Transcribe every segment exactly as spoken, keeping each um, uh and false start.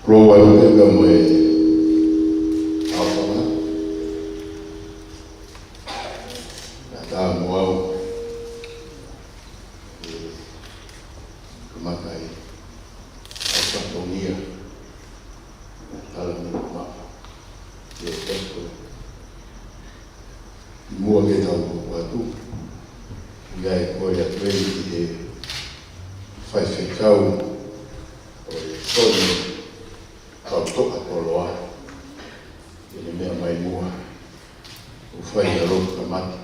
Lou aloha pea mo e ʻaofanga. Kae ʻatā mo au ke kamata ʻa e fatongia ʻo e talanoa maʻa e ʻEiki. Kimuʻa ke tau hoko atu, ʻoku ʻi ai e kole atu eni ki he faifekau ʻo e Sone Kautoʻatoloa ke ne meʻa mai muʻa ʻo fai ha lotu kamata.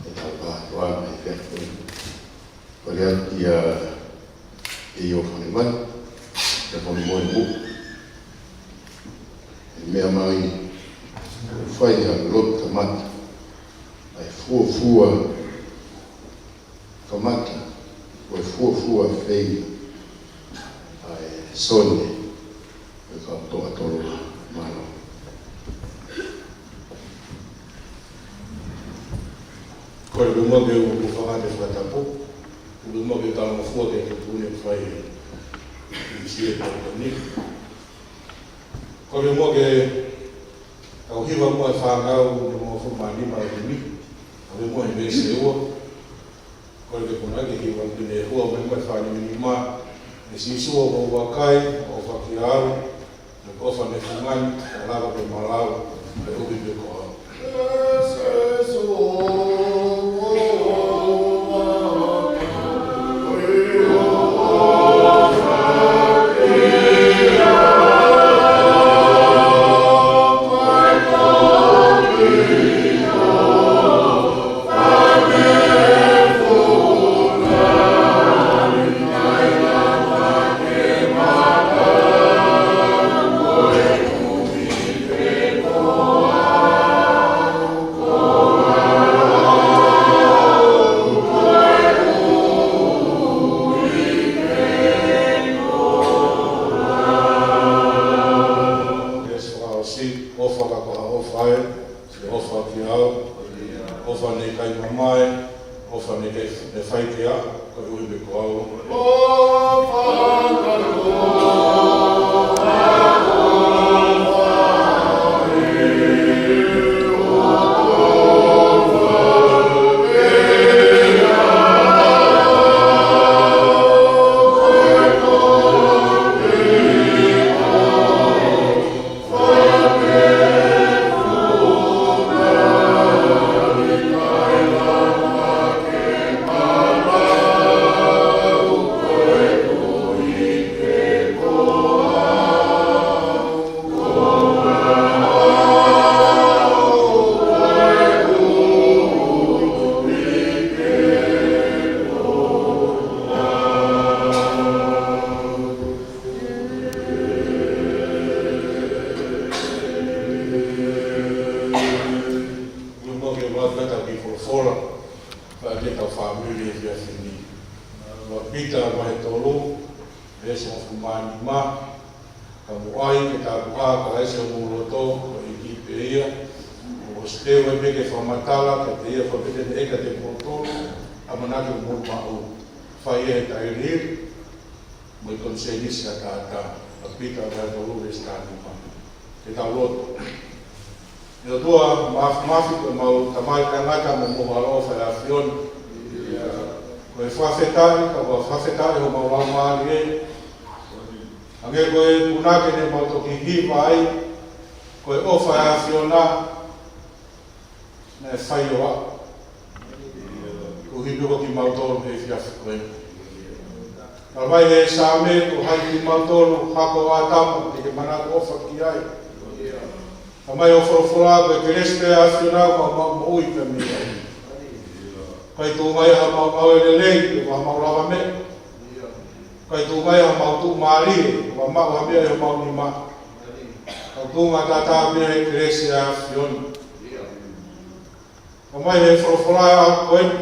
ʻE tau kātoa mai pea ko e kole atu kia ʻEiki ʻo Fanivai, ʻe kole mo e muʻa. ʻE meʻa mai ʻo fai ha lotu kamata, ʻa e fuofua kamata, ko e fuofua feia ʻa e Sone ʻo e Kautoʻatoloa. Mālō. Kole muʻa ke u fakatapu, kole muʻa ke talangofua ki he tuʻutuʻuni ʻoku fai ʻe he ʻEiki ʻi he pō ni. Kole muʻa ke tau hiva muʻa e fānau nimangofulu mā nima ʻo e himi. Kole muʻa he veesi ua. Kole ke punake hiva ki he ua mo e fā nima nima. ʻE Sīsū, ʻoku mou vakai, ʻofa kiate au, mo e ʻofa naʻe fungani, ʻe lava ke malau, koeʻuhi pē ko au. Veesi fakaʻosi, ʻofa ka ko ha ʻofa ē, ʻofa kiate au, ʻofa naʻe ʻikai mamae, ʻofa naʻe ʻikai, naʻe fai kiate au, koeʻuhi pē ko au. Kole muʻa ke u lau atu ʻetau kiʻi folofola, kae ʻatā ki heʻetau fāmili he efiafi ni. Ua Pita vahe tolu, veesi hongofulu mā nima, ka mou ʻai ke tāpuhā ʻa Kalaisi ʻi homou loto, ko e ʻEiki pē ia, ʻosi teu ai pē ke fakamatala kiate ia, ko e pehē ʻe he ʻEiki kiate kimoutolu, ʻamanaki ʻoku mou maʻu, fai ia he tailiili, mo e konisēnisi ʻataʻatā. Ua Pita vahe tolu veesi taha nima. Ke tau lotu. ʻE ʻOtua Māfimafi, ko homau Tamai taʻengata mo homau ʻAlo ʻofa ʻa e ʻAfiona. Ko e fakafetaʻi, ka ʻoku fakafetaʻi homau laumālie. Hangē ko e punake naʻa mau toki hiva ai, ko e ʻofa ʻa e ʻAfiona naʻe fai ʻo aʻu koeʻuhi pē ko kimautolu he efiafi ko eni. Talamai ʻe he Saame, ko hai kimautolu, hako ʻo ʻĀtama, te ke manatu ʻofa ki ai. Talamai ʻe hoʻo folofola, ko e kelesi pē ʻa e ʻAfiona ʻoku mau moʻui pē mei ai. ʻIkai tuʻu mai ha maʻumaʻu ʻo e lelei, pe ko ha maʻu lavameʻa. ʻIkai tuʻu mai ha maʻu tuʻumālie, pe ko ha maʻu ha meʻa ʻi homau nima. Ka ʻoku tuʻunga tatau pē he kelesi ʻa e ʻAfiona. Talamai ʻe he folofola ʻo e ʻaho ko eni,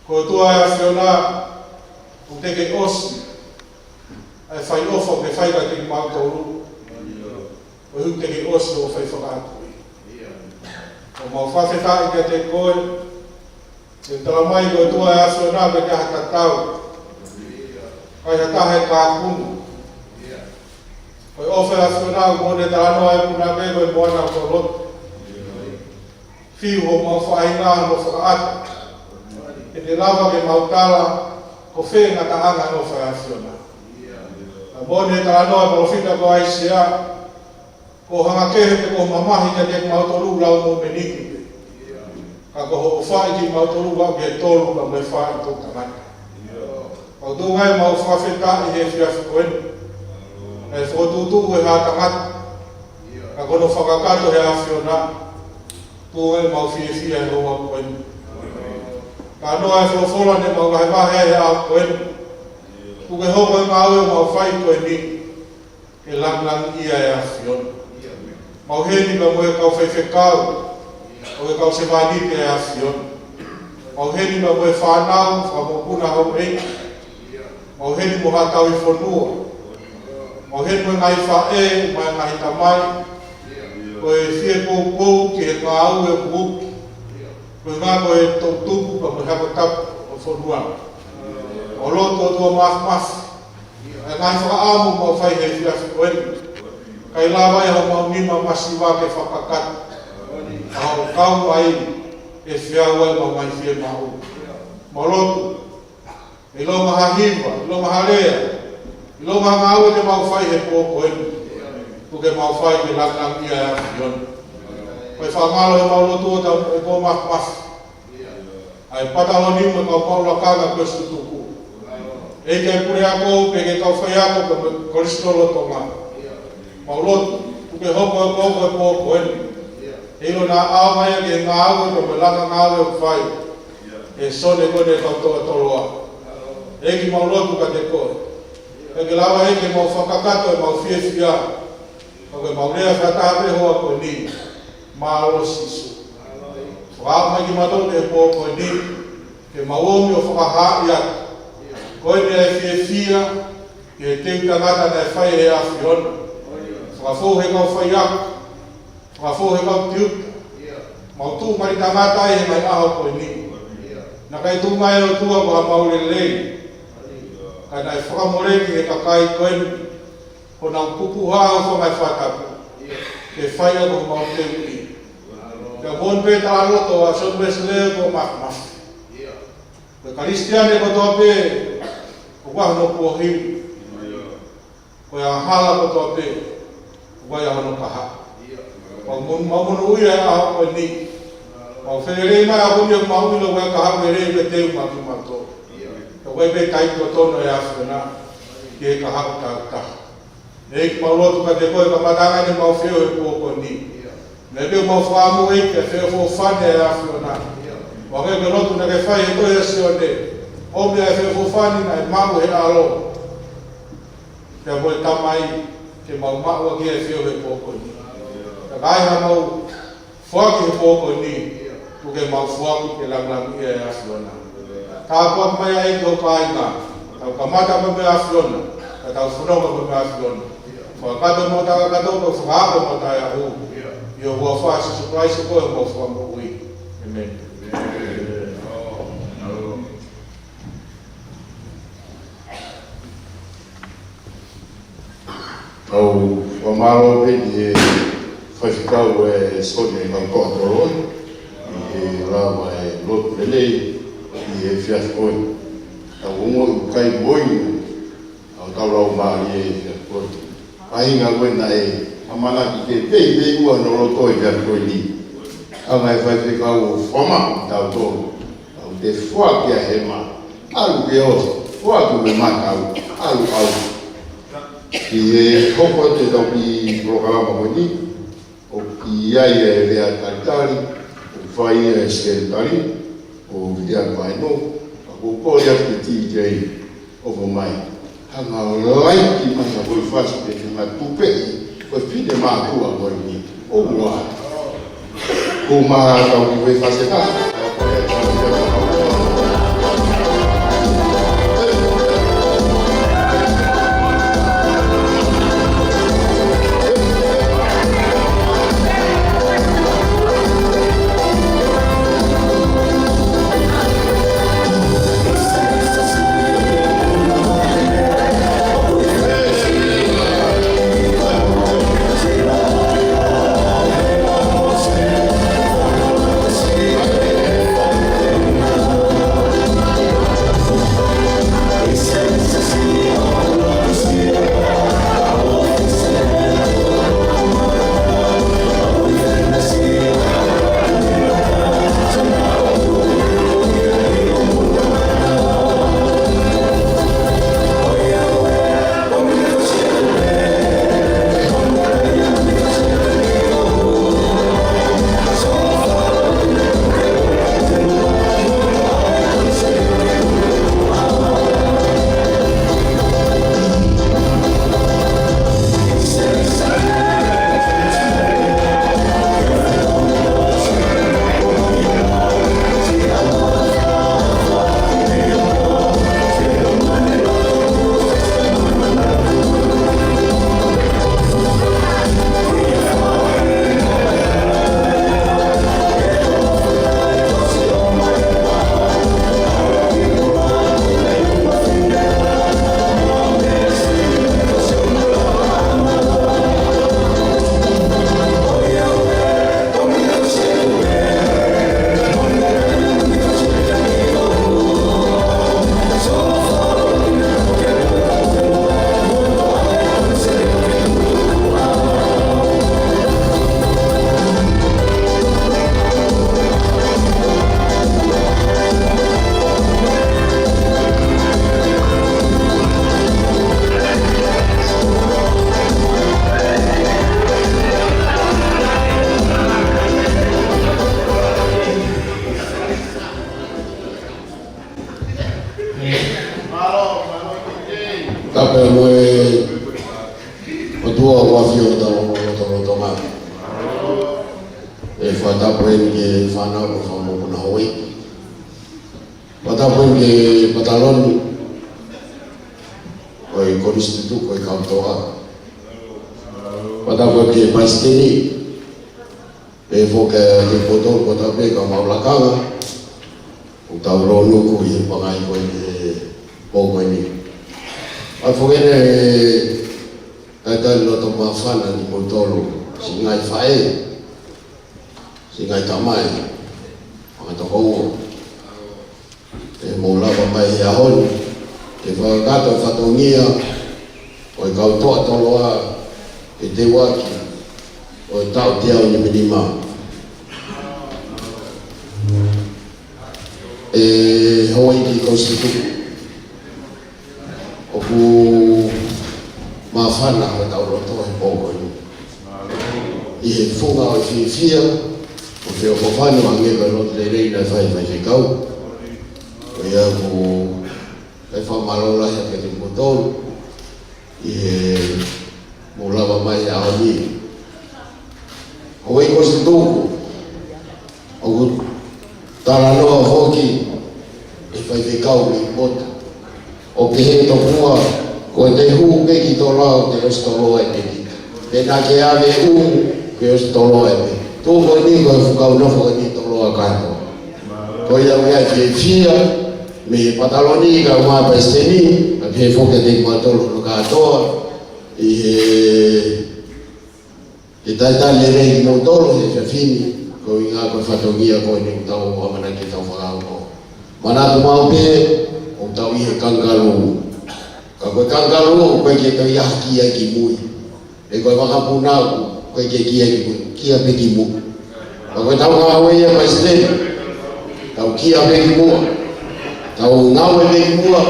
ko e ʻOtua ʻa e ʻAfiona, ʻoku teʻeki ʻosi ʻa e fai ʻofa ʻoku ke fai kiate kimautolu. ʻOku teʻeki ʻosi hoʻo fai fakaʻaku. ʻOku mau fakafetaʻi kiate koe, he talamai ko e ʻOtua ʻa e ʻAfiona ʻoku ʻikai ha tatau. Kai ha taha e kāpuna. Ko e ʻofa ʻa e ʻAfiona ʻoku ne talanoa e puna pē ko e moana ʻo e loto. Fiu homau faʻahinga mo fakaʻata. Ke te lava ke mau tala ko fē ngataʻanga e ʻofa ʻa e ʻAfiona. Ka ʻoku ne talanoa e palōfita ko ʻAisea. Ko hoʻo hanga kehe pē ko hoʻo mamahi kiate kimautolu lau mōmeniti pē. Ka ko hoʻo ʻofaʻi kimautolu ʻaʻu ki he tolu pea mo e fā ʻi he toʻutangata. Kau tuʻu ai ʻemau fakafetaʻi he efiafi ko eni. Naʻe fokotuʻutuʻu ʻe ha tangata. Ka ko hono fakakakato ʻe he ʻAfiona. Tuʻu ai ʻemau fiefia he houa ko eni. Talanoa e folofola ne mau vahevahe ai he ʻaho ko eni. Kuo ke hoko e ngāue ʻoku mau fai ko eni. Ke langilangiʻia e ʻAfiona. Mau ʻi heni pea mo e kau faifekau, ʻo e kau sevāniti ʻa e ʻAfiona. Mau ʻi heni pea mo e fānau, fakamokopuna houʻeiki. Mau ʻi heni mo haʻa tauhi fonua. Mau ʻi heni mo e ngaahi faʻē, mo e ngaahi tamai. Ko e fie poupou ki he ngāue ʻoku uki. Ko e ngāue ʻa e toʻutupu pea mo e hako tapu ʻo e fonua. ʻOku lotu ʻOtua Māfimafi. ʻA e ngaahi fakaʻamu ʻoku mau fai he efiafi ko eni. Kai lava ia homau nima masiva ke fakakakato. ʻA hoʻo kau ai ʻe feau ai ʻemau ngaahi fiemaʻu. Mau lotu. ʻIlonga ha hiva, ʻilonga ha lea, ʻilonga ha ngāue te mau fai he pō ko eni. Kuo ke mau fai ke langilangiʻia e ʻAfiona. Ko e fakamālō ʻemau lotu ʻOtua Māfimafi. ʻA e pata ʻo e niu mo e kau maʻu lakanga ko e sutuku. ʻEiki ʻa e puleako, pea ki he kau faiako, pea mo e Kolisi lolotonga. Mau lotu, kuo ke hoko ʻo hoko e pō ko eni. ʻIlonga ʻaonga ia ki he ngāue, pea mo e langa ngāue ʻoku fai. ʻE Sone ko eni ʻa e kau toʻa toloa. ʻEiki mau lotu kiate koe. Ke ke lava ʻEiki ke mau fakakakato ʻemau fiefia. Ka ko ʻemau lea fakataha pē he houa ko eni. Mālō Sīsū. Fakaaʻu mai kimautolu he pō ko eni. Ke mau omi ʻo fakahaaʻi atu. Ko e meʻa ʻe fiefia, ki he teu tangata naʻe fai ʻe he ʻAfiona. Fakafou he kau faiako. Fakafou he kau tiuta. Mau tuʻu mai tangata ai he ngaahi ʻaho ko eni. Naʻe ʻikai tuʻu mai ʻOtua ko haʻamau lelei. Ka naʻe fakamoleki ʻe he kakai ko eni. Ko honau pupuha ʻo e fanga fakatapu. Ke fai ʻaki homau teuʻi. Ka ʻoku ou pehē talaloto ʻa Sione Uesilē ʻOtua Māfimafi. Ko e Kalisitiane kotoa pē, ʻoku ʻi ai hono kuohili. Ko e angahala kotoa pē, ʻoku ʻi ai hono kahaʻu. Mau mon-, mau monūʻia he ʻaho ko eni. Mau felelei mai ʻa e ʻaho ko eni ʻoku mau ʻilo ʻoku ʻi ai e kahaʻu lelei ke teu maʻa kimautolu. Ka ʻoku ʻi ai pē taimi totonu ʻa e ʻAfiona, ki he kahaʻu takitaha. ʻEiki mau lotu kiate koe kamataʻanga ʻemau feohi he pō ko eni. Meʻa pē ʻoku mau fakaʻamu ʻEiki ke feʻofoʻofani ʻa e ʻAfiona. ʻO hangē ko e lotu naʻa ke fai he tohi ʻa Sione. ʻOmi ʻa e feʻofoʻofani naʻe maʻu ʻe he ʻAlo. Pea mo e Tamai ke mau maʻu ʻaki ʻa e feohi he pō ko eni. Ka ʻi ai haʻamau foaki he pō ko eni, kuo ke mau foaki ke langilangiʻia e ʻAfiona. Tāpuakiʻi mai ʻEiki ho kāinga, tau kamata pē mo e ʻAfiona, ka tau fononga pē mo e ʻAfiona. Fakakakato mo takakato, ka fakaafe mo taʻeaʻu. ʻI he huafa ʻo Sīsū Kalaisi ko homau Fakamoʻui. ʻĒmeni. Kau fakamālō pē ki he faifekau ʻa Sione Kautōtolo, ʻi he lava e lotu lelei, ʻi he efiafi ko eni. Tau ongoʻi ʻoku ʻikai moʻoni, ʻa ʻetau laumālie he efiafi ko eni. Faʻahinga ko ē naʻe ʻamanaki ke pei, pei ua no loto he efiafi ko eni. Hanga ʻe he faifekau ʻo fakamaʻa kitautolu. Tau toe foaki ʻa e hema, ʻalu ke ʻosi, foaki mo e mata, ʻalu, ʻalu. ʻI he hoko atu ʻetau kiʻi polokalama ko eni, ʻoku ʻi ai e lea talitali, ʻoku fai ʻe he sekelitali, ʻo Viliami Vaino, ka ʻoku ou kole atu ki he T J, ʻo ʻomai. Hanga ʻo laiki mai ha foʻi fasi pe te matupeʻi, ko e finemātuʻa ko eni. ʻOua. Ko ma tau ki he fasi ʻe taha. Pea mo e ʻOtua ʻoku ʻafio ʻi hotau lotolotonga. ʻE fakatapu heni ki he fānau ʻo e Fanga Mokopuna Houʻeiki. Fakatapu heni ki he pataloni ʻo e Kolisi Tutuku ʻo e Kau Toʻa. Fakatapu heni ki he palesiteni. Pea foki kiate kimoutolu kotoa pē kau maʻu lakanga ʻoku tau lōnuku ʻi he pangai ko eni he pō ko eni. ʻOku ou foki heni he talitali loto māfana kimoutolu, siʻi ngaahi faʻē, siʻi ngaahi tamai, fanga tokoua. ʻE mou lava mai he ʻaho ni ke fakakakato e fatongia ʻo e Kau Toʻa Toloa ke teuaki ʻo e taʻu teau nima nima. ʻE Houʻeiki Kolisi Tutuku, ʻoku māfana hotau loto he pō ko eni ʻi he funga ʻo e fiefia mo e feʻofoʻofani ʻo hangē ko e lotu lelei naʻe fai ʻe he faifekau. Ko ia ʻoku ou fakamālō lahi atu kiate kimoutolu ʻi he mou lava mai he ʻaho ni. Houʻeiki Kolisi Tutuku, ʻoku talanoa foki ʻe he faifekau mei Motu ʻo pehē tokua ko e te hū pē ki Toloa ʻo te ʻosi Toloa ʻi pē kita. Pea naʻa ke ʻave ʻumu pea ʻosi Toloa ʻi pē. Tuʻu ko eni ko e fuʻu kau nofo ko eni Toloa kātoa. Ko ia ʻoku ou fiefia mei he pataloni kae ʻumaʻā e palesiteni, kae pehē foki kiate kimautolu hono kātoa ʻi he ke talitali lelei kimoutolu he efiafi ni, koeʻuhi ko e fatongia ko eni ʻoku tau ʻamanaki ke tau fakaongo. Manatu maʻu pē ʻoku tau ʻi he kangalū. Ka ko e kangalū ʻoku ʻikai ke toe ʻi ai ha kia ki mui. Pea ko e vakapuna ʻoku ʻikai ke kia ki mui, kia pē ki muʻa. Ka ko ʻetau ngāue ia palesiteni, tau kia pē ki muʻa. Tau ngāue pē ki muʻa.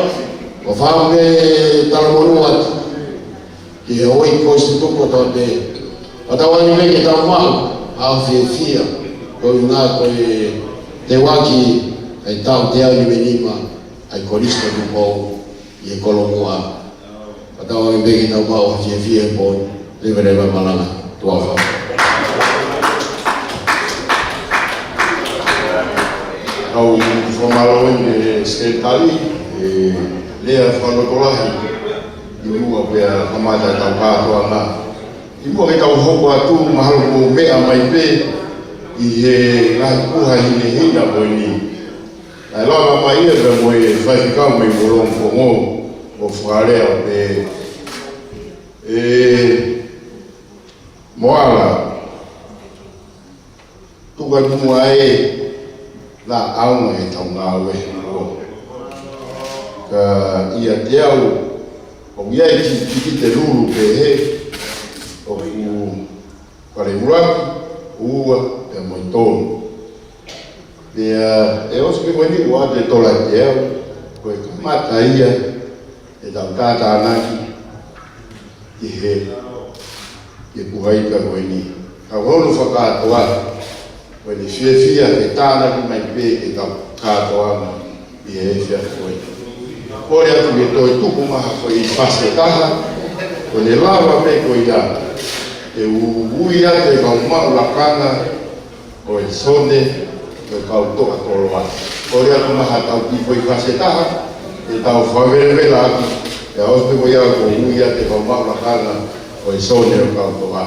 Ko e fakaʻamu ke talamonū atu ki he houʻeiki Kolisi Tutuku kotoa pē. Fakatauange pē ke tau maʻu ha fiefia koeʻuhi ko e teuaki ʻa e taʻu teau nima nima ʻa e Kolisi Tutuku ʻi he Kolomuʻa. Fakatauange pē ke tau maʻu ha fiefia he pō ni. Leveleva e malanga. Tuʻa ʻofa. Kau fakamālō eni ki he Sekelitali, ʻe lea fakalotolahi ʻi muʻa pea kamata ʻetau kātoanga. ʻI muʻa ke tau hoko atu, mahalo mou meʻa mai pē ʻi he ngaahi kuha hinehina ko eni. Naʻe lava mai ia pea mo e faifekau mei Molongopongo ʻo fakalea ʻo pehē, ʻe Moala, tuku muʻa ē, naʻa ʻaonga ʻetau ngāue he pō. Ka ʻiate au, ʻoku ʻi ai e kiʻi, kiʻi kite lulu pehē, ʻoku fale ʻuluaki, ua, pea mo e tolu. Pea ʻe ʻosi pē ko eni ʻoku ʻoatu e tola ʻe teau, ko e kamata ia ʻetau tātānaki ki he, ki he kuha ika ko eni. Ka ʻoku ou fakakātoa, ko ʻene fiefia ke tānaki mai pē ke tau kātoanga ʻi he efiafi ko eni. Kole atu ke toe tuku mai ha foʻi fasi ʻe taha, ko ʻene lava pē ko ia, ʻe u-, ui atu e kau maʻu lakanga, ʻo e Sone ʻo e Kau Toʻa Toloa. Kole atu mai ha tau kiʻi foʻi fasi ʻe taha, ʻe tau fakavelevela atu, ʻe ʻosi pē ko ia kuo ui atu e kau maʻu lakanga ʻo e Sone ʻo e Kau Toʻa.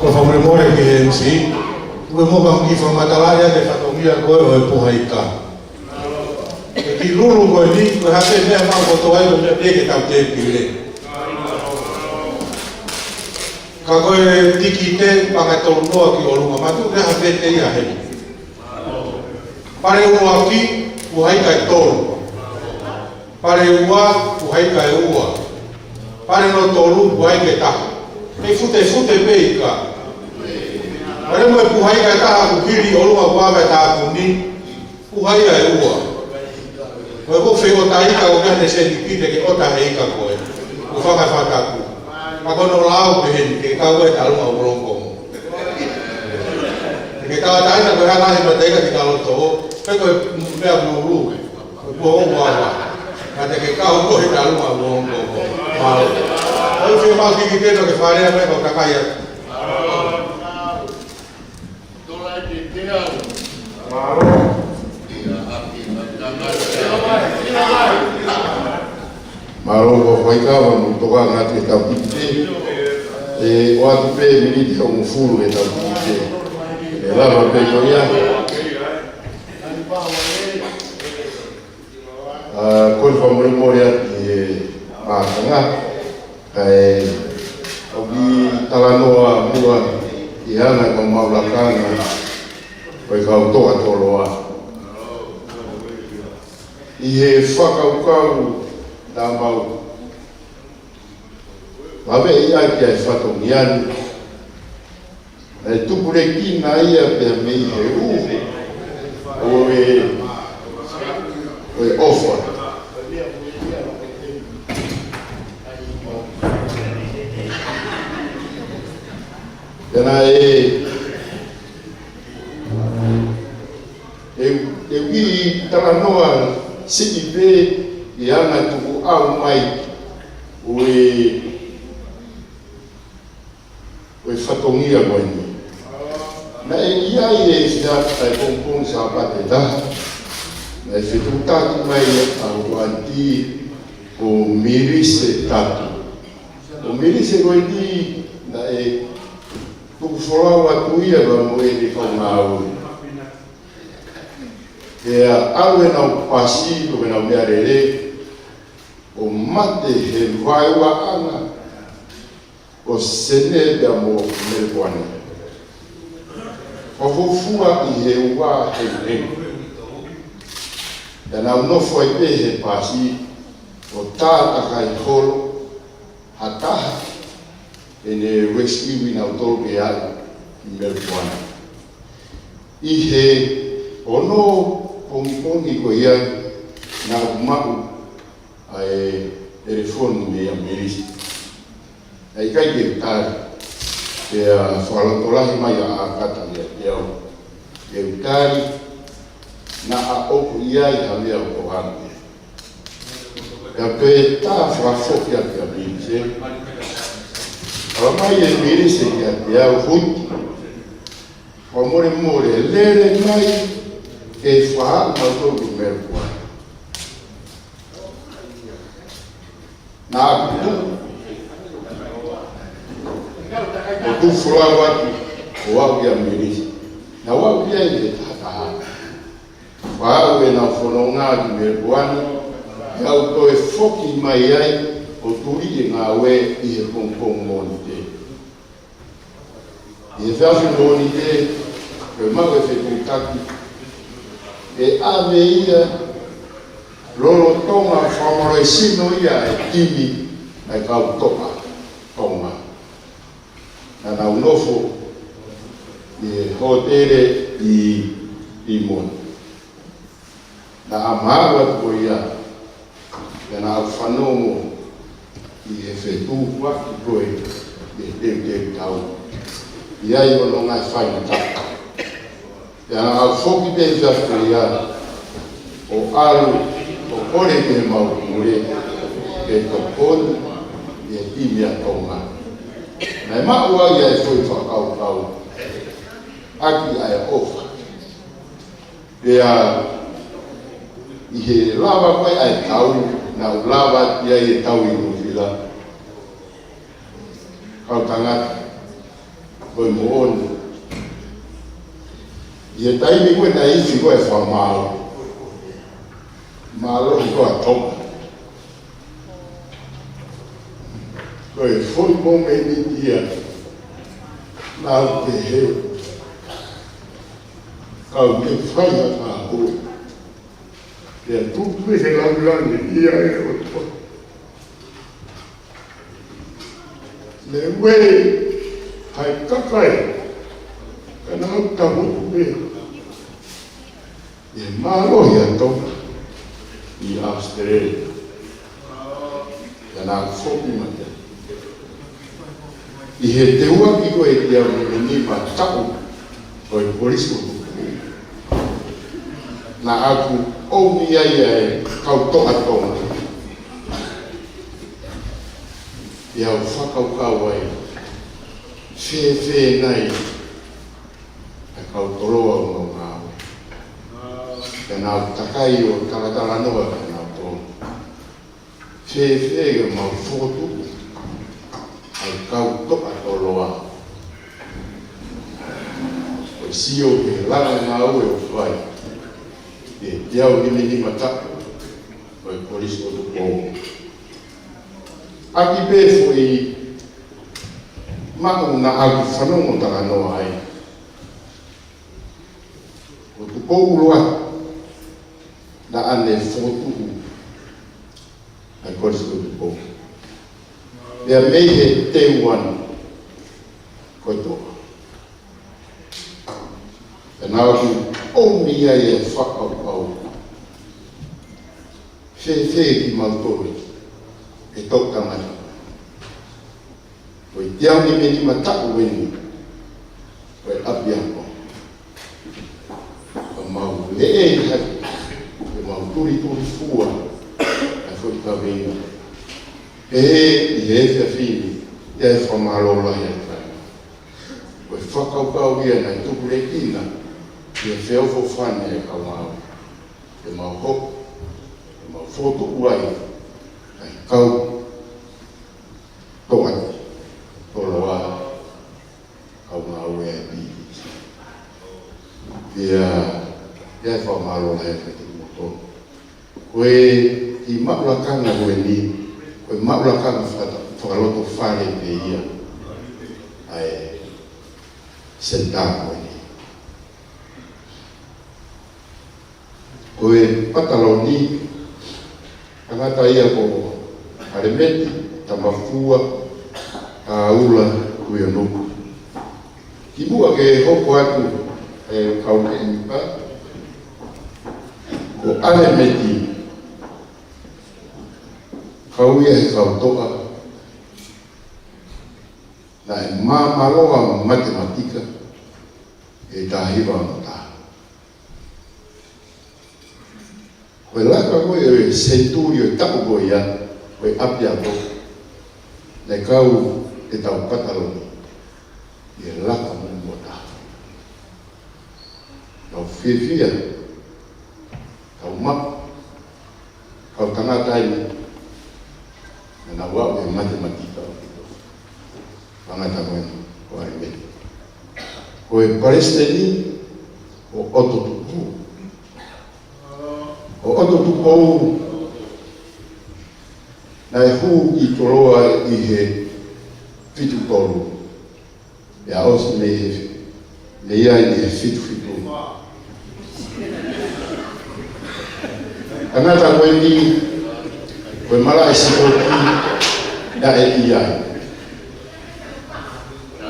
Fakamolemole ki he M C, ʻoku ʻi ai mo ha kiʻi fakamatala ia ki he fatongia ko ē ʻo e puha ika. Ko e kiʻi lulu ko eni, ko e hā pē meʻa ʻoku maʻu kotoa ai, ko e meʻa pē ke tau tēpile. Ka ko e tikite, paʻanga ʻe tolu noa ki ʻolunga, mātuʻaki ha pē te ia heni. Pale ua ki, puha ika ʻe tolu. Pale ua, puha ika ʻe ua. Pale hono tolu, puha ika ʻe taha. Kei futefute pē ika. Pale mo e puha ika ʻe taha ʻoku hili ʻolunga ʻoku ʻave tāpuni, puha ika ʻe ua. Ko e ʻoku feʻotaʻi ika ʻoku ʻi ai e sēniti pē ke ʻota he ika ko ē. ʻOku fakafatakau. Ka ko hono lau pē heni, ke kau ai e taʻalunga ʻo Kolongokongo. Ke tauʻatāina ko e hā lahi mataʻi ika te ka loto, pe ko e meʻa lulu. Ko e puha ʻoku ava. Ka te ke kau ko e taʻalunga ʻo Kolongokongo. Mālō. ʻOku fiemaʻu kiʻi kikite ke fālea mai kau kakai atu. Mālō. Mālō ko Faikava mo tokanga ki he tau kikite. ʻE ʻoatu pē miniti hongofulu ki he tau kikite. ʻE lava pē ko ia. ʻA, ko e fakamolemole atu ki he mākanga. Kae ʻoku ou talanoa muʻa ki he anga ʻo e kau maʻu lakanga ʻo e kau toʻa toloa. ʻI he fakakaukau naʻa mau vahevahe ai ki he fatongia ni, naʻe tupulekina ia pea mei he ʻū ʻo e, ʻo e ʻofa. Pea naʻe, ʻe, ʻe kiʻi talanoa siʻi pē ʻi he anga tukuʻau mai ʻo e ʻo e fatongia ko eni. Naʻe ʻi ai e siʻa ʻa e pongipongi Sāpate ʻe taha, naʻe fetuʻutaki mai ʻa hoku ʻanitī ko Milise Tatu. Ko Milise ko eni naʻe tuku folau atu ia pea mo ʻene kaungāue. Pea ʻalu ʻenau pasi, ko ʻenau meʻalele, ʻo mate he vaeuaʻanga ʻo Senē pea mo Melepoane. Fakafuofua ʻi he ua he ʻeni. Pea nau nofo ai pē he pasi ʻo tātakai holo ha taha ʻene rescue kinautolu ke aʻu ki Melepoane. ʻI he ono pongipongi ko ia naʻa ku maʻu ʻa e telefoni meia Milise. Naʻe ʻikai ke u tali, pea fakalotolahi mai ʻa ʻAkata kiate au ke u tali, naʻa ʻoku ʻi ai ha meʻa ʻoku ou hanga. Pea pē tā fakafoki atu kia Milise. Tala mai ʻe Milise kiate au, Huti, fakamolemole, lele mai ke fakaaʻu mautolu ki Melepoane. Naʻa ku tuʻu ʻo tuku folau atu ʻo aʻu kia Milise. Naʻa ku aʻu ki ai he taha taha. Fakaaʻu ʻenau fononga ki Melepoane, pea u toe foki mai ai ʻo tuli e ngāue ʻi he pongipongi Mōnite. ʻI he efiafi Mōnite, ko e maʻu e fetuʻutaki, ʻe ʻave ia lolotonga fakamālohisino ia e timi ʻa e kau toʻa Tonga. Naʻa nau nofo ʻi he hōtele ʻi, ʻi Moni. Naʻa mau atu ko ia, pea naʻa ku fanongo ʻi he fetuʻutaki ko ē ʻi he teuteu tau. ʻI ai hono ngaahi faingataʻa. Pea naʻa ku foki pē he efiafi ko ia ʻo ʻalu ʻo kole ki he maʻu pule ke tokoni ʻi he timi ʻa Tonga. Naʻe maʻu ai ʻa e foʻi fakakaukau ʻaki ʻa e ʻofa. Pea ʻi he lava ko ē ʻa e tau, naʻa ku lava atu ai e tau ʻi Nuʻusila. Kau tangata. Ko e moʻoni. ʻI he taimi ko ē naʻe ifi ko ē e fakamaau, mālohi ko ē ʻa Tonga. Ko e foʻi momeniti ia naʻa ku pehē, ka u ke fai ha ngāue, pea tuku ʻi he langilangi ia ʻe ʻOtua. Ne ue hai kakai, ka naʻa ku tamutu pē ʻi he mālohi ʻa Tonga ʻi ʻAositelēlia. Ka naʻa ku foki mai ʻi he teuaki ko ē ʻa e teau nimeni ma taʻu ʻo e Kolisi ʻo Tupou. Naʻa ku ʻomi ai ʻa e kau toʻa Tonga. Pea u fakakaukau ai, fēfē nai ʻa e kau toloa ʻo mau ngāue. Pea naʻa ku takai ʻo talatalanoa kia nautolu. Fēfē ke mau fokotuʻu ʻa e kau toʻa toloa. ʻO sio ki he langa ngāue ʻoku fai ʻe he teau nimeni ma taʻu ʻo e Kolisi ʻo Tupou. ʻAki pē foʻi maʻu naʻa ku fanongo talanoa ai, ʻo Tupou ʻUluaki naʻa ne fokotuʻu ʻa e Kolisi ʻo Tupou. Pea mei he teuana kotoa, pea naʻa ku ʻomi ai e fakakaukau, fēfē kimautolu ʻe toʻutangata ʻo e teau nimeni ma taʻu eni ʻo e ʻapiako, ka mau leʻei hake, ka mau tulitulifua ʻa e foʻi kaveinga. Pea ʻi he efiafi ni, ʻoku ou fakamālō lahi atu ai. Ko e fakakaukau ia naʻe tukulekina ʻi he feʻofoʻofani ʻa e kau ngāue. Ke mau hoko, ke mau fokotuʻu ai ʻa e kau toʻa toloa, kau ngāue ʻa e pīpī. Pea, pea fakamālō lahi atu kiate kimoutolu. Ko e kiʻi maʻu lakanga ko eni, ko e maʻu lakanga fakata-, fakalotofale pē ia ʻa e senitā ko eni. Ko e pataloni, tangata ia ko ʻAlemeti Tamafua Kaula Kuianuku. Kimuʻa ke hoko atu e kau keʻi pa, ko ʻAlemeti, kau ia he kau toʻa naʻe māmāloa matematika he taha hiva ono taha. Ko e laka ko ē ʻo e senituli ʻo e taʻu ko ia ʻo e ʻapiako, naʻe kau ʻetau pataloni ʻi he laka muʻomuʻa taha. Tau fiefia, tau maʻu, kau tangata eni, naʻa nau aʻu he matematika ʻo e tangata ko eni, ko ʻAlemeti. Ko e palesiteni ko ʻOto Tupou. Ko ʻOto Tupou naʻe hū ki Toloa ʻi he fitu tolu. Pea ʻosi mei he, mei ai ʻi he fitu fitu. Tangata ko eni, ko e malaʻe sipoti naʻe ʻi ai.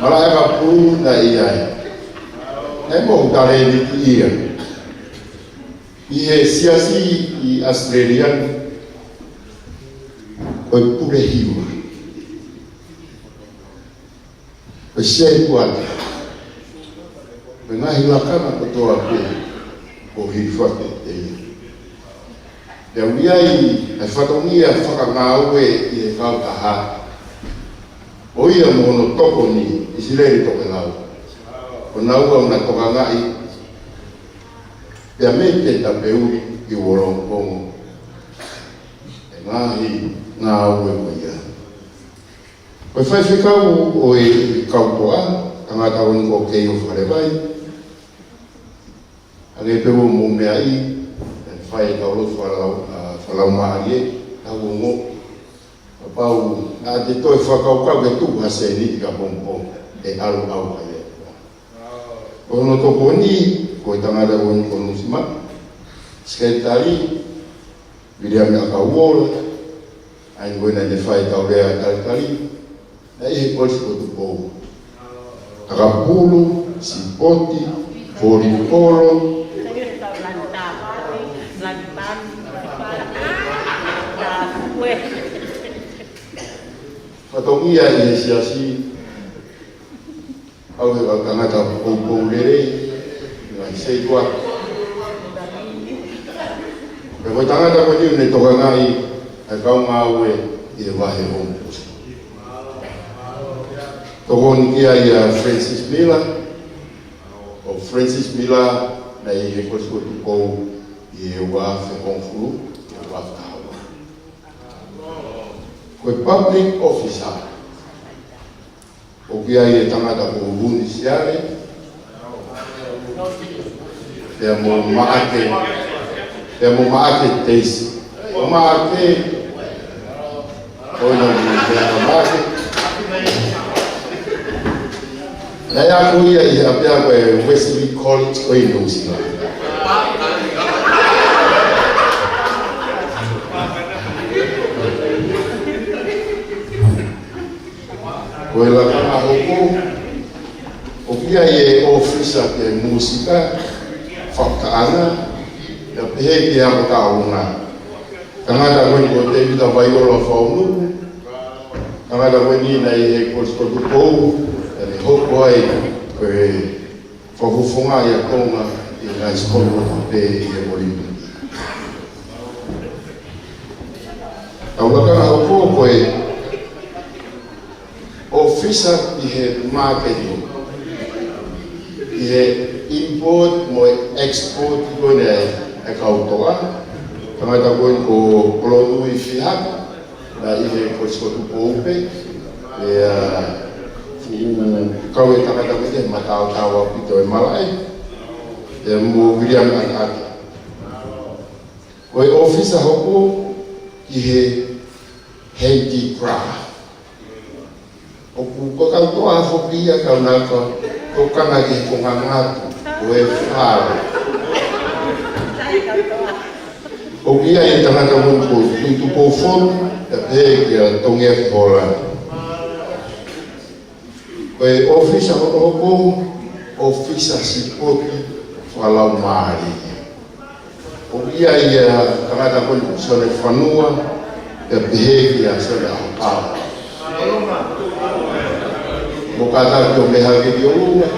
Malaʻe ʻakapulu naʻe ʻi ai. Naʻe mohu talēniti ia. ʻI he siasi ʻi ʻAositelēlia, ko e pule hiva, ko e setuata, ko e ngaahi lakanga kotoa pē ʻoku hilifaki ʻe ia. Pea ʻoku ʻi ai ʻa e fatongia fakangāue ʻi he kautaha, ʻo ia mo hono tokoni, ʻIsileli Tokelau, ʻo naua ʻoku na tokangaʻi pea mei he Tetapeuli ki Wollongong e ngaahi ngāue ko ia. Ko e faifekau ʻo e kau toʻa, Tangata ko eni ko Keio Falevai. Hangē pē ko hoʻomou meaʻi, ʻe fai ʻetau lotu fakalau-, ʻa, fakalaumālie, tau ongo. Kapau naʻa te toe fakakaukau ke tuku ha sēniti ki Apompo, ʻe ʻalu ʻauha ia. Ko hono tokoni, ko e tangata ko eni ko Nusima, Sekelitali, Viliami ʻAkauola, ʻa ia ko ē naʻa ne fai ʻetau lea talitali, naʻe ʻi he Kolisi ko Tupou. Takapulu, sipoti, volipolo. Fatongia ʻi he siasi, ʻauha e kau tangata poupou lelei, ngaahi seitua. Pea ko e tangata ko eni naʻe tokangaʻi ʻa e kau ngāue ʻi he vahe ʻo Tokoni ki ai ʻa Francis Miller, ʻo Francis Miller naʻe ʻi he Kolisi ko Tupou ʻi he ua afe hongofulu, ua afe taha ua. Ko e public officer, ʻoku ʻi ai e tangata ko Vuni Siale, pea mo Maʻake, pea mo Maʻake Teisi. ʻO Maʻake, ʻo ina mo pea mo Maʻake. Naʻe ako ia ʻi he ʻapea ko e Wesley College ʻo e Nuʻusila. Ko e lakanga hoko, ʻoku ʻi ai e ʻōfisa ki he mūsika, fakataʻanga, pea pehē ki he ako tauʻolunga. Tangata ko eni ko Tēvita Vaiola Faunuku, tangata ko eni naʻe ʻi he Kolisi ko Tupou, naʻa ne hoko ai ko e fakafofongaʻi ʻa Tonga ʻi he ngaahi sipoti kotoa pē ʻi he Olimipiki. Tau lakanga hoko ko e ʻōfisa ʻi he māketi, ʻi he import mo e export ko eni ʻa e kau toa. Tangata ko eni ko Kolonui Fihaka, naʻe ʻi he Kolisi ko Tupou pē, ʻa ia, fuʻu kau e tangata ko eni mataotao ʻaupito e malaʻe, ʻa ia mo Viliami ʻAtaʻata. Ko e ʻōfisa hoko ki he handicraft. ʻOku ko e kau toa foki ia kau naka, ko e kanga ki he konga ngatu, ko e fale. ʻOku ʻi ai e tangata ko eni ko Tuʻitupou Fotu, pea pehē kia Tongiaki Holani. Ko e ʻōfisa hokohoko, ʻōfisa sipoti fakalaumālie. ʻOku ʻi ai e tangata ko eni ko Sione Fanua, pea pehē kia Sione ʻAhokava. Mou kātaki ʻo meʻa hake ki ʻolunga.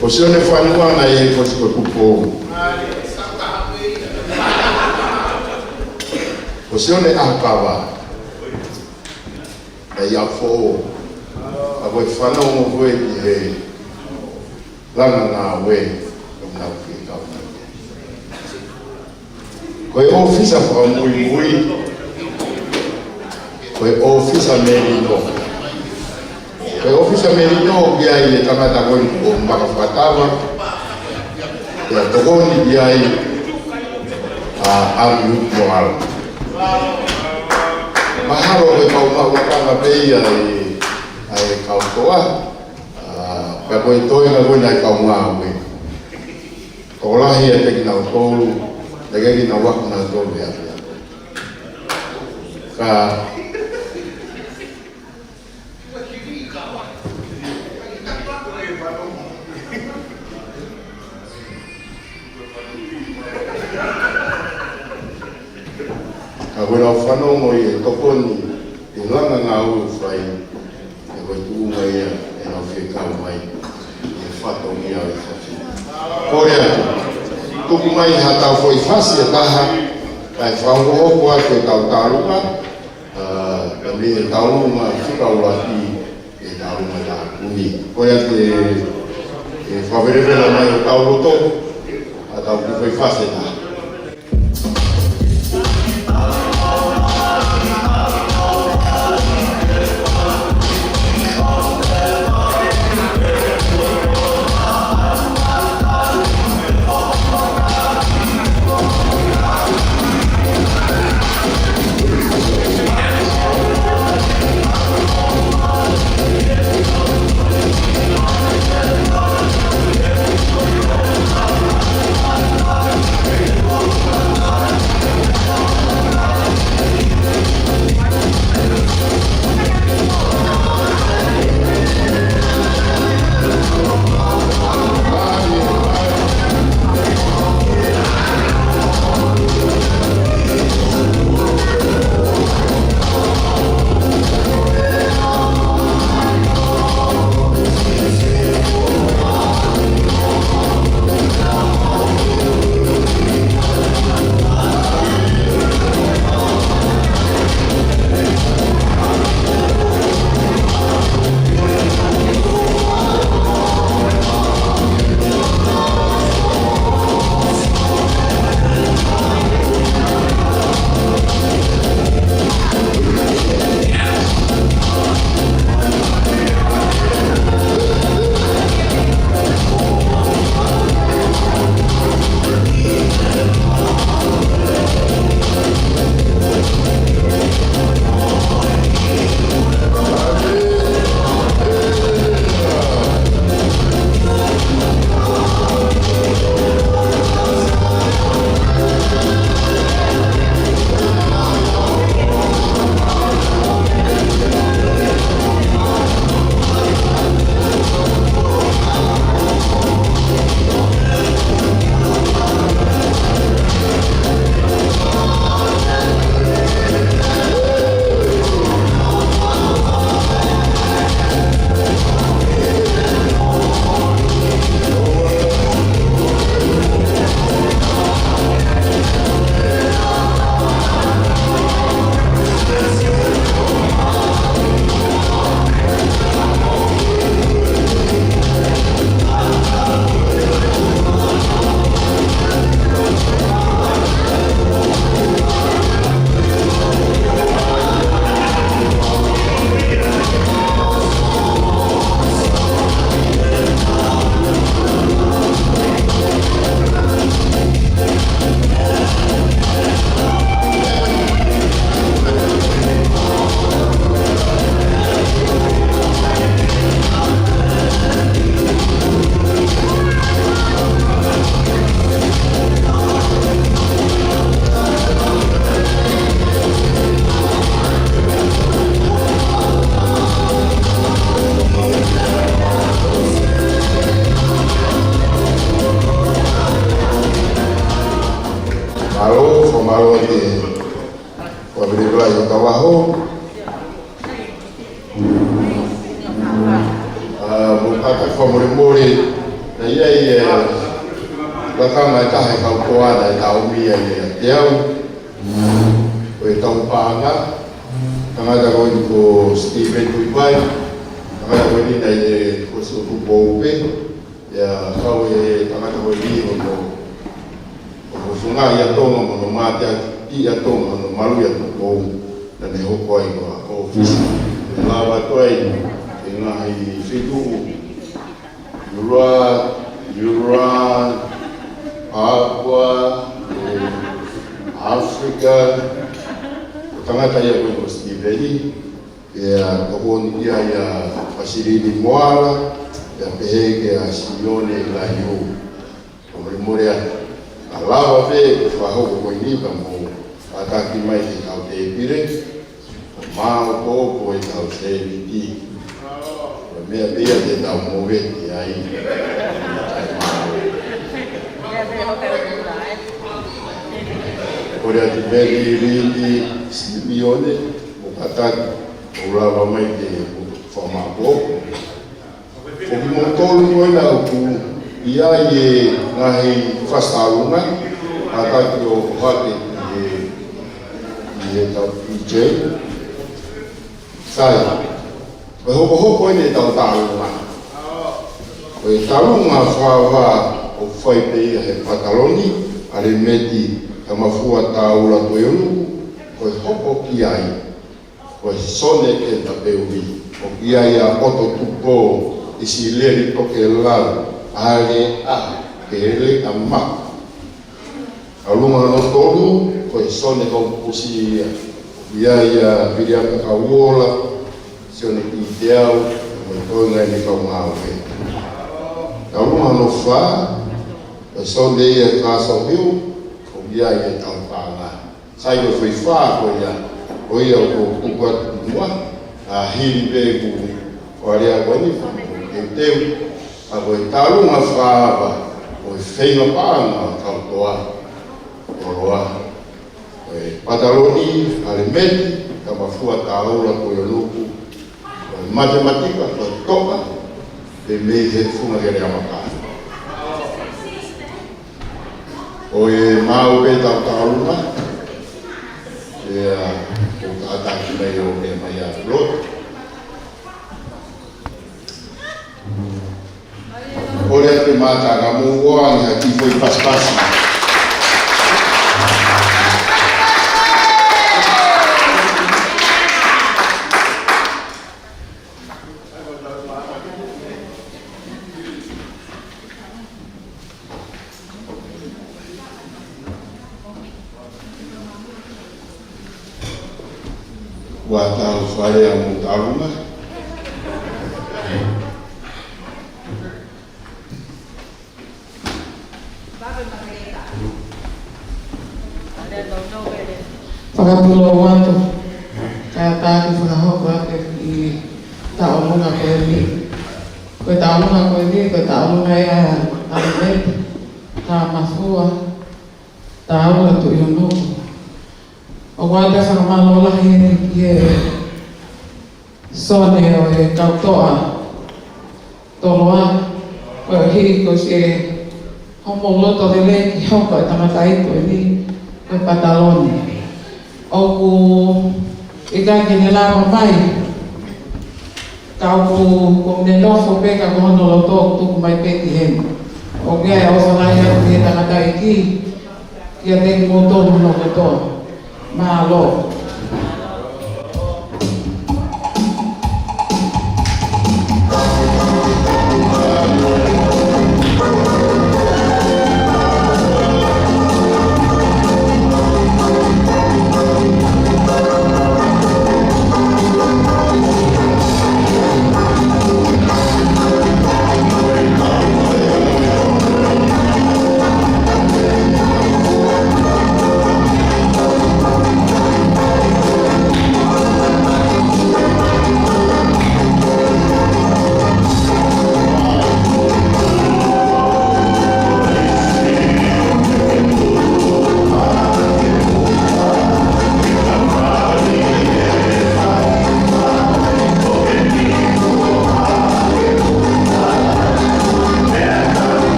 Ko Sione Fanua naʻe ʻi he Kolisi ko Tupou. Ko Sione ʻAhokava, naʻe ʻi Aʻufoʻou. Ka ko e fanongo ko ē ki he langa ngāue, ʻoku nau fie kau mai. Ko e ʻōfisa fakamuimui, ko e ʻōfisa melino. Ko e ʻōfisa melino ʻoku ʻi ai e tangata ko eni ko Maka Fakatava, pea tokoni ki ai ʻa ʻAmi Utu Moala. Mahalo ko e kau maʻu lakanga pē ia ʻa e, ʻa e kau toa, ʻa, pea ko e toenga ko ena ʻa e kau ngāue. Tokolahi ʻiate kinautolu, naʻe ʻikai ke nau ako nautolu he ʻapiako. Ka Ka ko ʻenau fanongo ʻi he tokoni ʻi he langa ngāue ʻoku fai, ʻa ia ko e tuʻunga ia ʻenau fie kau mai ʻi he fatongia ʻo e fafine. Kole atu, tuku mai haʻatau foʻi fasi ʻe taha, kae fakahokohoko atu ʻetau tālunga, ʻa, ka mei he tālunga fika ʻuluaki, ʻe tālunga tāpuni. Ko ia ke, ke fakavelevela mai hotau loto, ʻa tau kiʻi foʻi fasi ʻe taha. Ko e lelei ʻo e kau ʻaho. ʻA, mo e kātaki fakamolemole, naʻe ʻi ai e lakanga ʻe taha ʻo e kau toʻa naʻe taʻomi ia ʻiate au. Ko e tau paʻanga, tangata ko eni ko Stephen Tuʻivai, tangata ko eni naʻe ʻi he Kolisi ʻo Tupou pē, ʻa ia ko e tangata ko eni ʻoku, ʻoku fungani ʻa Tonga mo hono mateaki ʻa Tonga, hono maluʻi ʻa Tupou, naʻa ne hoko ai ko e ʻōfisa. ʻE lava atu ai ʻi he ngaahi feituʻu, Europe, Europe, Papua, ʻe, Africa, ko e tangata ia ko eni ko Stephen, ʻa ia ko eni ia ʻa Pasilini Moala, ʻa ia pehē kia Simione Laiu. Ko e molemole atu. ʻA, lava pē ke fakahoko ko eni ka mou kātaki mai ki he kau tēpile, ʻo maopoopo e kau sēniti. Ko e meʻa pē ia te tau movete ai. Kole atu Meli Lini Simione, mou kātaki, mou lava mai ke mou fakamaopoopo. Ko kimoutolu ko ena ʻoku ʻi ai e ngaahi fakatātā, kātaki ʻo ʻohake ʻi he, ʻi he kau P J. Sai, ko e hokohoko eni ʻetau tālunga. Ko e tālunga fakaava ʻoku fai pē ia ʻe he Pataloni, ʻAlemeti Tamafua Taula Tuʻionuku, ko e hoko ki ai ko e Sone ʻEta Peuli, ʻoku ʻi ai ʻa ʻOto Tupou, ʻIsileli Tokelau, ʻAleʻa, Keleʻa Maku. Tālunga hono tolu, ko e Sone Kaukusi ia, ʻoku ʻi ai ʻa Viliami Kauola, Sione Kiteau, mo e toenga ʻene kau ngāue. Tālunga hono fā, ko e Sone ia Kasohiu, ʻoku ʻi ai ʻetau paʻanga. Sai, ko e foʻi fā ko ia, ko ia ʻoku ou tuku atu ki muʻa, ʻa, hili pē ʻeku fakalea ko eni, fakateuteu, ʻa, ko e tālunga fakaava ʻo e feinga paʻanga ʻo e kau toʻa, koloa. Ko e Pataloni, ʻAlemeti Tamafua Taula Tuʻionuku, ko e matematika, ko e toka, pē mei he funga Keleʻa Maku. Ko e maʻu pē ʻetau tālunga, ʻa ia ʻoku kātaki mai ʻo meʻa mai ʻa Lord. Kole atu Mata ka mou ʻoange ha kiʻi foʻi pasipasi. Kuo tau fai ʻa e tālunga. Fakatulou atu, kātaki fakahoko atu e kiʻi tauʻolunga ko eni. Ko e tauʻolunga ko eni, ko e tauʻolunga ia ʻa ʻAlemeti Tamafua Taula Tuʻionuku. ʻOku ou ʻoatu e fakamālō lahi eni ki he Sone ʻo e kau toʻa Toloa, koeʻuhi ko siʻi hoʻomou loto lelei ki he hoko e tangataʻeiki ko eni ko e Pataloni. ʻOku ʻikai ke ne lava mai, ka ʻoku, ʻoku ne nofo pē ka ko hono loto ʻoku tuku mai pē ki heni. ʻOku ʻi ai e ʻofa lahi atu ki he tangataʻeiki, kiate kimoutolu hono kotoa. Mālō.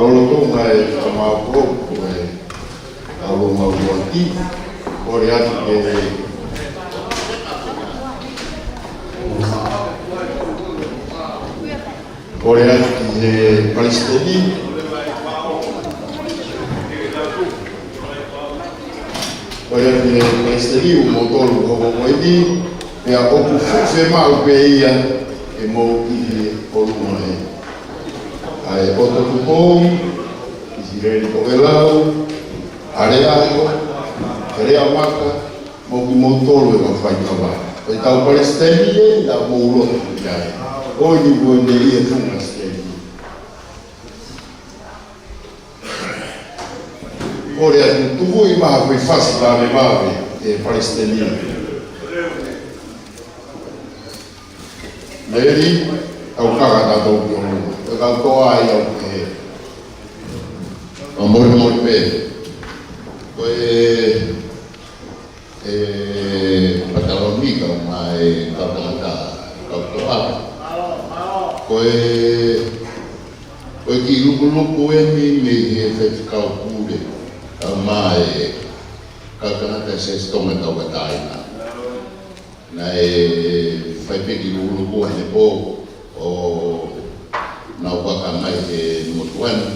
Lolotonga e tamaopoʻopo e ʻAlonga Uaki, kole atu ke kole atu ki he Palesiteni. Kole atu ki he Palesiteni, ʻoku mou tolu ʻoku mou ʻi heni, pea ʻoku fuʻu fiemaʻu pē ia ke mou ʻi he ʻolunga ē. ʻA e ʻOtua Tupou, ʻIsileli Tokelau, ʻAleaho, ʻAleamaka, mo kimoutolu e kau faikava. Ko e tau Palesiteni ē, ʻoku mou loto ki ai. Ko eni ko eni ʻi he funga Siteni. Kole atu tuku i maha kui fasi vave vave e Palesiteni. Meli, kau kaka tātou ki ʻolunga. Ko e kau toa ai au ke. ʻO mori mori pē. Ko e, e, pataloni kau mai kau tangata kau toa. Ko e, ko e kiʻi lukuluku eni mei he faifekau pule. Kau mai kau tangata Siasi Tonga Tauʻatāina. Naʻe fai pē kiʻi lukuluku ʻanepō ʻo nau vaka mai he motuʻa ni,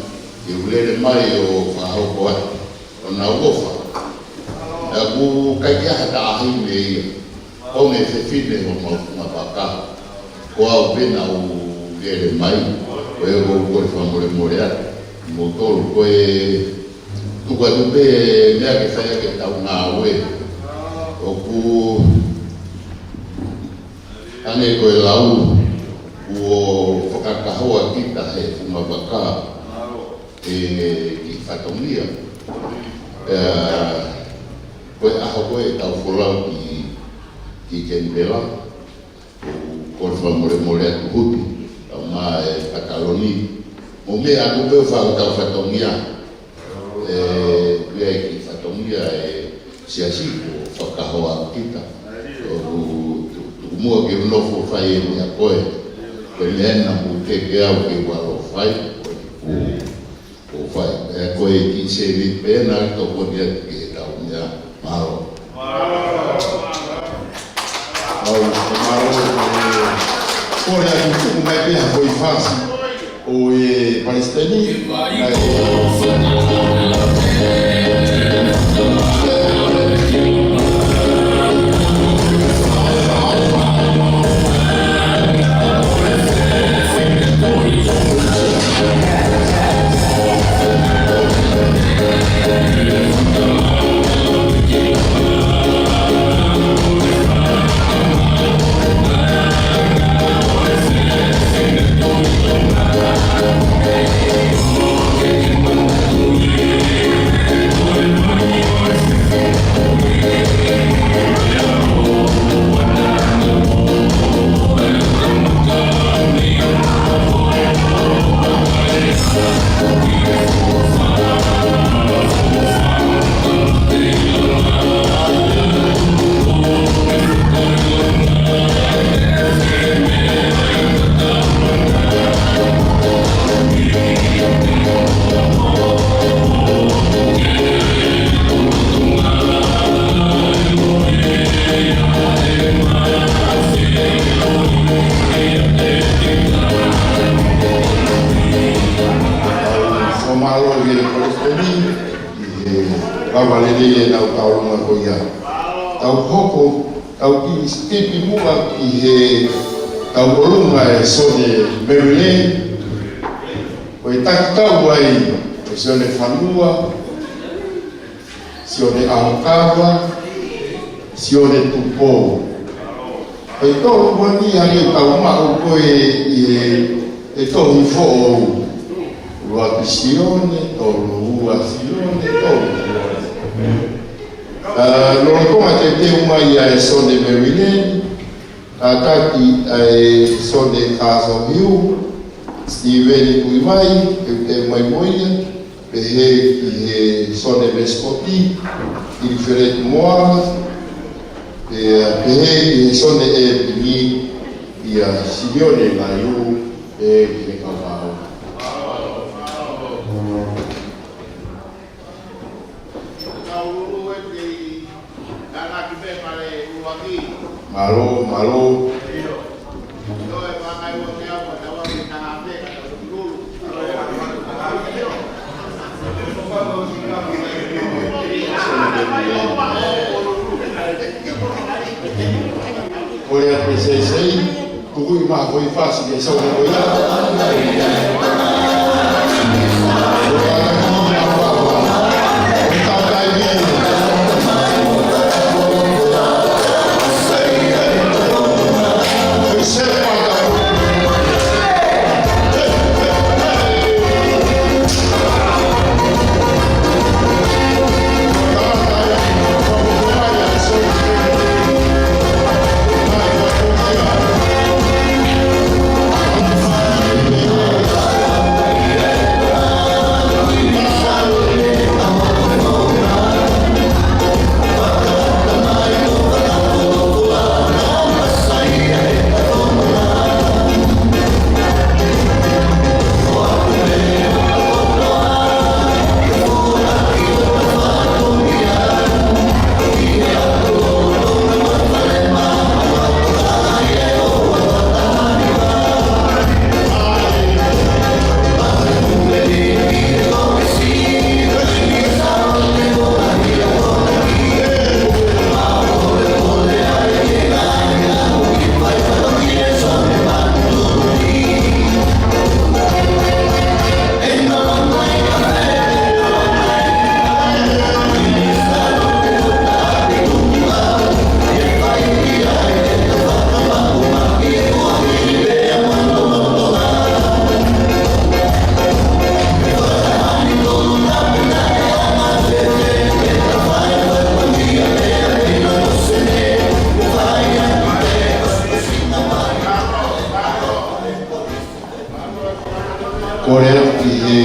ke u lele mai ʻo fakahoko atu ʻo nau ʻofa. ʻOku ʻikai ke ʻi ai ha taʻahine ia, ko e fefine ʻo mau funga vaka. Ko au pē naʻa ku lele mai, ko e ʻoku ou kole fakamolemole atu, moutolu ko e tuku atu pē meʻa ke fai ʻaki ʻetau ngāue. ʻOku hangē ko e lau, kuo fakakahoa kita he funga vaka e kiʻi fatongia. Pea ko e ʻaho ko ē ʻetau folau ki, ki Kenipela. ʻOku ou kole fakamolemole atu Huti, kau mai e pataloni. Mo meʻa atu pē ʻo fai hotau fatongia. E, meʻa e kiʻi fatongia e siasi kuo fakakahoa kita. ʻOku tu-, tuku muʻa ke u nofo ʻo fai e meʻa ko ē. Ko e meʻa ena mou teke au ke u ʻalu ʻo fai. Ko e ku ʻo fai. E, ko e kiʻi sēniti pē ena ʻe tokoni atu ki heʻetau meʻa. Mālō. Mālō, mālō, e, kole atu tuku mai pē ha foʻi fasi ʻo e Palesiteni. Fakamālō ki he Palesiteni, ʻi he lava lelei ʻenau tauʻolunga ko ia. Tau hoko, tau kiʻi sitepi muʻa ki he tauʻolunga e Sione Maryland. Ko e takitau ai, ko Sione Fanua, Sione ʻAhokava, Sione Tupou. Ko e tolu ko eni ʻa e tau maʻu ko ē ʻi he, he tohi foʻou. Ua ki Sione, tolu ua Sione, tolu ua. Ā, lolotonga e teuteu mai ʻa e Sione Maryland, kātaki ʻa e Sione Kasohiu, Steven Tuivai, teuteu mai mo ia. Pehē ki he Sone Mēsikoti, ʻIlifeleti Moala, pea pehē ki he Sone ʻEpingi, ʻia Simione Ngaiu, pehē ki he kau māʻolunga. Mālō, mālō. Kole atu e seisei, tuku ʻi maha ko e fasi ke sau ko ia. Kole atu ki he,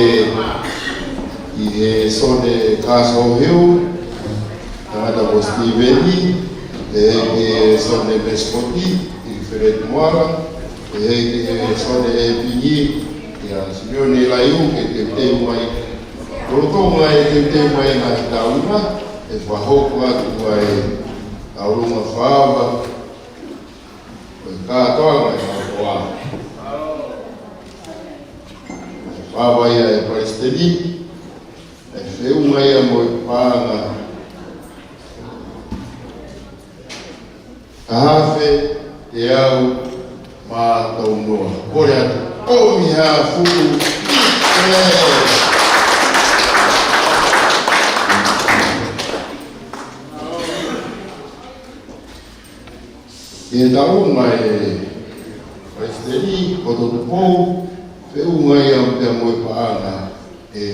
ki he Sone Castle Hill, tangata ko Sitiveni, pehē ki he Sone Mēsikoti, ʻIlifeleti Moala, pehē ki he Sone ʻEpingi, ʻia Simione Ngaiu ke teuteu mai. Lolotonga e teuteu mai ʻa e ngaahi taʻu na, ʻe fakahoko atu ai e tauʻolunga fakaava, ko e kātoanga ʻo e ʻOtua. Fakaava ia ʻe he Palesiteni, ʻe feʻunga ia mo e paʻanga. Taha afe teau mā tolu noa. Kole atu, ʻomi ha fuʻu. ʻI he tauʻolunga ʻa e Palesiteni, ko Tupou, feʻunga ia pea mo e paʻanga ʻe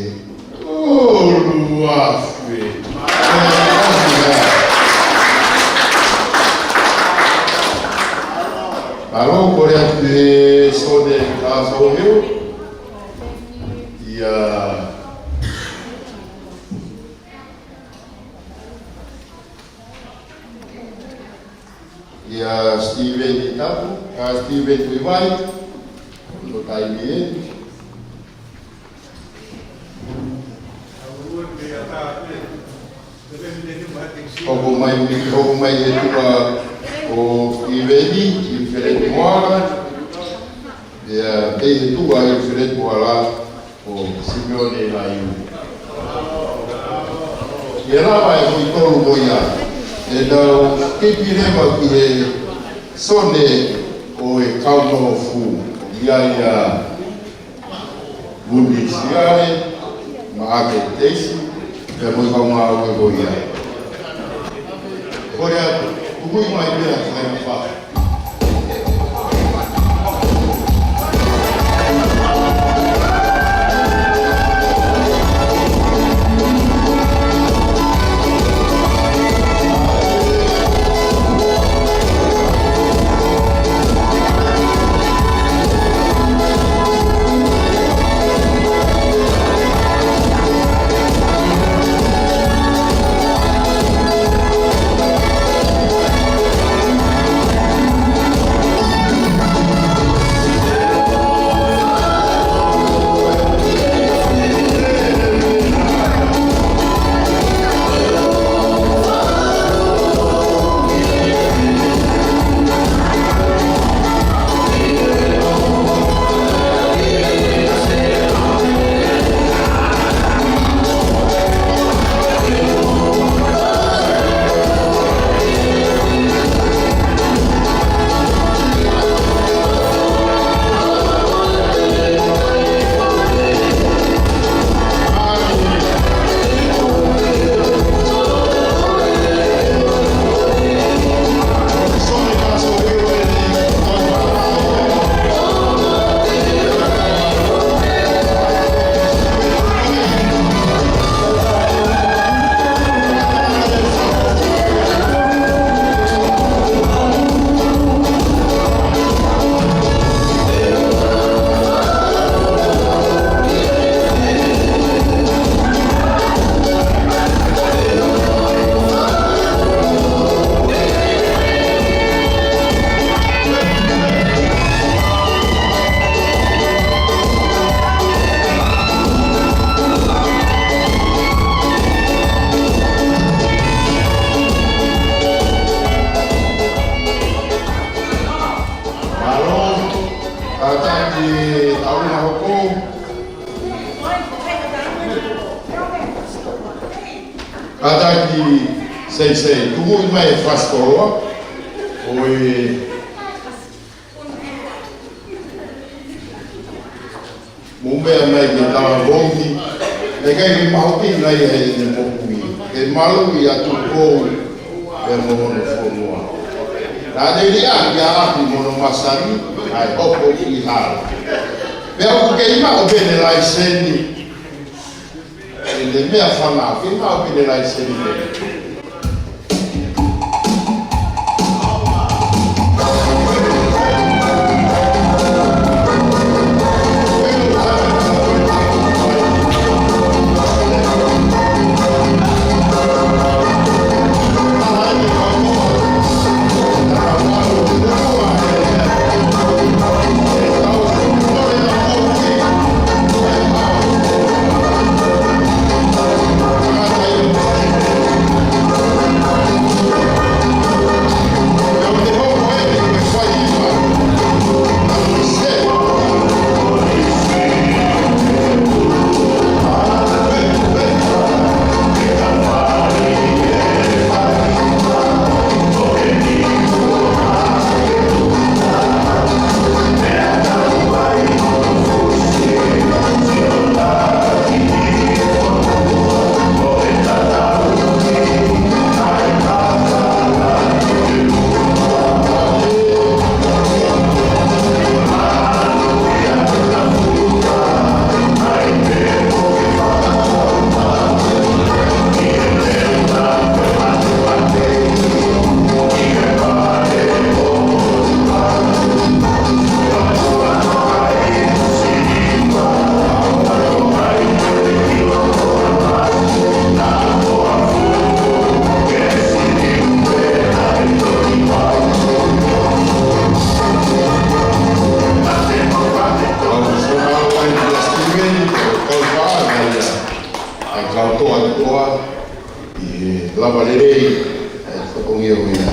tolu afe. Mālō, kole atu ki he Sone Castle Hill. ʻIa ʻIa Sitiveni Tapu, ʻa Sitiveni Tuʻivai, ko e taimi eni. Hoko mai, hoko mai he tuʻa ʻo Sitiveni, ʻIlifeleti Moala. ʻIa, pehē he tuʻa ʻo ʻIlifeleti Moala, ko Simione Ngaiu. ʻIa, lava e foʻi tolu ko ia. ʻE tau kipi leva ki he Sone ʻo e Kau Noa Fū. ʻIa, ʻia Luni Siale, Maʻake Teisi, pea mo e kau ngāue ko ia. Kole atu, tuku mai pē ʻa e fai pa. Seisei, tuku mai e fasi koloa. ʻOi. Mou meʻa mai ke tau vongi. Naʻe ʻikai ke mahuʻinga ia heʻene moʻui. Ke malu ia Tupou, pea mo hono fonua. Naʻa ne liʻaki ʻa ʻapi mo hono masani, ʻa e hoko ki hala. Pea ʻoku kei maʻu pē ʻene laiseni. ʻEne meʻafanga, kei maʻu pē ʻene laiseni. ʻI he lava lelei, ʻe fatongia ko ia.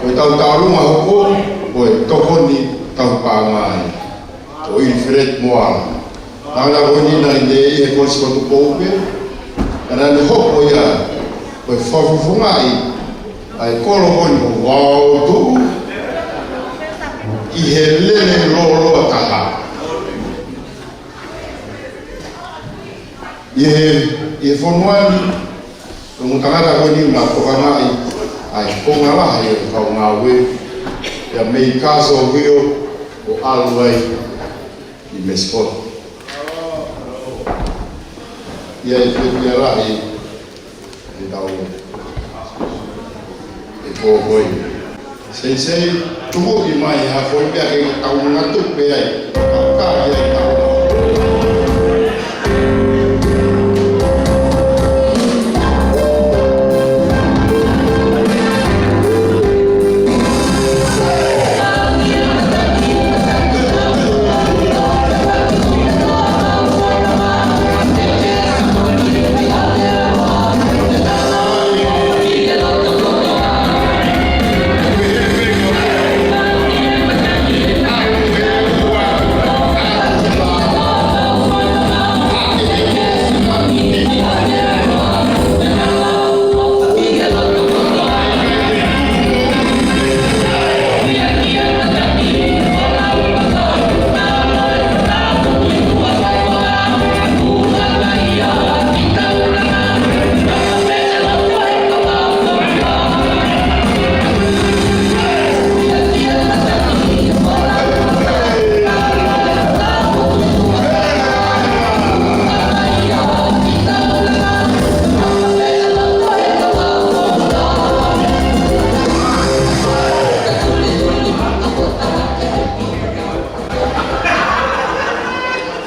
Ko e tau taulunga hoko, ko e tokoni tau pāngai. Ko Uilifeleti Moala. Naʻa na ko eni naʻe ʻi he Kolisi ko Tupou pē. Naʻa ne hoko ia, ko e fakafofongaʻi, ʻa e kolo ko eni ko Vaotuʻu, ʻi he lele lōloa taha. ʻI he, ʻi he fonua ni, ko e tangata ko eni naʻe tokangaʻi ʻa e konga lahi ʻo e kau ngāue, ia mei Castle Hill ʻo ʻalu ai ki Messipoti. ʻI ai e fiefia lahi ʻi he tau e kōkoi. Seisei, tuku mai ha foʻi meʻa ke tau ngatu pē ai. Ka ai tau.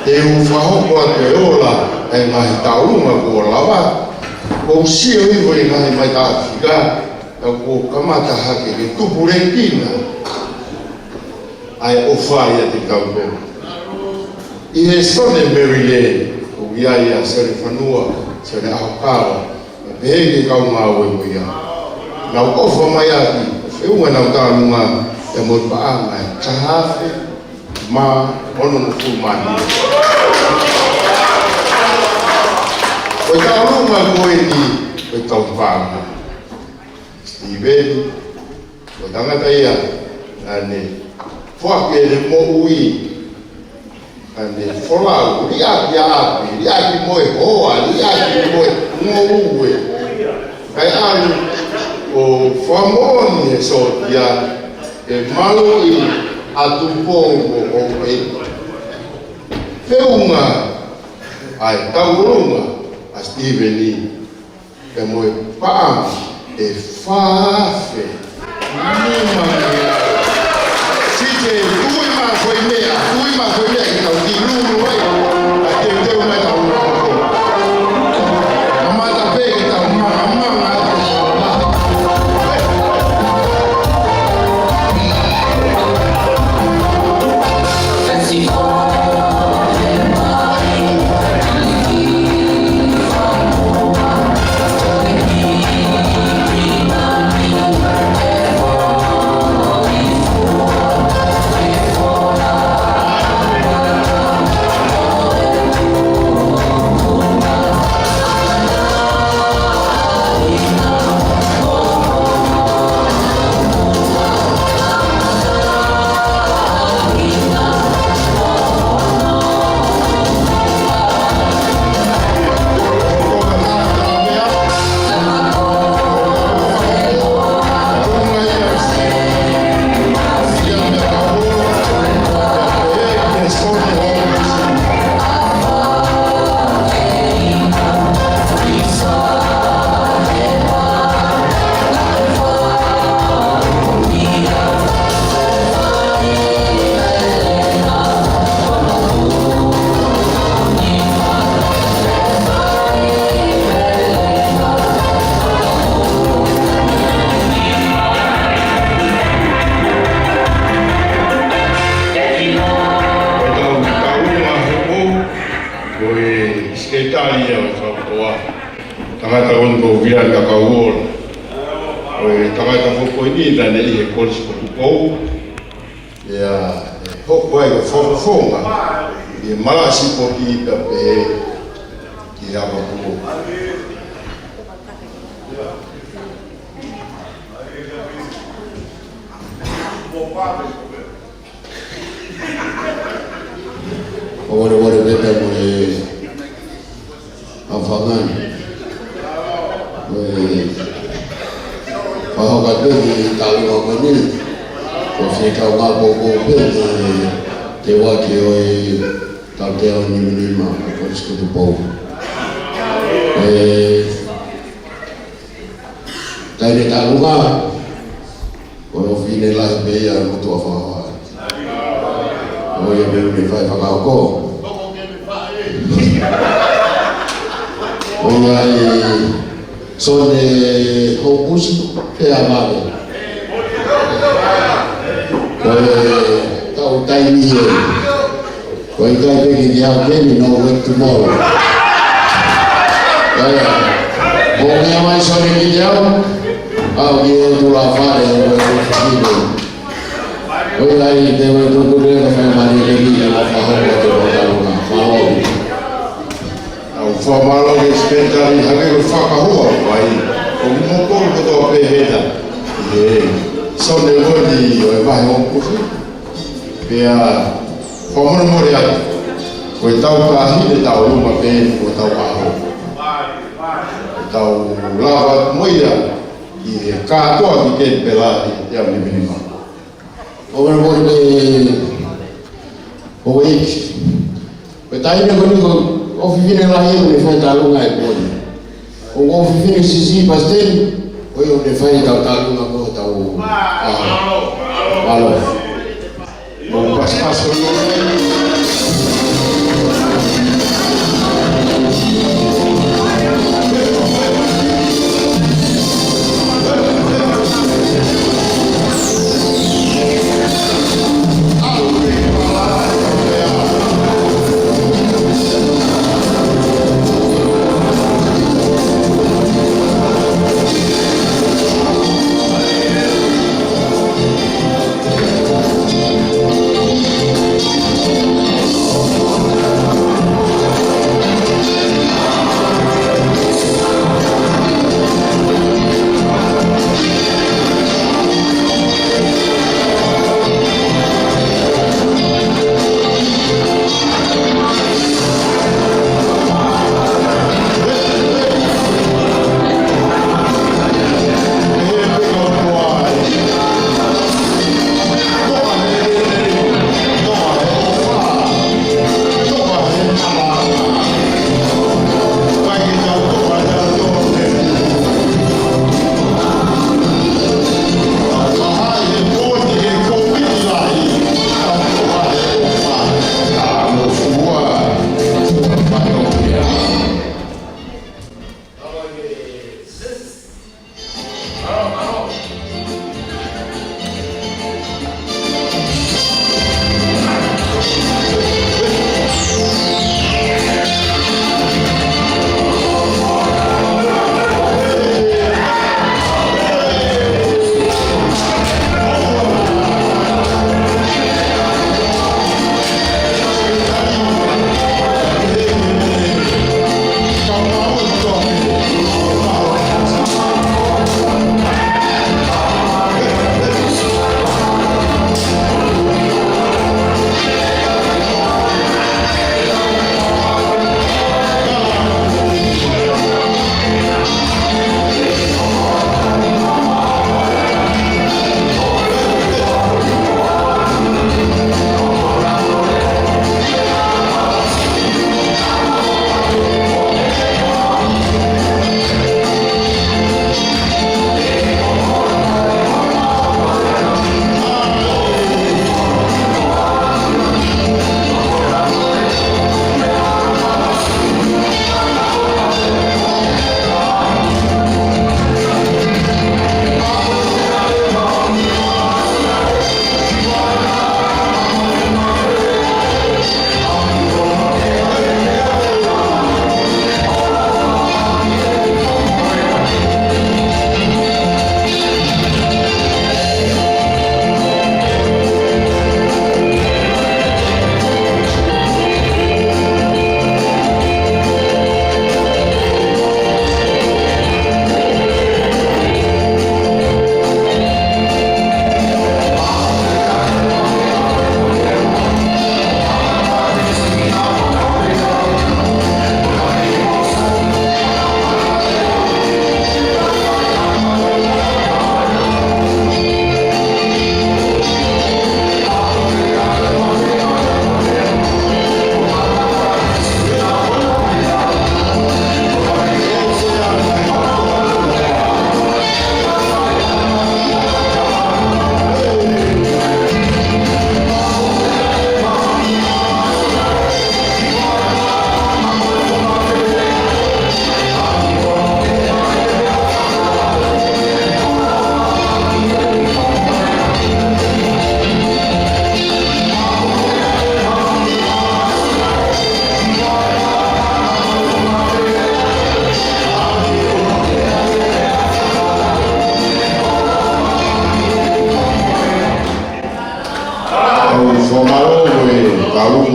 Te u fakahoko atu e ola ʻa e ngaahi taulunga kuo lava, kuo u sio hifo ʻi he ngaahi maʻi Taʻofi ka, ka kuo kamata hake ke tupulekina ʻa e ʻofa ʻiate kitautolu. ʻI he Sione Maryland, ʻoku ʻi ai ʻa Sione Fanua, Sione ʻAhokava, pehē ki he kau ngāue ko ia. Nau ʻofa mai ʻaki, feʻunga nau taulunga, ʻi he motu paʻanga ʻe taha afe mā onongofulu mā nima. Ko e taulunga ko eni, Tau pāma. Sitiveni, ko e tangata ia, naʻa ne foaki ʻene moʻui, naʻa ne folau, liʻaki ʻapi, liʻaki mo e hoa, liʻaki mo e ngoue. Kae ʻalu ʻo fakamoʻoni e sōtia, ʻe maluʻi ʻa Tupou mo ʻOueiki. Feʻunga ʻa e tauʻolunga ʻa Sitiveni pea mo e paʻanga ʻe fā afe nima ngeau. Site, tui mai ha foʻi meʻa, tui mai ha foʻi meʻa ke tau kiʻi lulu ai. ʻA teuteu mai tau lulu. Kamata pē ke tau manga, manga atu. Ko e tau, tau ua hopo, ko e sekelitali ia ʻo e fakapotoʻa. Tangata ʻoku ou vila ni ka kau ola. Ko e tangata foʻou ko eni naʻa ne ʻi he Kolisi ko Tupou. Ia, ʻe hoko ai ʻo fakafofonga ʻi he malasi ko ki ta pehē ki he ʻAvakuo. ʻO vale vale pē pea mo e ʻAfangani. Ko e fakahoka pē ki he talu ʻa ko eni. Ko e fie kau ngā pōpō pē ki he teuaki ʻo e tautea ʻo Nimanima, ko e Kolisi ko Tupou. ʻE, taimi talu ngā, ko e ʻofefine lahi pē ia ʻo e motuʻa fakahoha. ʻO ia pē ʻoku ne fai fakahoko. ʻO ia ʻe Sone Hokusi, pea vale. Ko e tau taimi ē. Ko e ʻikai pē ke ke au keni, no work tomorrow. ʻIo. Mo meʻa mai Sone kiate au. Au ki he ʻOtu Lāfale, ko e ʻofefine. Ko e ʻikai te u tuku le ka fai mani le ni le ma faho ko te mo tau na. Faho. ʻOku ou fakamālō ki he sekelitali hangē ko e fakahoa mai. ʻOku mou kole kotoa pē hena. ʻE, Sone Loni ʻo e Vahe Hokusi. Pea, fakamolemole atu. Ko e tau taʻahine tau luma pē, ko e tau ʻaho. Tau lava mo ia, ʻi he kātoa ki Kenipela, ʻi he teau Nimanima. Fakamolemole pē, ʻOueiki. Ko e taimi ko eni ko e ʻofefine lahi ʻoku ne fai talunga e poni. Ko e ʻofefine siʻisiʻi pasiteni, ko ia ʻoku ne fai tau talunga ko e tau. ʻA. Mālō. Mo pasipasi ko eni.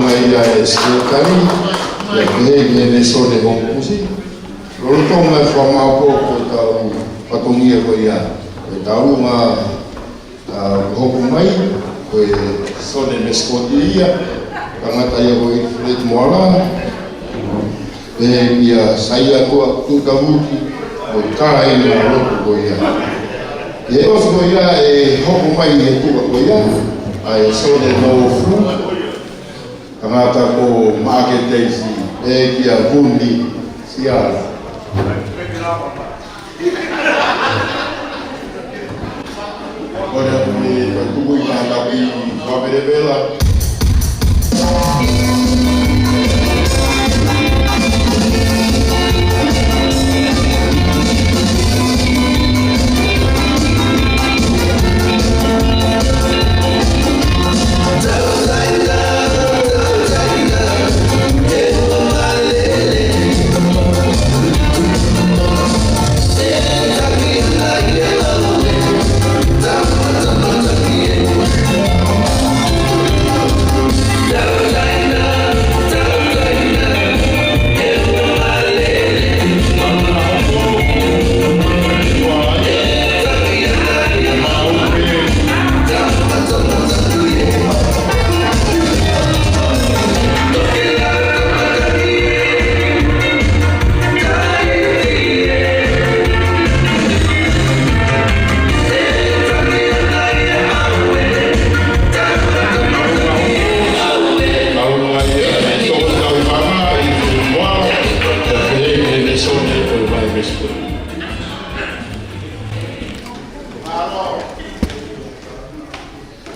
Mai ia e Sekelitali, ia pehē ki he Lēsone Houkusi. Lolotonga e fakamaʻopoʻopo ʻetau fatongia ko ia, ʻetau ʻulunga, ʻa, hoko mai, ko e Sone Mesikoti ia, tangata ia ko Wilfred Moala, pehē kia Saia Tuʻa Tutavuki, mo e kāinga lotu ko ia. ʻI he ʻosi ko ia ʻe hoko mai he tuʻa ko ia, ʻa e Sone Nofu, tangata ko Maʻake Teisi, pehē kia Vuni Siala. Ko ia ʻoku ne tuku ʻi he taha tapu ʻi Vavelavela.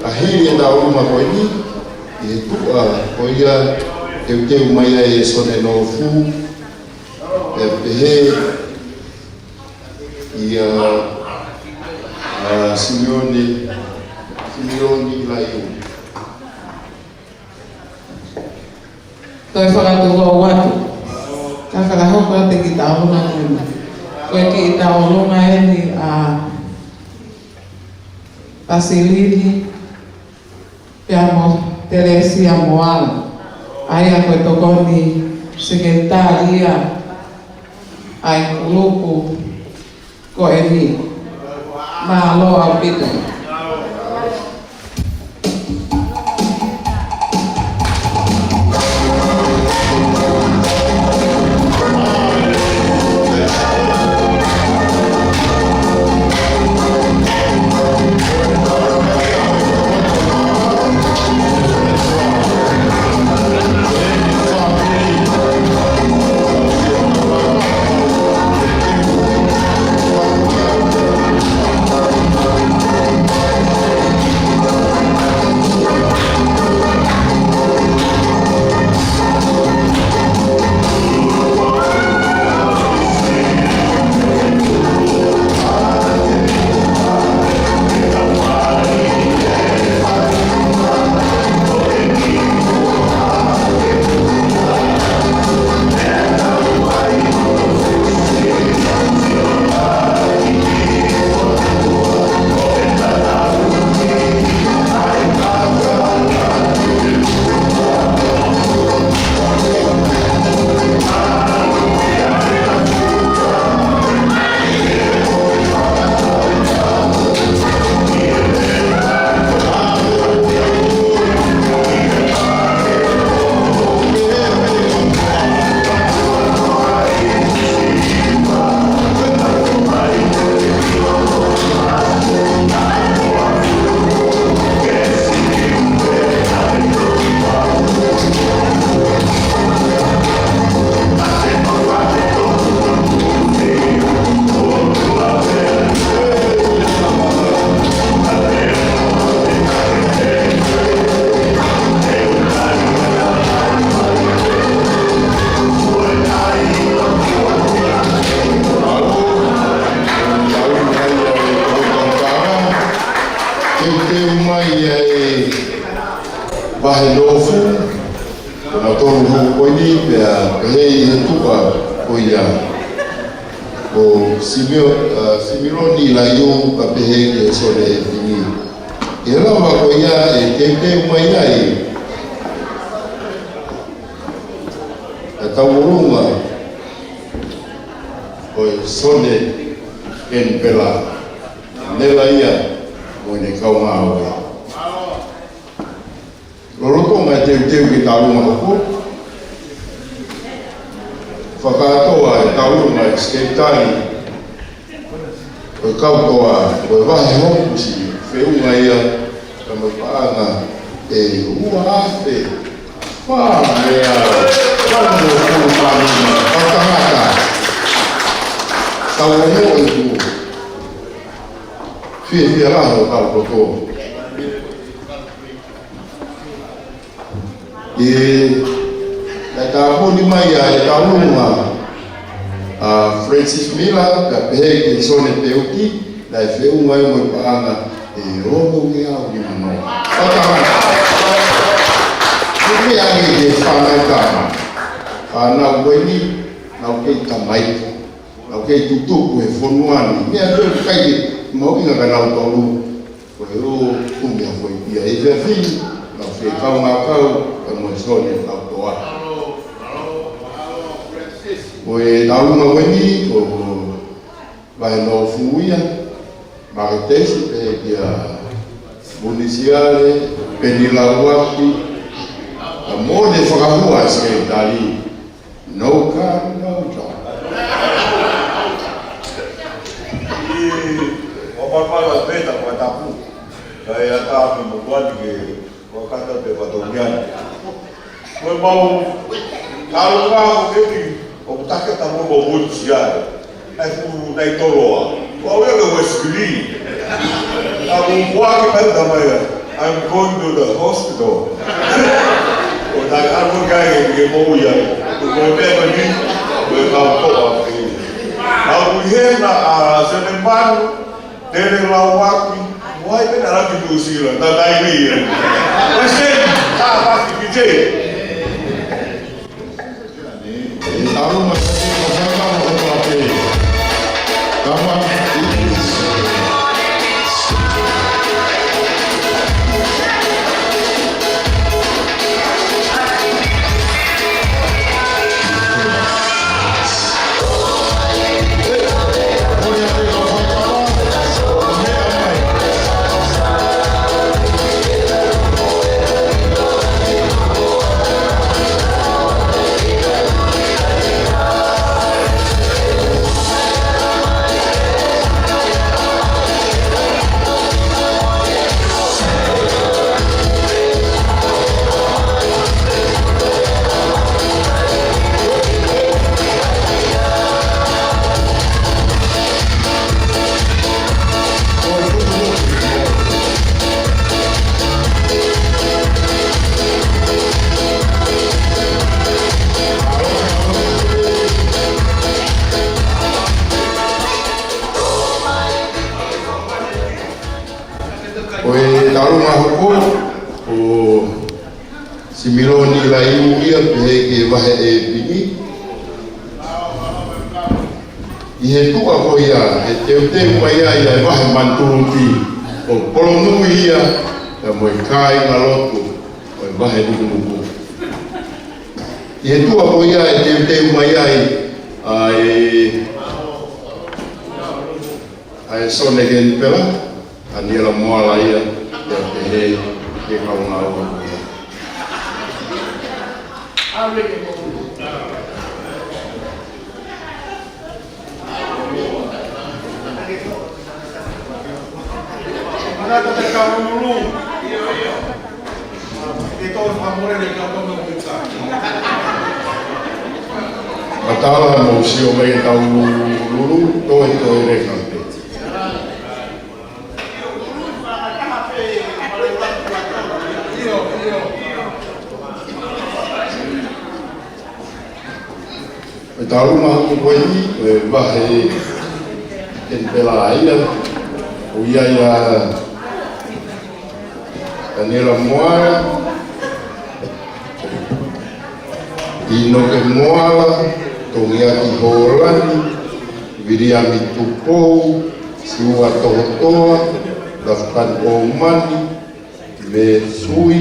ʻA hili ʻetau ʻulunga ko eni, ʻi he tuʻa ko ia teuteu mai ai e Sone Nofu, ʻe pehē ia, ʻa, Simione, Simione Laiu. Toe fakatulou atu. Ka fakahoko atu e kiʻi tauʻolunga ko eni. Ko e kiʻi tauʻolunga eni ʻa Pasilini, pea mo Telesia Moala. ʻA ia ko e tokoni sekelitali ia ʻa e kulupu ko eni. Mālō ʻaupito. Teuteu mai ʻa e Vahe Nofu, ko nautolu hoko ko eni, pea pehē ʻi he tuʻa ko ia. Ko Simio-, ʻa, Similoni Laiu, pea pehē ki he Sone ʻEpini. ʻI he lava ko ia ʻe teuteu mai ai Tauʻolunga ʻo e Sone Kenipela, Nela ia mo ʻene kaungāʻapi. Lolotonga e teuteu ke tauʻolunga hoko, fakakātoa e tauʻolunga e Sekelitali ʻo e kau toa ʻo e vahe houʻeiki, feʻunga ia ka mo e paʻanga ʻe ua afe fā mea valungofulu mā nima ʻo tangata. Tau ongoʻi ʻoku fiefia lahi ʻo kau kotoa. ʻI he tāpuni mai ʻa e tauʻolunga ʻa Francis Miller, ka pehē ki he Sone Peuki, naʻe feʻunga ia mo e paʻanga ʻe ono ngeau nima noa. Fakataha. Ko e meʻa ia ki he fānau tama. Fānau ko eni, nau kei tamaiki. Nau kei tutuku he fonua ni. Meʻa pē ʻoku ʻikai ke mahuʻinga ka nau tolu. Ko e ʻū kumi a foʻi pia ʻi he efiafi ni, nau fie kaungā kau, ka mo e Sone kau toa. Ko e tauʻolunga ko eni, ko Vahenofo ia, Maketesi pē kia Munisiale, Penilauaki, ka mo ʻene fakahua Sekelitali, no car, no job. ʻI ʻo papala peta kua tapu, ka e ata me mo kuani ke kua kata te patongiani. Ko e mau, ʻalu ka ko keti, ʻoku taketa mo mo mutu siare. ʻAi ku nai toloa. Kua ue ke West Philly. ʻA ku kuaki mai tamai ia. I'm going to the hospital. ʻO tai ʻalu kai ke ke mo ia. Ko e meʻa ni, ko e kau toa. ʻA ku hena ʻa Sene Manu, Tele Lauaki, wai pena laki New Zealand, na tai ni ia. Western, ta pasi ki te. Ko e tauʻolunga hoko, ko Similoni Laiu ia pehē ki he vahe ʻEpini. ʻI he tuʻa ko ia, ʻe teuteu mai ai ʻa e vahe Manutuluki, ko Polonui ia, ka mo e kāingalotu ʻo e vahe Nukunu. ʻI he tuʻa ko ia ʻe teuteu mai ai ʻa e, ʻa e Sone Kenipela, Taniela Moala ia, ia pehē ki he kaungāʻapi. Matala mo sio mai e tau lulu, toe toe leka pē. ʻE tauʻolunga hoko ko eni, ʻe vahe Kenipela ia, ʻoku ʻi ai ʻa Taniela Moala, ʻInoke Moala, Tongiaki Holani, Viliami Tupou, Siua Tohotoa, Lafitani ʻOmani, Mesui,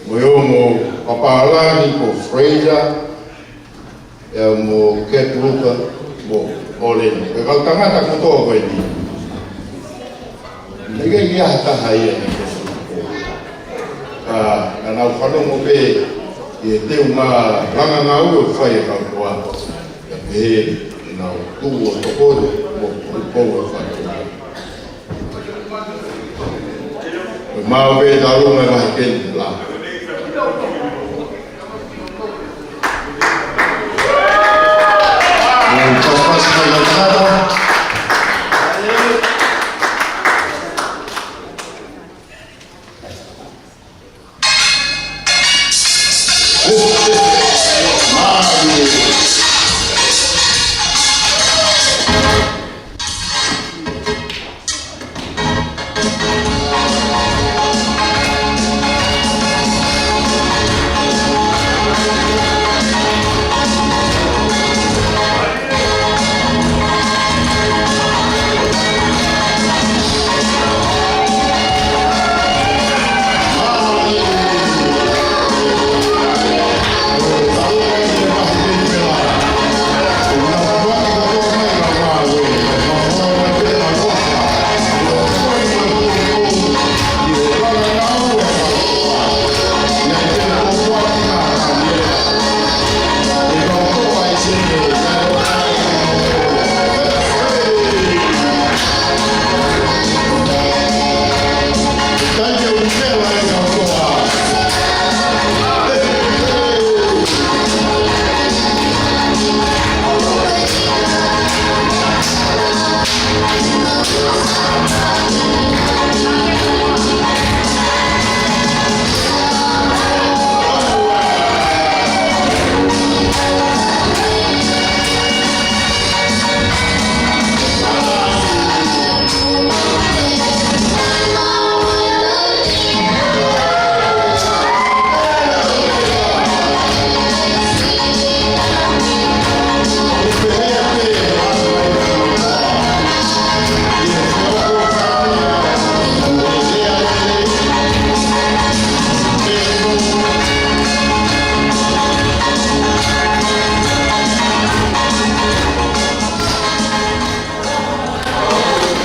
mo e ongo papālangi ko Fraser, ʻIo, mo Kepuluka, mo Oleni. Ko e kau tangata kotoa ko eni. Naʻe ʻikai ke ʻi ai ha taha ia naʻe ke. Ka, ka naʻa nau fanongo pē ʻi he teunga langa ngāue ʻoku fai ʻe he kau toa. Ka pehē, ʻenau tuʻu ʻo tokoni, mo, mo, mo, mo, Mau pē talu mai vahe keni la. Mau paspas mai la tangata.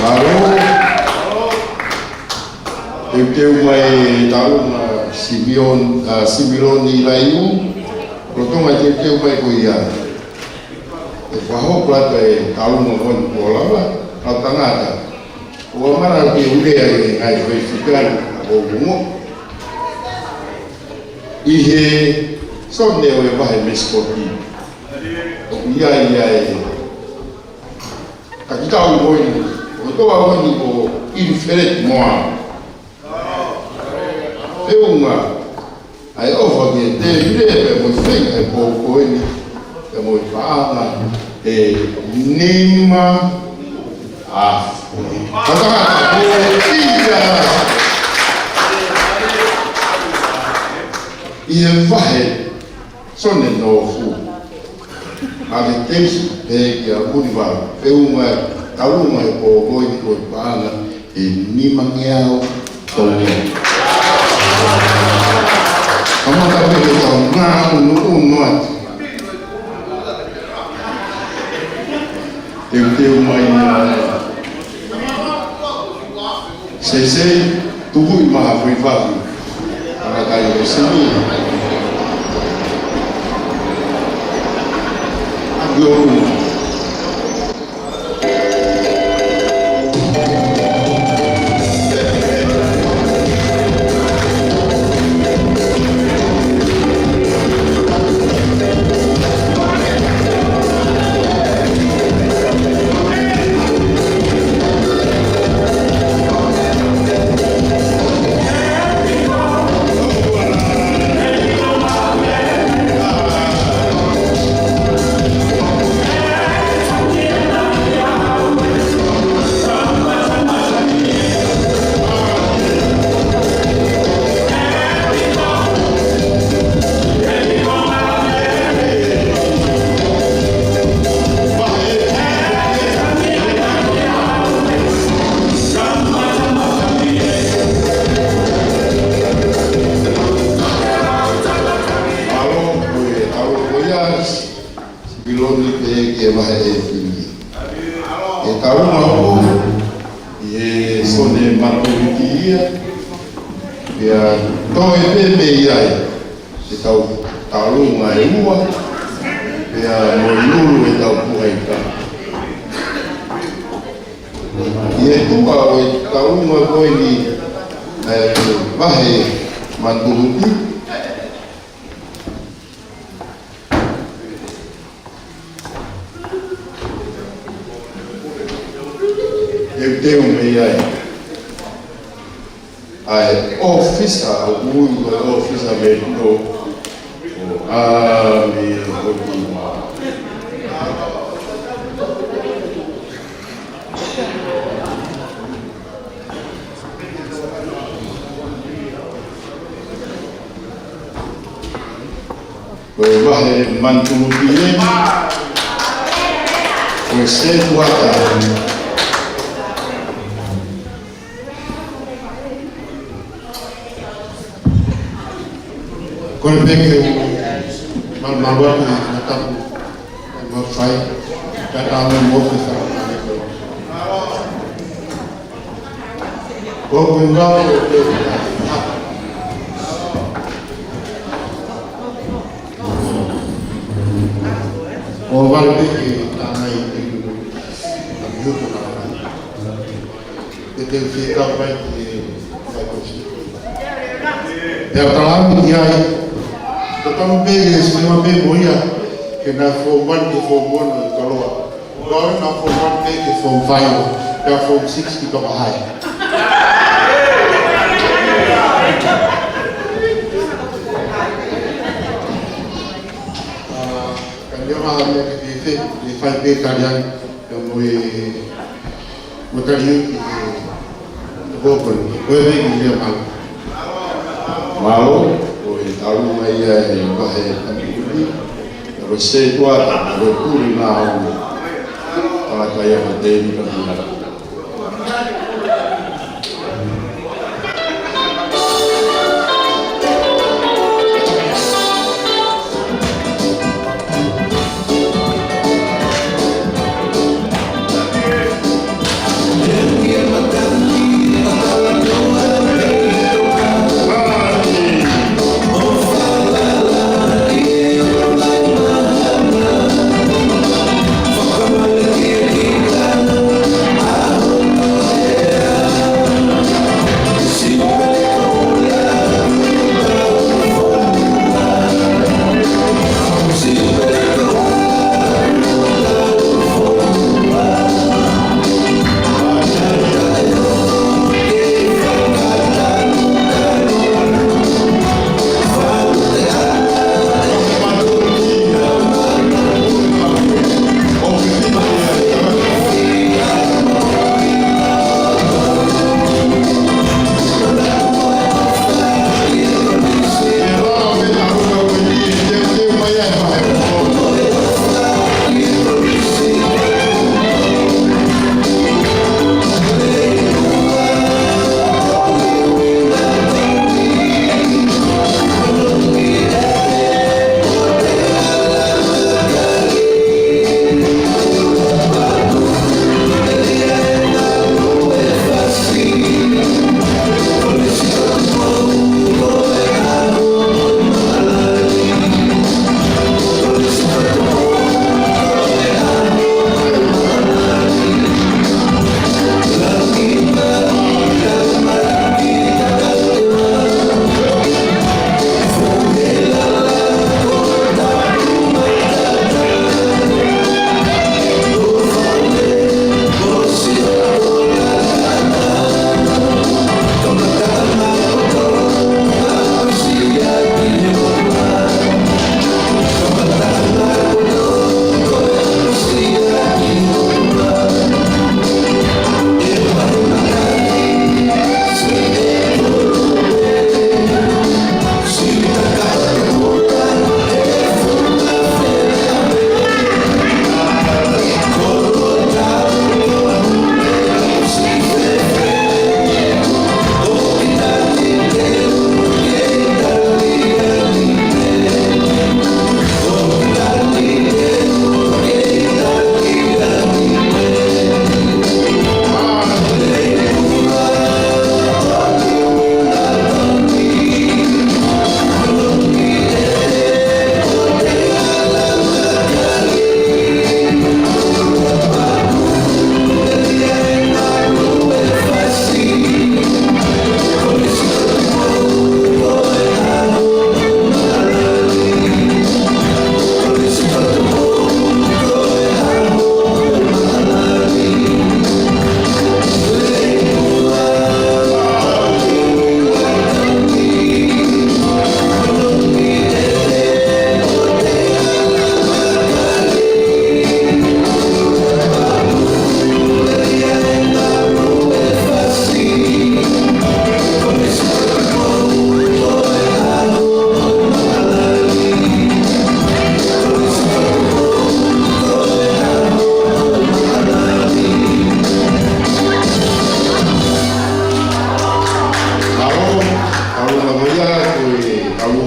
Mālō. Teuteu mai taʻunga Simeon, ʻa, Similoni Laiu. Lolotonga teuteu mai ko ia, ʻe fakahoko atu e taʻunga ko eni kuo lava, kau tangata. ʻOua mara ke u lea ʻi he ngaahi foʻi fika ʻoku ou ongoʻi. ʻI he sone ʻo e vahe mesikoti, ʻoku ʻi ai ʻa e takitau ko eni, ʻoku toʻa ko eni ko Ilifeleti Moa. Feʻunga ʻa e ʻofa ki he tēvile pea mo e feinga he pō ko eni, pea mo e paʻanga ʻe nima afe. Ka tangata ko ia ʻi he vahe sone nōfu. Ka ke teisi pē kia Vunivalu, feʻunga taʻunga he pō ko eni ko e paʻanga ʻe nimangeau tolu. Kamata pē ke tau ngāueʻi atu. Teuteu mai ʻa Seisei, tuku ʻi maha fui faki. Ana kai o sini. Aku o. e vahe ʻe fili. ʻE taunga ʻo ʻi he sone matuliki ia, pea toe pē mei ai ʻetau taunga ʻe ua, pea mo e lulu ʻetau puha ika. ʻI he tuʻa ʻo e taunga ko eni ʻa e vahe matuliki, ʻe teu mei ai ʻa e ʻōfisa, ʻoku ui ko e ʻōfisa mei tuʻa, ʻo ʻAmi Hotima. Ko e vahe matuliki eni, ko e setuata. Ko e peke u malumalu atu ʻi he tapu ʻe mau fai, ka tau mo ke sa. Ko e ngāue ʻo e ʻo vale peke tāngai ʻi he ʻapiako tāngai. Te te fie kau mai ki he mai kosi. Pea tau ʻalu ki ai. Tau tau pē e sima pē mo ia. Ke na form one ki form one ʻi Koloa. Koloa na form one pē ki form five. Pea form six ki Toka High. Ah, ka ni o ha meʻa ke te fe, te fai pē talian. Ka mo e, mo taliu ki he, ko e, ko e, ko e, ko e, ko e, ko e, mālō. Mālō, ko e taunga ia e vahe matuliki, ko e setuata, ko e puli nā au. Tangata ia ko e tēni ka tangata.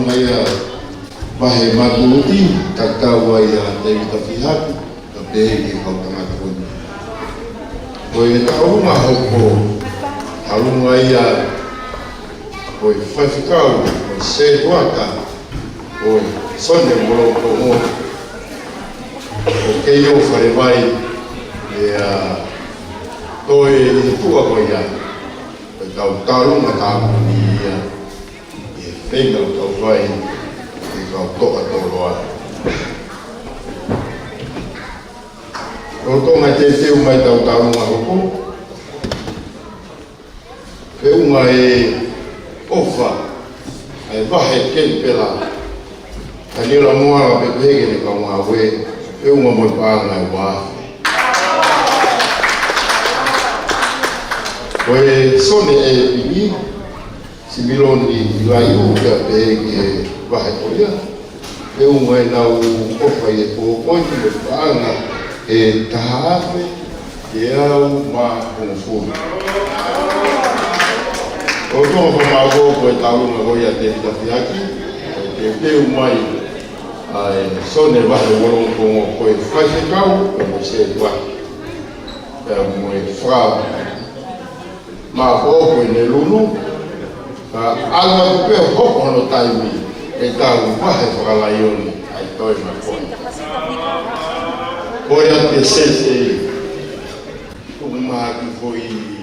Ia, vahe matuluʻi, tatau ai ʻa Tēvita Fihaki, kae pehē ki he kau tangata ko eni. Ko e taʻu ʻe hongofulu, ʻa e ʻuhinga ia, ko e faifekau, ko e sētuata, ko e Sone Molongopongo, ʻoku kei ʻi Falevai, ʻa e toe ʻi tuʻa ko ia, ko e taʻu talu ma taʻu ni ia, ʻi he feinga ʻo tau fai, ʻi he kau toʻa toloa. Lolotonga e teuteu mai taʻu talu ma hopo, feʻunga e ʻofa, ʻa e vahe Kenipela, Taniela Moala pehē ki heʻene kau ngāue, feʻunga mo e paʻanga ʻe ua afe. Ko e Sone ʻe Pini, Similoni Laiu, pea pehē ki he vahe ko ia, feʻunga ʻenau ʻofa ʻi he pō ko eni mo e paʻanga ʻe taha afe, teau ma hongofulu. Ko e toko fā mā ko e taʻu ʻe hongofulu ko ia Tēvita Fihaki, ʻe teuteu mai ʻa e Sone vahe Molongopongo ko e faifekau, ko e sētuata. Pea mo e fakamaʻopoʻopo ʻene lulu, ka ʻalu atu pē ʻo hoko hono taimi, ʻe tau vahe fakalaioni, ʻa e toe ma koni. Ko ia te sese, ʻoku mahaki foʻi.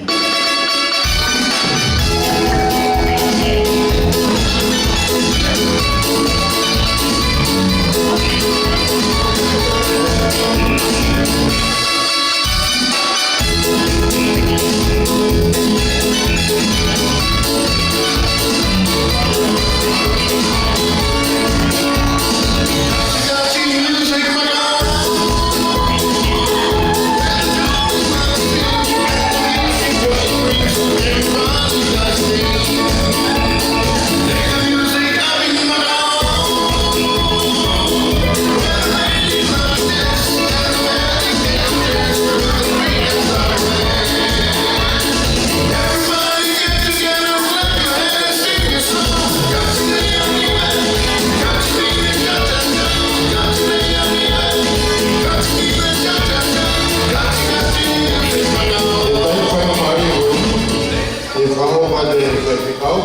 ʻE fakahoa ʻe he faifekau,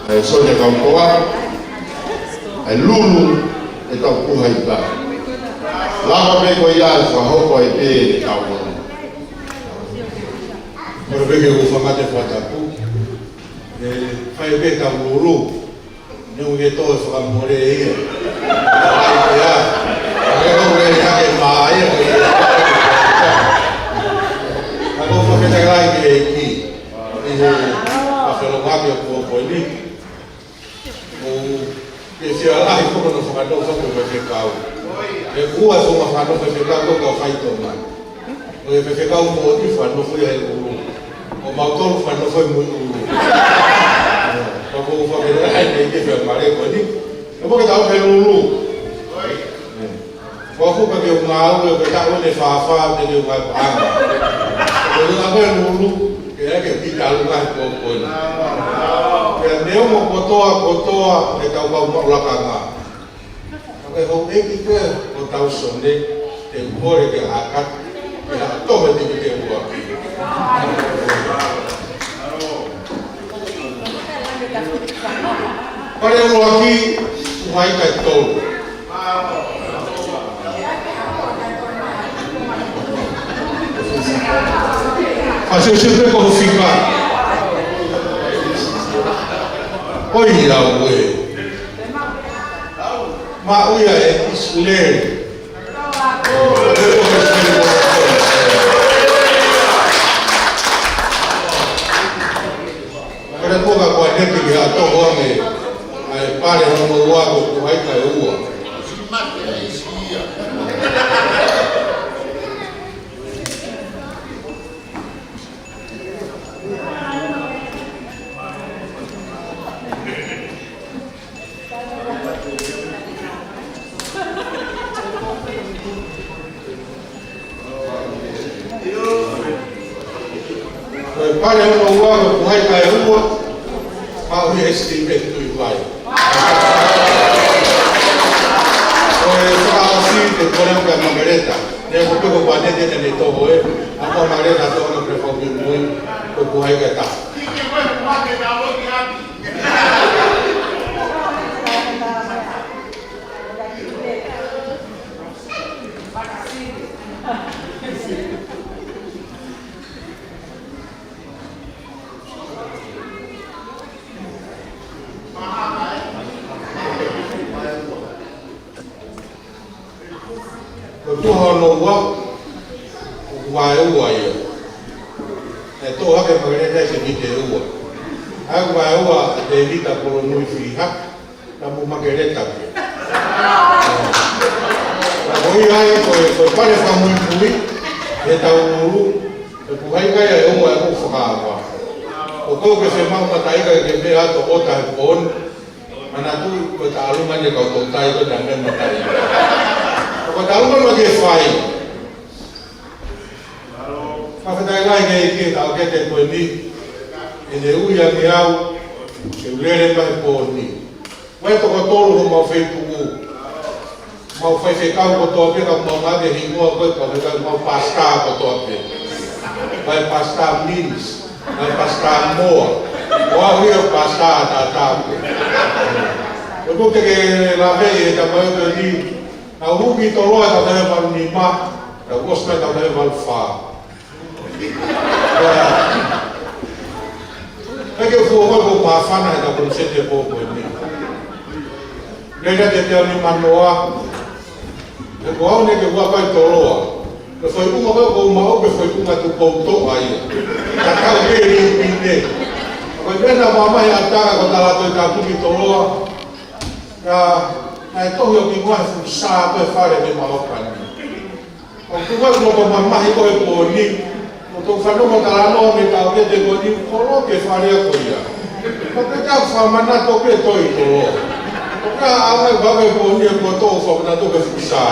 ʻa e Sone Kautoa, ʻa e lulu ʻetau kuha ika. Lava pē ko ia ʻe fakahoa ʻe he pē ʻe tau. Kole pē ke u fakaʻatā fakatapu. ʻE fai pē ʻetau lulu. Neu ke toe fakamole ia. Ai pea. Ke ko ke hake mai ia ke. Ka ko fakatakai ke ki. ʻI he fakalongaki ʻo kuo ko eni. ʻO ke sia lahi ko hono fakanofo ko e faifekau. ʻE ua ko hono fakanofo faifekau ko ka fai tō mai. ʻO e faifekau ko ʻi fakanofo ia he ʻulu. ʻO mautolu fakanofo ʻi mui ʻulu. Ka ko fakele ai nei ke fai male ko eni. ʻE mo ke tau fai ʻulu. Ko fuka ke u ngāue, ke taʻu ʻe fāfā, ke u ngāue paʻanga. Ko e ngāue ʻulu, ke ake pita alu ngāue ko ko eni. Ke ne ongo kotoa, kotoa, ke tau kau maʻu lakanga. Ka ke hou eki ke, ko tau Sone, te u kole ke haka, ke haka tohe te ke te ua. Pale ʻuluaki, ʻuhaʻi kae tolu. Fasiosipe ko fika. ʻOi ʻauē. Maʻu ia ʻe ʻIsileli. Kole kuo ka kua nepi ki ha toho ange, ʻa e pale hono ua ko ʻuhaʻi kae ua. Ko e pale hono ua ko ʻuhaʻi kae ua, maʻu ʻe Sitive Tuʻivai. Ko e fakaʻosi, te u kole atu kia Makeleta. Neongo pē ko Paneti naʻa ne toho ē, ʻa ko Makeleta ʻo toʻo ʻene fakamuimui, ko e puhai ka ta. Ko e tuʻa hono ua, ʻoku vaeua ia. ʻE toʻo hake ʻe Makeleta ʻa e seniti ʻe ua. ʻA ia ʻoku vaeua ʻa Tēvita Kolonui Fihaki, na mo Makeleta pē. Ka ko ia ai, ko e, ko e pale fakamuimui, he tau ulu, ʻe puhai kai ʻe ua ʻe ʻoku fakaava. Ko koe ke se mau mataika ke meʻa atu ʻo ʻota he pooni, manatuʻi ko e taʻalunga ʻeni ʻa e kau toutai ko ē naʻa nau mataika. Ko e taʻalunga naʻa ke fai. Fakafetaʻi lahi ki he ʻEiki he taʻokete ko eni, ʻene ui ange au ke u lele mai he pooni. Vahe toko tolu homau feituʻu. Mau faifekau kotoa pē ka mau ngāue he hingoa ko e kau faifekau, mau pasitā kotoa pē. Vahe Pasitā Mins, vahe Pasitā Moa, ʻo au ia pasitā ʻataʻatā pē. ʻOku te ke lave ʻi he tamaioʻeiki ni, naʻa ku hū ki Toloa he taʻu taha hiva valu nima, naʻa ku ʻosi mai he taʻu taha hiva valu fā. Pea ke fuofua ko e māfana he taʻu ko eni sete ko eni. Lele atu he teau nimanoa. He ko au naʻe ke ua kai Toloa. Ko e foʻi ʻunga ko ē ʻoku ou maʻu, ko e foʻi ʻunga Tupoutoʻa ia. Ka tau ke li pine. Ko e meʻa naʻa mamahi ʻa e ʻatā ko Talatoʻitapu ki Toloa. Ka naʻe tohi ʻo ki muʻa he fuʻu sā ko e fale mei Maʻoka ni. ʻOku ʻi ai hono mamahi ko e pooni, ʻoku tau fanongo talanoa mei he taʻokete ko eni, koloke fale ko ia. Ko e peka fakamanatu ke toe ʻi Toloa. ʻOku ʻi ai ʻa e ʻaonga ʻi he pooni ʻoku tau fakamanatu ke fuʻu sā.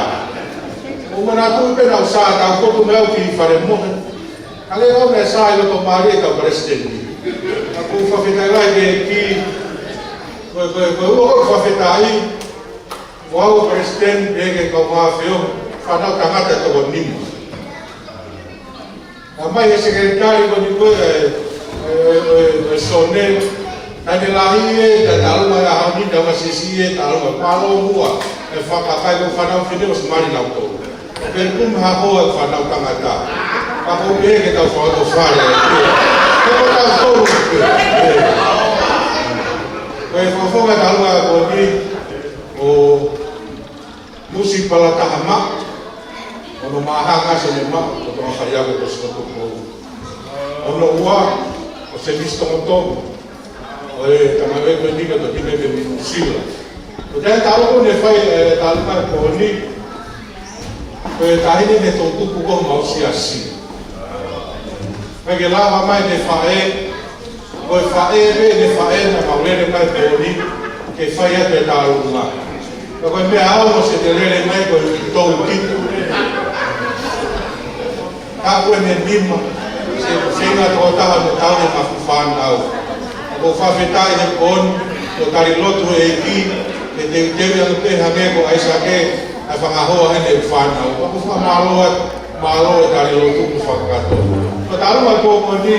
ʻOku ou manatuʻi pē naʻa ku sā, tau kotu mai au ki Falemohe. Ka lele ʻo ne sā ʻi loto mālie ʻa e kau palesiteni. Ka ʻoku ou fakafetaʻi lahi ki he ʻEiki, ko e, ko e, ko e ʻuhinga ʻoku ou fakafetaʻi, ko au ʻa e palesiteni, pehē ki he kau ngāue feohi, fānau tangata ʻe toko nima. Ka mai he sekelitali ko eni ko e, e, e, e, e Sone, naʻa ne lahi ʻi he taʻu talu mai ʻa Hauni, taʻu mai sisi ʻi he taʻu mai, mālō muʻa, ʻe fakakai ko e fānau fefine ʻosi mali nautolu. Pea ʻoku ʻi ai ha hoa ʻo e fānau tangata. Ka ʻoku ou pehē ke tau fakaʻoto fale. Ke tau tolu. Ko e fakafofonga taʻu ko eni ʻo Nusi Palataha Maʻu. Ono Maʻa Hanga Sene Maʻu, ko Tonga Faiako ko Sikoto Pou. Ono ua, ko Senisi Tongotongo. ʻO e tamaioʻeiki ko eni ka toki mei Nuʻusila. Ko e taʻu ko eni ʻe fai, e, taʻu mai ko eni, ko e taʻahine ne toʻutupu ko homau siasi. Pea ke lava mai ʻene faʻē, ko e faʻē pē ʻene faʻē naʻa mau lele mai ko eni, ke fai atu e taʻalunga. Ka ko e meʻa au mo se te lele mai ko e tou kitu. Ka ko e meʻa nima, se, se ʻi ai ha taha ʻoku tau ne mafu fānau. ʻOku ou fakafetaʻi he pooni, ko e tali lotu ʻa e ʻEiki, ke teuteu ia pē hangē ko ʻAisake, ʻa e fanga hoa heʻene fānau. ʻOku ou fakamālō atu, mālō e tali lotu ʻoku fakakakato. Ko e taʻalunga ko eni,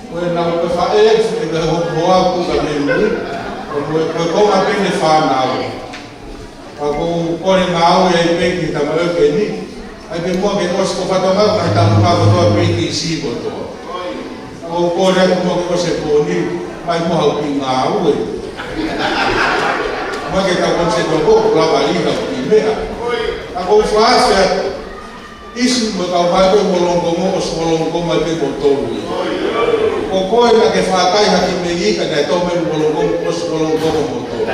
ko e naʻa ku faʻē, ʻe ka hopo aku ka me mui, ko e, ko e konga pē ʻene fānau. Ka ʻoku ou kole ngāue ai pē ki he tamaioʻeiki ni, ʻai pē muʻa ke ʻosi ko fatonga, ka he taʻu ka kotoa pē ki si kotoa. Ka ʻoku ou kole atu muʻa ke ʻosi e pooni, mai muʻa haʻu ki ngāue. Mai ke tau kon se toko, lava ʻi haʻu ki meʻa. Ka ʻoku ou fakaafeʻi atu, ʻIsi mo e kau mai ko e Molongokongo, ʻosi Molongokongo mai pē ko tolu ia. Ko koe naʻa ke fakai hake mei ka naʻe tau mai Molongokongo, ʻosi Molongokongo mo tolu.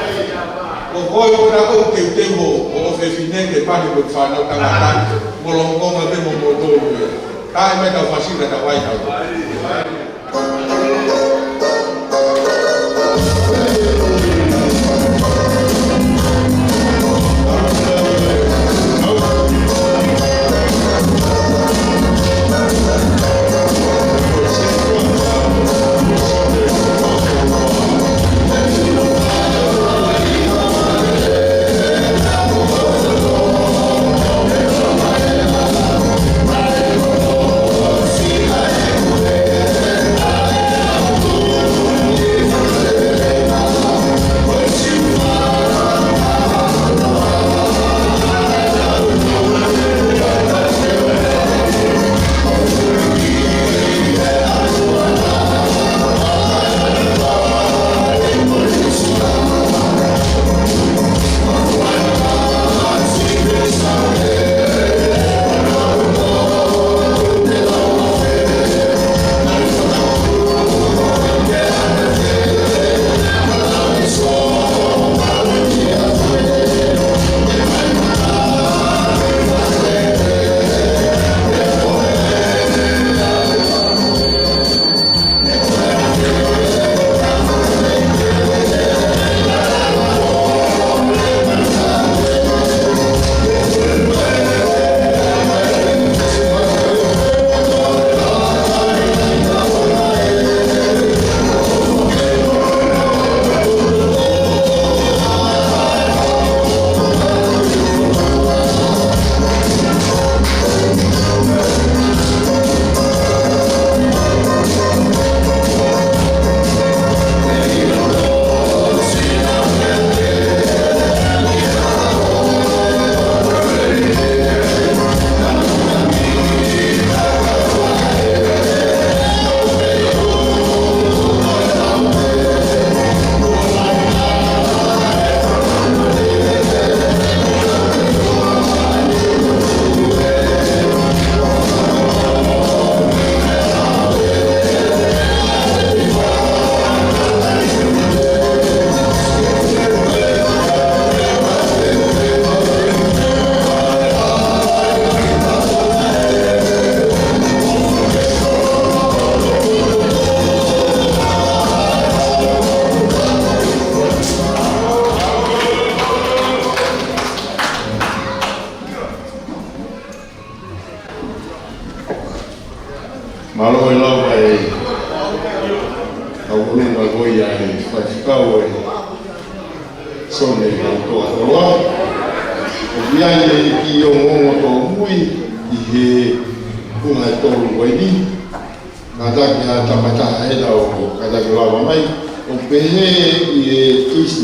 Ko koe ko naʻa ko teuteu ʻo, ʻo fefine ke pani ko e fānau tangata, Molongokongo mai pē mo tolu ia. Ka ʻi ai mai tau fasi ka tau ai tau. Mālō e lava e kau ʻolunga ko ia e faifekau e Sone ʻo Toa Toloa. ʻOku ʻi ai e kiʻi ongoongo tōmui ʻi he puha ʻe tolu ko eni. Kātaki ha tama ʻe taha hela ʻo kātaki lava mai. ʻOku pehē ʻi he ʻisi,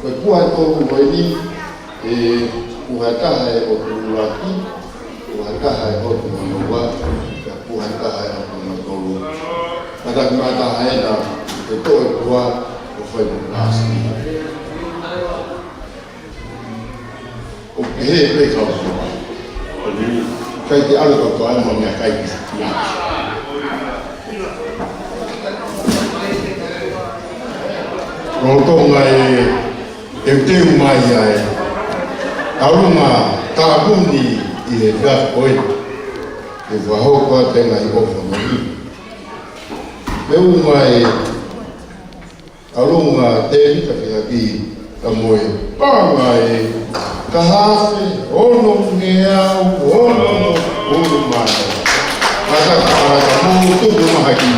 ko e puha ʻe tolu ko eni, ʻe puha ʻe taha ʻe ʻOtu ʻUluaki, puha ʻe taha ʻe ʻOtu Hono Ua, pea puha ʻe taha ʻe ʻOtu Hono Tolu. Kātaki mai ha taha hela ʻo toʻo e puha ʻo fai mo pasi. ʻOku pehē pē kau soa. ʻOku ʻikai ke ʻalu kau soa mo e meʻakai ki na. Lolotonga e teuteu mai ʻa e ʻolunga tāpuni ʻi he tapu ko ē, ʻe fakahoko atu e ngaahi ʻofa moʻui. Meʻa mai ʻa e ʻolunga tēvita ki he ʻEiki, ka mo e paʻanga ʻe taha afe ono ngeau ono ʻulu mano. Mātaka ʻa e mou tuku mahaki.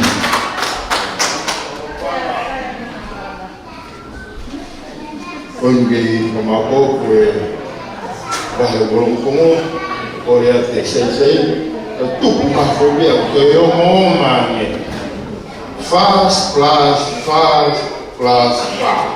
Ko eni ke fakamaʻopoʻopo e vahe ʻo Volokokongo, ʻoku ʻi ai e sēsē, ka tuku mahaki ko e meʻa ʻoku toe ʻomaʻoma ange. Fast plus fast plus fast.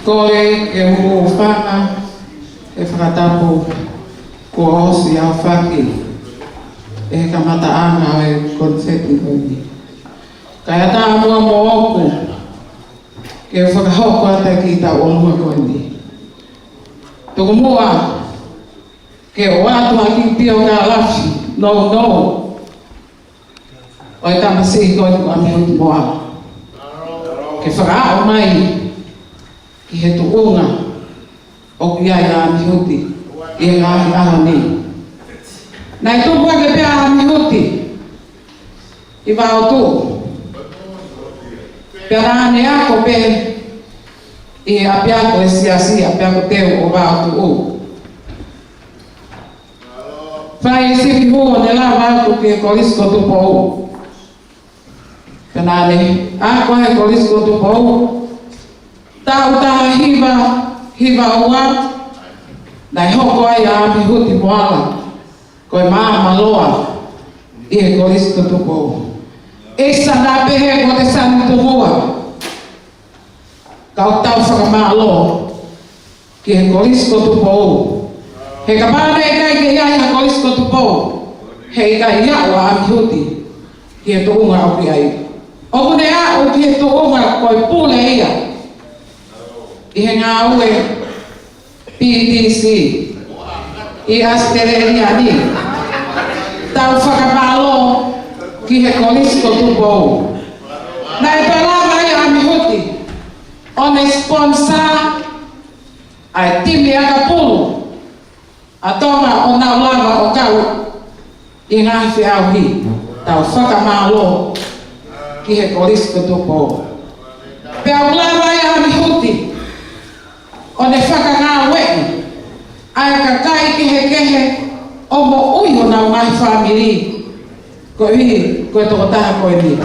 Kole ke u hūfanga he fakatapu kuo ʻosi aofaki ʻe he kamataʻanga ʻo e koniseti ko eni. Kae ʻatā muʻa moʻoku ke u fakahoko atu e kiʻi tauʻolunga ko eni. Tuku muʻa ke u ʻoatu ha kiʻi piokālafi nounou ʻo e tamasiʻi ko eni ko ʻAmihuti Moala, ke fakaaʻu mai ki he tuʻunga ʻoku ʻi ai ʻa ʻAmihuti ʻi he ngaahi ʻaho ni. Naʻe tupu hake pē ʻa ʻAmihuti ʻi Vaotuʻu, pea naʻa ne ako pē ʻi he ʻapiako ʻo e siasi, ʻapiako teu ʻo Vaotuʻu. Fai e sipi hū ʻo ne lava atu ki he Kolisi ko Tupou. Pea naʻa ne ako he Kolisi ko Tupou. Taʻu taha hiva hiva ua, naʻe hoko ai ʻa ʻAmihuti Moala ko e maama loa ʻi he Kolisi ko Tupou. ʻIsa naʻa pehē ko e te sani tungua. Ka ʻoku tau fakamālō ki he Kolisi ko Tupou. He kapau naʻe ʻikai ke ʻi ai ha Kolisi ko Tupou, heʻikai aʻu ʻa ʻAmihuti ki ki he tuʻunga ʻoku ʻi ai. ʻOku ne aʻu ki he tuʻunga ko e pule ia ʻi he ngāue P T C ʻi ʻAositelēlia ni. Tau fakamālō ki he Kolisi ko Tupou. Naʻe toe lava ʻa ʻAmihuti ʻo ne sponsor ʻa e timi ʻakapulu ʻa Tonga ʻo nau lava ʻo kau ʻi he ngaahi feʻauhi. Tau fakamālō ki he Kolisi ko Tupou. Pea ʻoku lava ʻa ʻAmihuti ʻo ne fakangāueʻi ʻa e kakai kehekehe ʻo moʻui honau ngaahi fāmili. Koeʻuhi ko e tokotaha ko eni,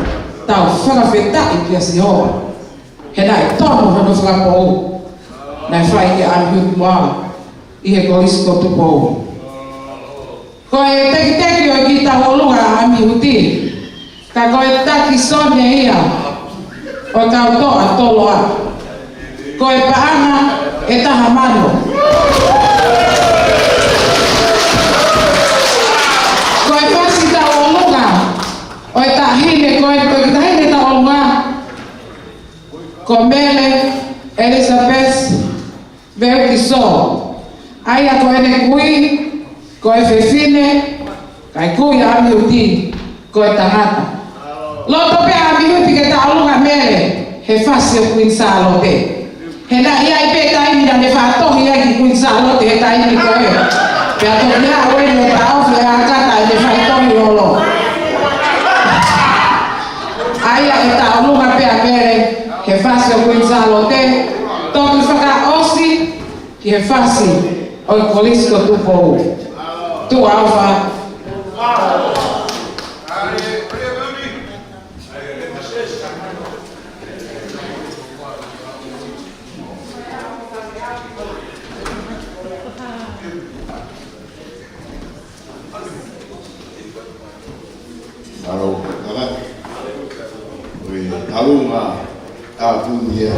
tau fakafetaʻi kia Sihova he naʻe tonu hono fakapō naʻe fai kia ʻAmihuti Moala ʻi he Kolisi ko Tupou. Ko e tekiteki ʻo e kiʻi tauʻolunga ʻa ʻAmihuti, ka ko e takisone ia ʻo e kau toʻa toloa. Ko e paʻanga ʻe taha mano. Ko e fasi tauʻolunga ʻo e taʻahine, ko e, ko e taʻahine tauʻolunga, ko Mele Elizabeth Veuki Sō. ʻA ia ko ʻene kui ko e fefine, kae kui ʻa ʻAmihuti ko e tangata. Loto pē ʻa ʻAmihuti ke tauʻolunga Mele he fasi ʻo Kuini Sālote. He naʻe ʻi ai pē taimi naʻa ne faʻa tohi ai ki Kuini Sālote he taimi ko ē. Pea toki aʻu eni ʻo taʻofi ʻe Akata ʻene faitohi holo. ʻA ia ʻe tauʻolunga pē ʻa Mele he fasi ʻo Kuini Sālote, toki fakaʻosi ki he fasi ʻo e Kolisi ko Tupou. Tuʻa ʻofa. Mālō, kaka. Ui, ʻalunga, ka puni ia.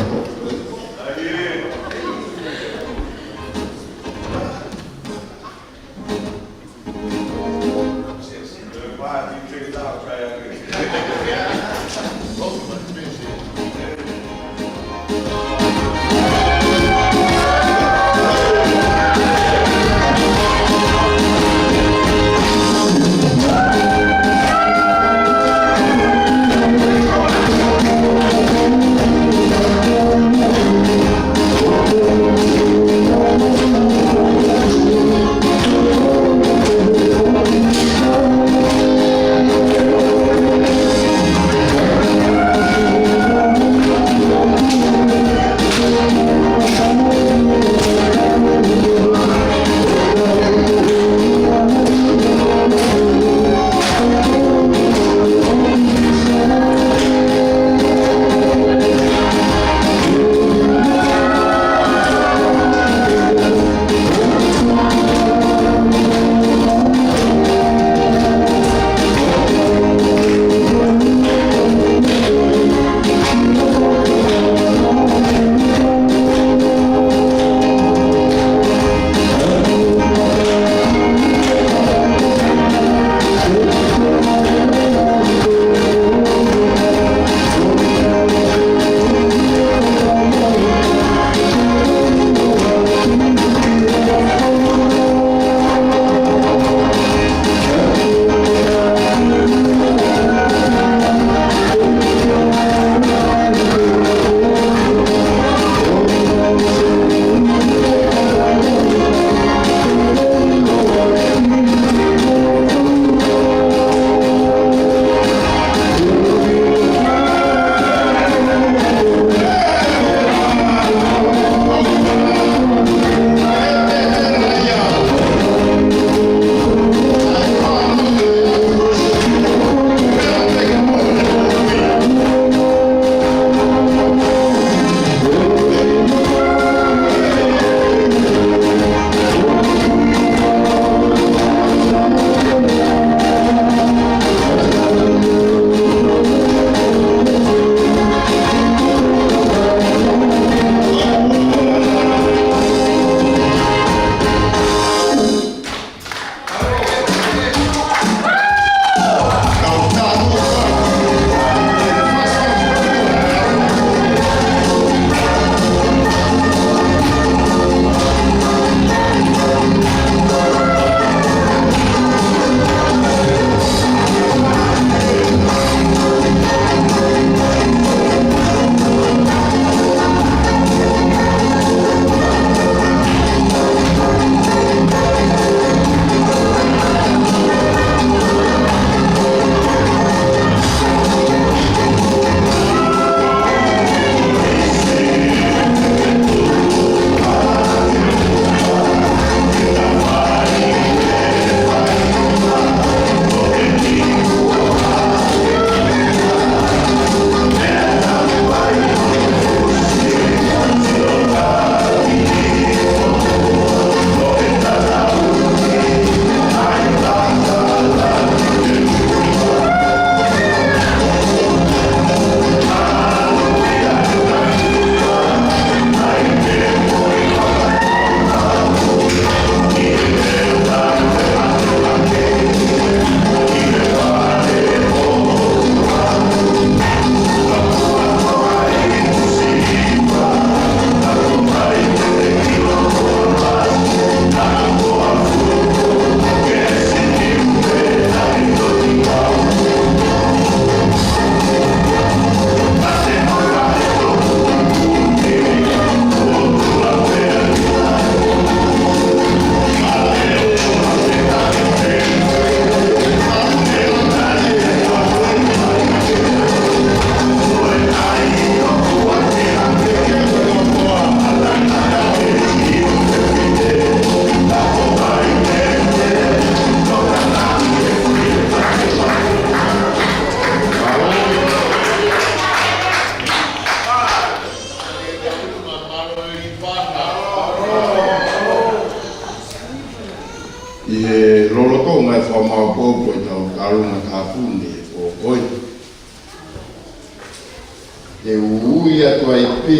ʻE ui atu ai pē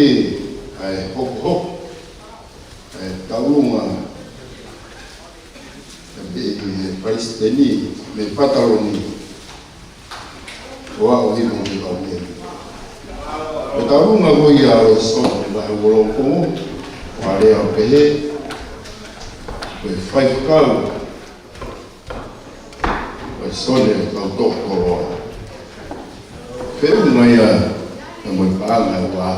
ʻa e hokohoko ʻa e tauʻolunga ʻa e palesiteni mo e pataloni ʻo aʻu ki he kau meli. Ko e tauʻolunga ko ia ʻo e sō mo e vahe ualongo, ʻoku lea ʻo pehē, ko e faifekau ʻo e sō mo e kau tokotō. Feʻunga ia mo e paʻanga ʻe ua.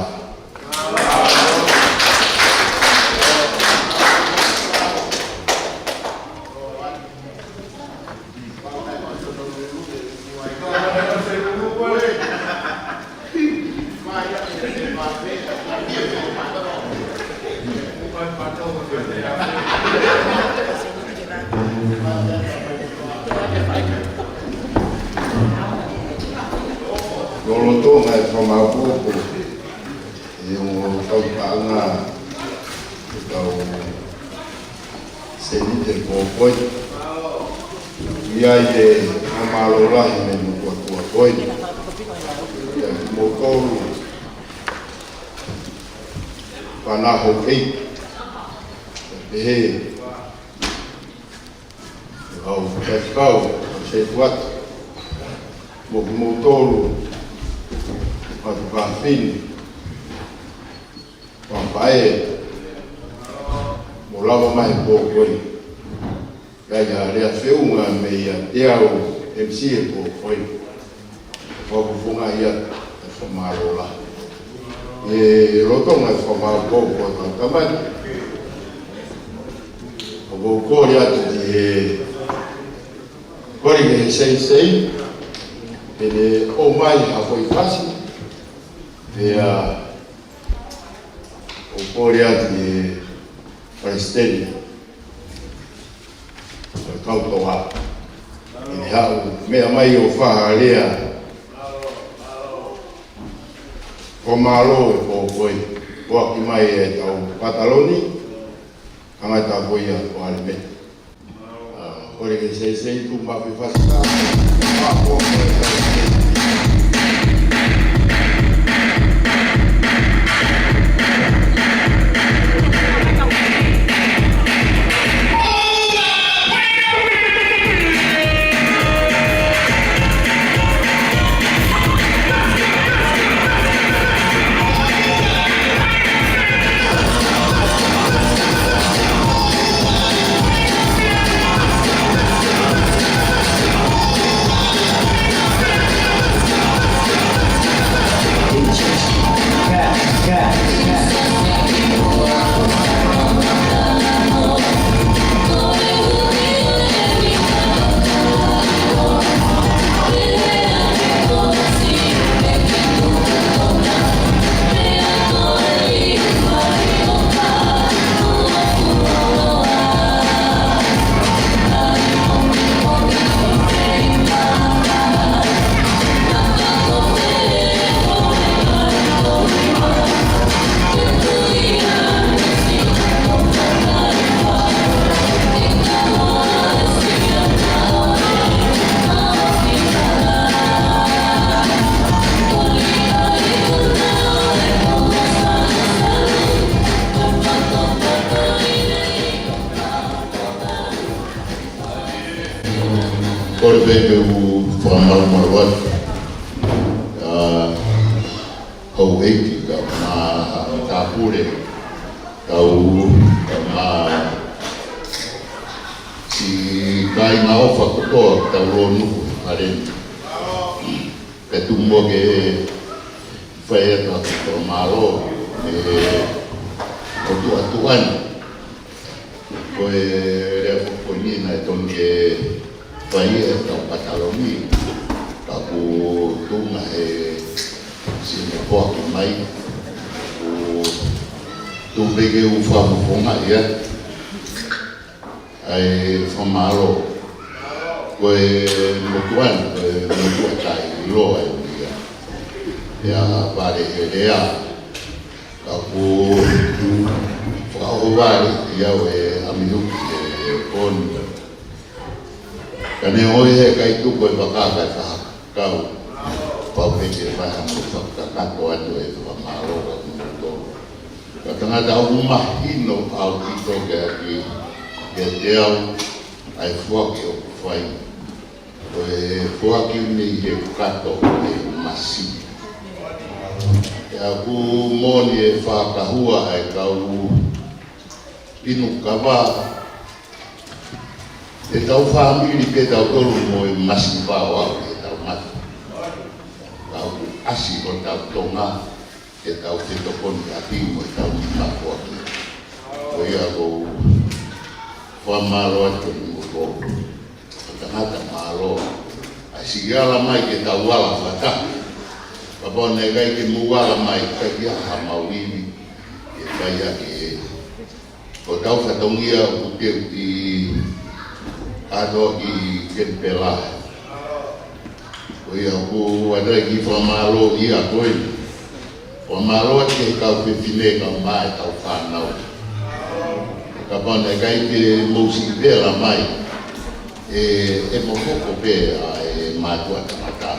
Lolotonga e fakamāʻopoʻopo ʻe he ongo kau paʻanga, ʻe he kau sēniti ʻo e pō ko eni. ʻI ai e fakamālō lahi mei he motuʻa ko eni. Kiate kimoutolu, fānau houʻeiki, pehē ki he kau faifekau, kau sētuata, mo kimoutolu, matuʻa fefine, matuʻa faʻē, mou lava mai he pō ko eni. ʻIkai ha lea feʻunga meiate au, M C, he pō ko eni. Fakafofongaʻi atu e fakamālō lahi. ʻI he lolotonga e fakamālō ko ē ʻa e kau tama ni, ʻoku ou kole atu ki he, kole ki he Seisei, ke ne ʻomai ha foʻi fasi, pea ʻoku ou kole atu ki he palesiteni ʻo e kau toa, ke ne haʻu meʻa mai ʻo fai ha lea fakamālō he pō ko eni, foaki mai ʻetau pataloni, tangata ko ia ko Alemeni. ʻA, kole ki he Seisei, tuʻu maʻu pē fasi ka, ma ko ko e Kole pē ke u fakamalumalu atu. ʻA, houʻeiki, kau matāpule, kau, kau ma-, siʻi kāinga ʻofa kotoa, kau lōnuku, ʻa reni. Pea tuku muʻa ke fai atu ʻa e fakamālō, ʻe, ʻo tuʻa tuʻa ni. Ko e lea foʻou ko eni naʻe tonu ke fai ʻe he kau pataloni, ka kuo tuʻunga he sino poa ko mai, kuo tuku pē ke u fakafofongaʻi atu ʻa e fakamālō. Ko e motuʻa ni, ko e motuʻa taʻeʻiloa ia. ʻIa vale he lea, ka kuo fakaʻohovale ʻe au e ʻamihuki he pō ni. Ka neongo ia he ʻikai tuku e vaka kae fakakau. Pau pē ke fai ha mau fakakakato atu e fakamālō atu mo tō. Ka tangata ʻoku mahino ʻaupito ke aki, ke te au ai foaki ʻoku fai. Ko e foaki mei he kato e masi. ʻOku moʻoni e fakahua ʻa e kau inu kava, ʻetau fāmili pē tautolu mo e masi pau au ʻetau mata. Kau ʻasi ko tau Tonga, ʻetau fetokoniʻaki mo ʻetau mima foaki. Ko ia ʻoku ou fakamālō atu mo ko tangata mālō. ʻAi siʻi ala mai ke tau ala fakataha. Kapau naʻe ʻikai ke mou ala mai, ʻikai ke ʻi ai ha mau ivi ʻe fai ʻaki e. Ko tau fatongia ʻoku teu ki ʻato ki Kenipela. Ko ia ʻoku ʻatā ki fakamālō ia ko e. Fakamālō atu ki he kau fefine kau mai tau fānau. Kapau naʻe ʻikai ke mou siʻi vela mai, ʻe, ʻe mou hoko pē ʻa e mātuʻa tangata.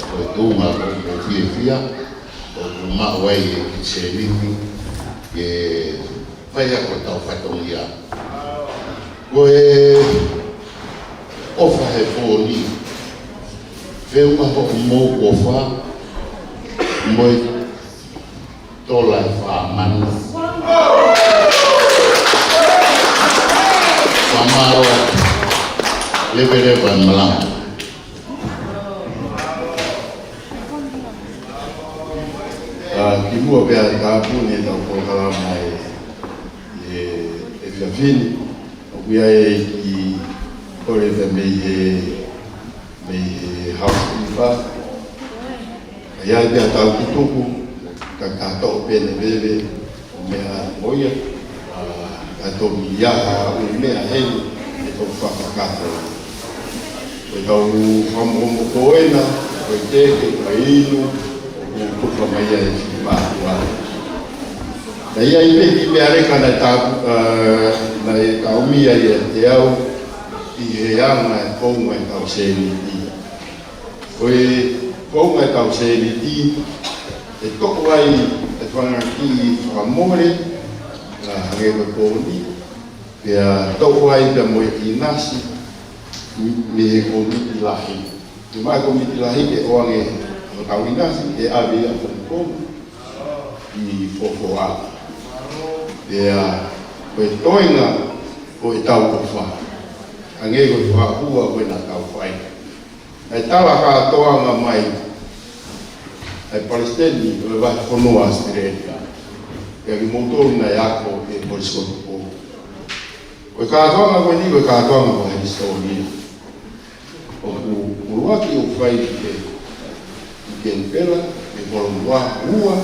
Ko e tuʻunga ko e fiefia, ʻoku maʻu ai e kiʻi sēniti, ke fai ʻaki hotau fatongia. Ko e ʻofa he pō ni, feʻunga hoʻomou ʻofa, mo e tola ʻe fā mano. Fakamālō, leveleva e malanga. Ā, kimuʻa pea tāpuni ʻetau polokalama ʻi he, ʻi he efiafi ni, ʻoku ʻi ai e kiʻi kole pē mei he, mei he housekeeper. ʻI ai pē ʻetau tutuku, ka ka toʻo pē ʻene veve, ʻo meʻa mo ia, ā, ka toki ʻi ai ha ʻū meʻa heni, ʻe toki fakakakato. Ko ʻetau fakamokomoko ena, ko e teke, ko e inu, ʻoku tufa mai ai e fihi mātuʻa. Naʻe ʻi ai pē kiʻi meʻa leka naʻe ta-, ā, naʻe taʻomia ʻiate au, ʻi he anga e founga ʻetau sēniti. Ko e founga ʻetau sēniti, ʻe toʻo ai e fanga kiʻi fakamole, ā, hangē ko e pōni, pea toʻo ai pea mo e ʻinasi, mei he kōmiti lahi. Tuʻu mai kōmiti lahi ke ʻoange hotau ʻinasi, ʻe ʻave ia ʻo fonu ʻi Fofoa. Pea ko e toenga ʻo ʻetau ʻofa. Hangē ko e fakahua ko ē naʻa tau fai. ʻA e tala kātoanga mai ʻa e palesiteni ʻo e Vahefonua ʻAositelēlia. Pea kimoutolu naʻe ako ʻi he Kolisi ko Tupou. Ko e kātoanga ko eni, ko e kātoanga ko e hisitōlia. ʻOku ʻuluaki ʻoku fai ʻi he, ʻi Kenipela, ʻi Kolomua, ua,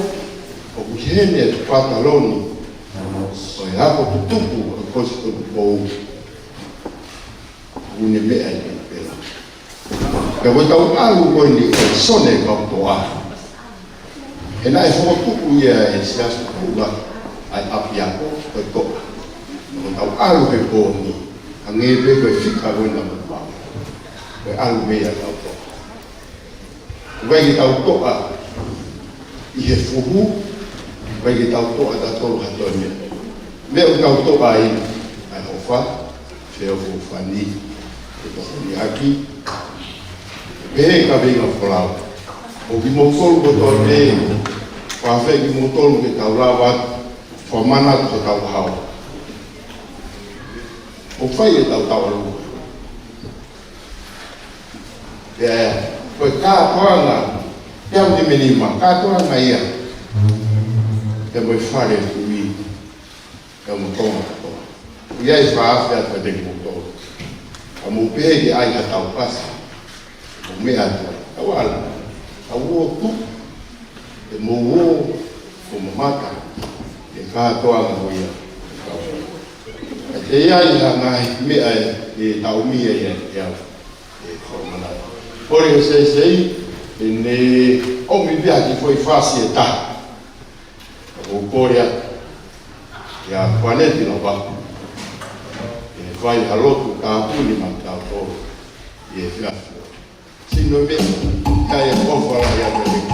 ʻoku ʻi heni e pataloni ʻo e ako tutuku ʻo e Kolisi ko Tupou. ʻOku ne meʻa ʻi Kenipela. Pea ko ʻetau ʻalu ko eni ʻo e Sione Kautoa. He naʻe fokotuʻu ia ʻe Siaosi Pula ʻa e ʻapiako ko e toʻa. Ko ʻetau ʻalu he pō ni, hangē pē ko e fika ko ena mo mau. Ko e ʻalu mei ai ʻetau toʻa. ʻOku ʻikai ke tau toʻa ʻi he fuhu, ʻoku ʻikai ke tau toʻa tautolu ha toe meʻa. Meʻa ʻoku tau toʻa ai, ʻa e ʻofa, feʻofoʻofani, ʻe tokoni ʻaki. Pehē ʻe he kaveinga folau. ʻOku kimoutolu kotoa pē, fakafeʻao kimoutolu ke tau lava atu, fakamanatu hotau hao. ʻOku fai ʻetau tauʻolunga. Pea, ko e kātoanga, pea ʻoku ne meni ma, kātoanga ia. Pea mo e fale kui. Ka mo Tonga katoa. ʻI ai fakaafeʻi atu kiate kimoutolu. Ka mou pehē ke ʻai ha tau pasi. Mou meʻa atu ai. Tau ala. Tau ō tu. ʻE mou ō. Ko mamata. ʻE kātoa mo ia. Tau. ʻE ʻi ai ha ngaahi meʻa ʻe, ʻe taʻomia ia ʻe au. ʻE fakamanatu. Kole ʻe Seisei, ʻe ne ʻomi pē ha kiʻi foʻi fasi ʻe taha. Ka ʻoku ou kole atu kia Kuaneti Lavaku, ʻe fai ha lotu tāpuni maʻatautolu ʻi he efiafi. Sino me, kae ʻofa lahi atu e.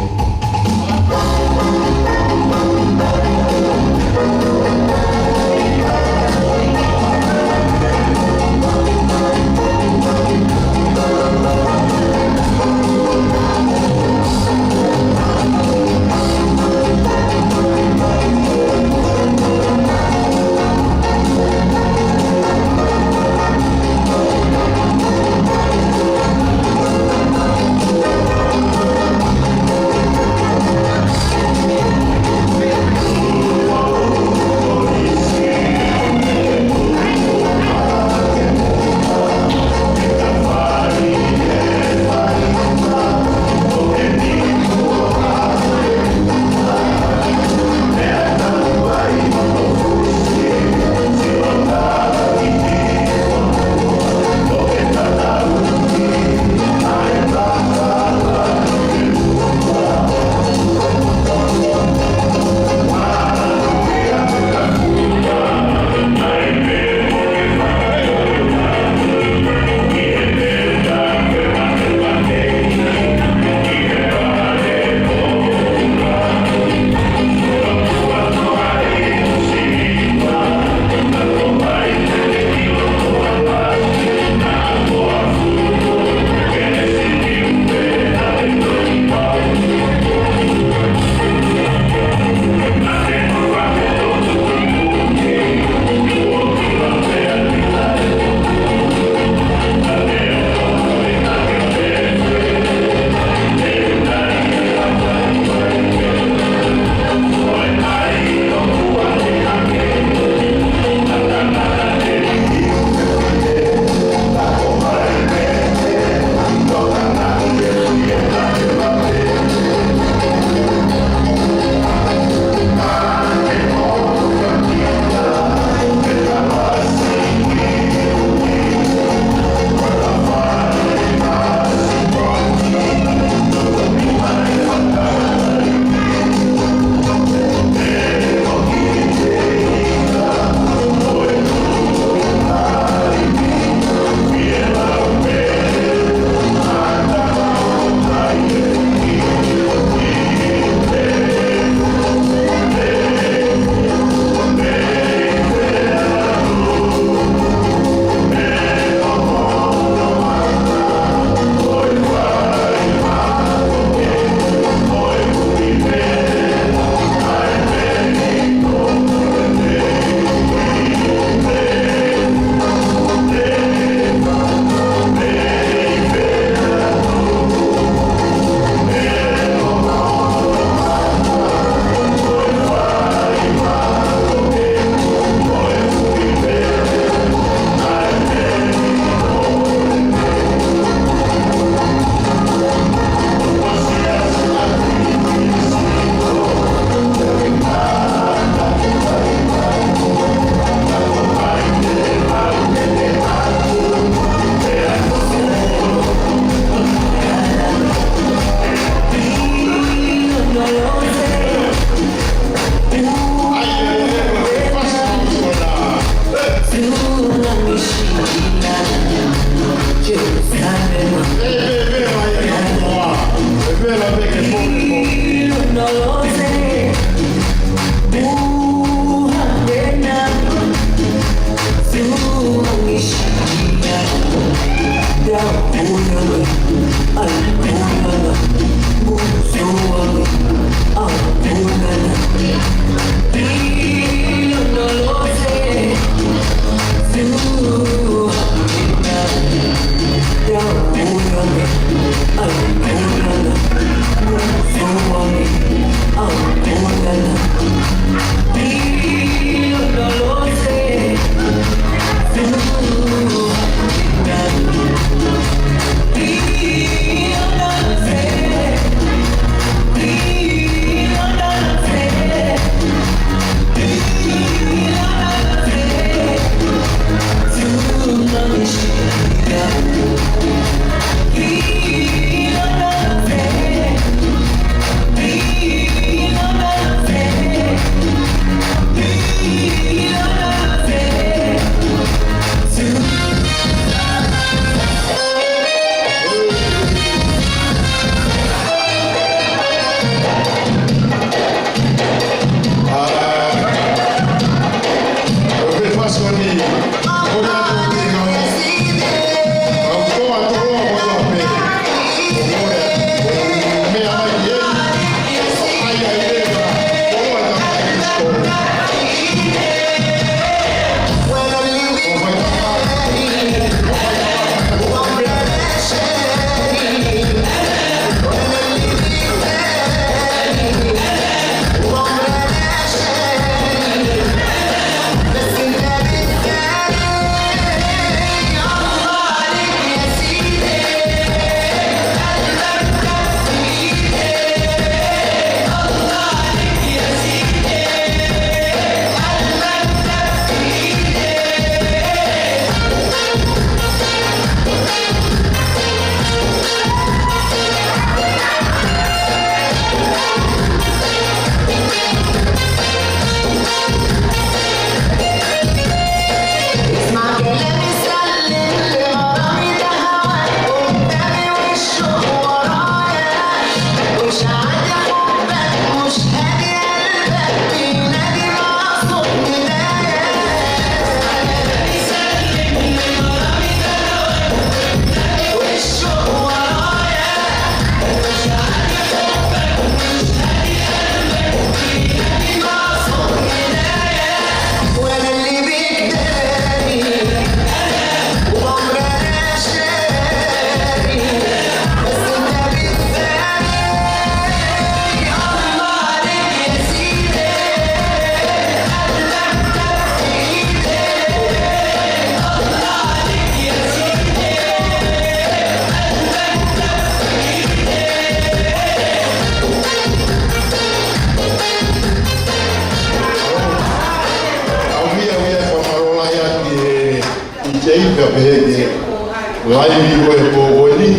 Ko e pō ko eni,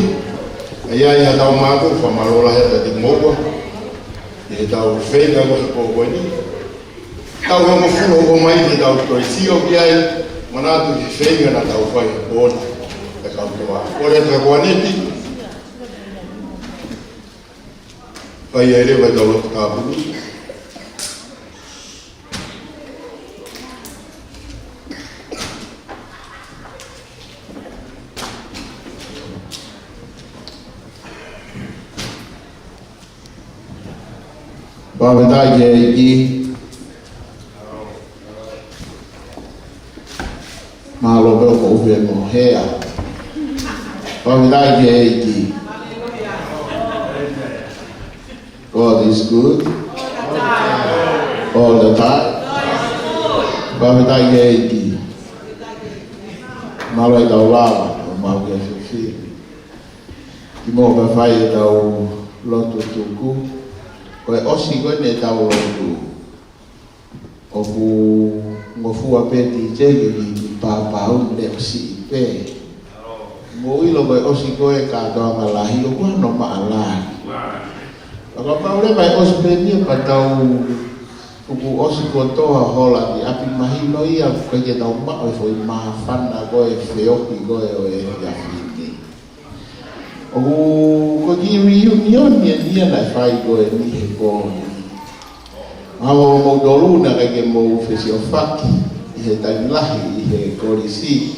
ʻa ia ʻi heʻetau mātuʻaki fakamālō lahi atu kiate kimoua ʻi heʻetau feinga ko e pō ko eni. Taʻu hongofulu hoko mai ke tau toe sio ki ai, manatu ki he feinga naʻa tau fai he pō ni, ʻe kau toa. Ko e leta ko aneti, fai ai leva ʻetau lotu tāpuni. Fakafetaʻi ki he ʻEiki. Mālō pē ʻoku ou fie mo hea. Fakafetaʻi ki he ʻEiki. God is good. All the time. Fakafetaʻi ki he ʻEiki. Mālō ʻetau lava, ʻo mau ke fifi. Kimuʻa pea fai ʻetau lotu tuku. Ko e ʻosi ko eni ʻetau lotu, ʻoku ngofua pē ʻa e tēkini ki he pāpau ni ʻo siʻi pē. Mou ʻilo ko e ʻosi ko e kātoanga lahi ʻoku ʻi ai hono maʻalahi. Fakapapauʻi leva ʻe ʻosi pē eni pea tau tuku ʻosi kotoa hola ki ʻapi, mahino ia ʻoku ʻikai ke tau maʻu e foʻi māfana ko e feohi ko e ʻo e efiafi ni. ʻOku, ko e kiʻi reunion eni ia naʻe fai ko eni he pō ni. Mahalo ko moutolu naʻe ʻikai ke mou fesiofaki ʻi he taimi lahi ʻi he kolisi.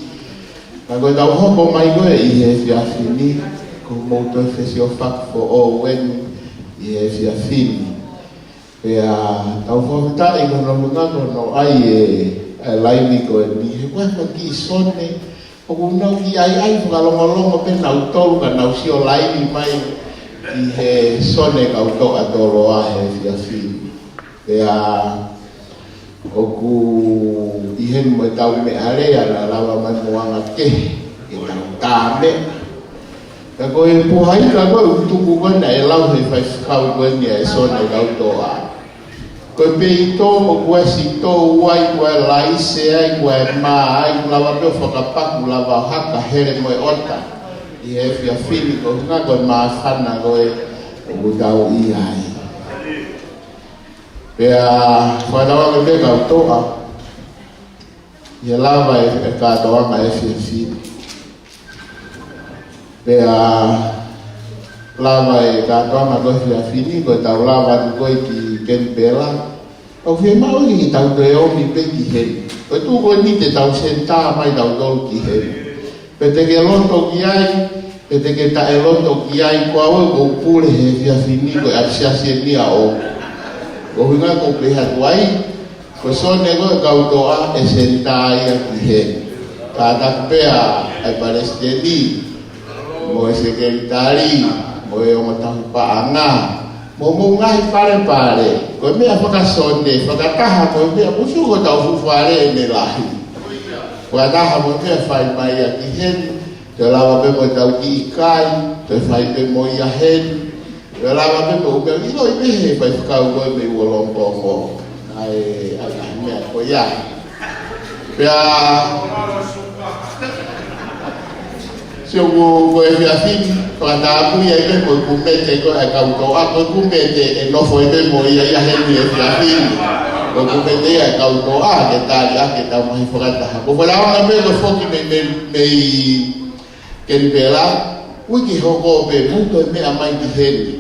Ka ko ʻetau hoko mai ko ē ʻi he efiafi ni, kuo mou toe fesiofaki foʻou eni ʻi he efiafi ni. Pea tau fakafetaʻi ko hono ʻuhinga ko hono ʻai e, e laini ko eni. He ko e kiʻi sone, ʻoku nau kiʻi ʻaiʻai fakalongolongo pē nautolu ka nau sio laini mai ʻi he sone kau toʻa toloa he efiafi ni. Pea ʻoku ʻi heni mo ʻetau meʻalea naʻe lava mai mo anga kehe ʻetau tā meʻa. Ka ko e puha ika ko ē ʻoku tuku ko ē naʻe lau he faifekau ko eni ʻa e sone kau toʻa. Ko e peito ʻoku ʻasi tou ai, ko e laise ai, ko e mā ai, ʻoku lava pē ʻo fakapaku, lava ʻo haka hele mo e ʻota. ʻI he efiafi ni ko e ʻuhinga ko e māfana ko ē ʻoku tau ʻi ai. Pea fakatauange pē kau toʻa ʻi he lava e, e kātoanga efiafi ni. Pea lava e kātoanga ko e efiafi ni, ko ʻetau lava atu ko ē ki Kenipela. ʻOku fiemaʻu ke tau toe ō mai pē ki heni. Ko e tuʻu ko eni te tau senitā mai tautolu ki heni. Pe te ke loto ki ai, pe te ke taʻeloto ki ai, ko au ʻoku ou pule he efiafi ni ko e ʻapisiasi eni ʻaʻaku. Ko e ʻuhinga ʻoku ou pehē atu ai, ko e sone ko ē kau toʻa ʻe senitā ia ki heni. Kātaki pē ʻa e palesiteni, mo e sekelitali, mo e ongo tauhi paʻanga, mo hoʻomou ngaahi palepale. Ko e meʻa fakasone, fakataha mo e meʻa, musu ko ʻetau fuʻu fale ʻene lahi. Fakataha mo e meʻa fai mai ia ki heni, toe lava pē mo ʻetau kiʻi kai, toe fai pē mo ia heni, toe lava pē mo e ʻū meʻa, ʻiloʻi pē he faifekau ko ē mei Ualongopongo ʻa e, ʻa e meʻa ko ia. Pea, sio ko, ko e efiafi ni, fakatapui ai pē ko e kumete ko ē ʻa e kau toʻa, ko e kumete ʻe nofo ai pē mo ia ia heni he efiafi ni. Ko e kumete ia ʻa e kau toʻa, ke tali ʻaki ʻetau ngaahi fakataha. Ko e fakatauange pē ko e foki mei, mei, mei Kenipela, uike hoko pē mou toe meʻa mai ki heni.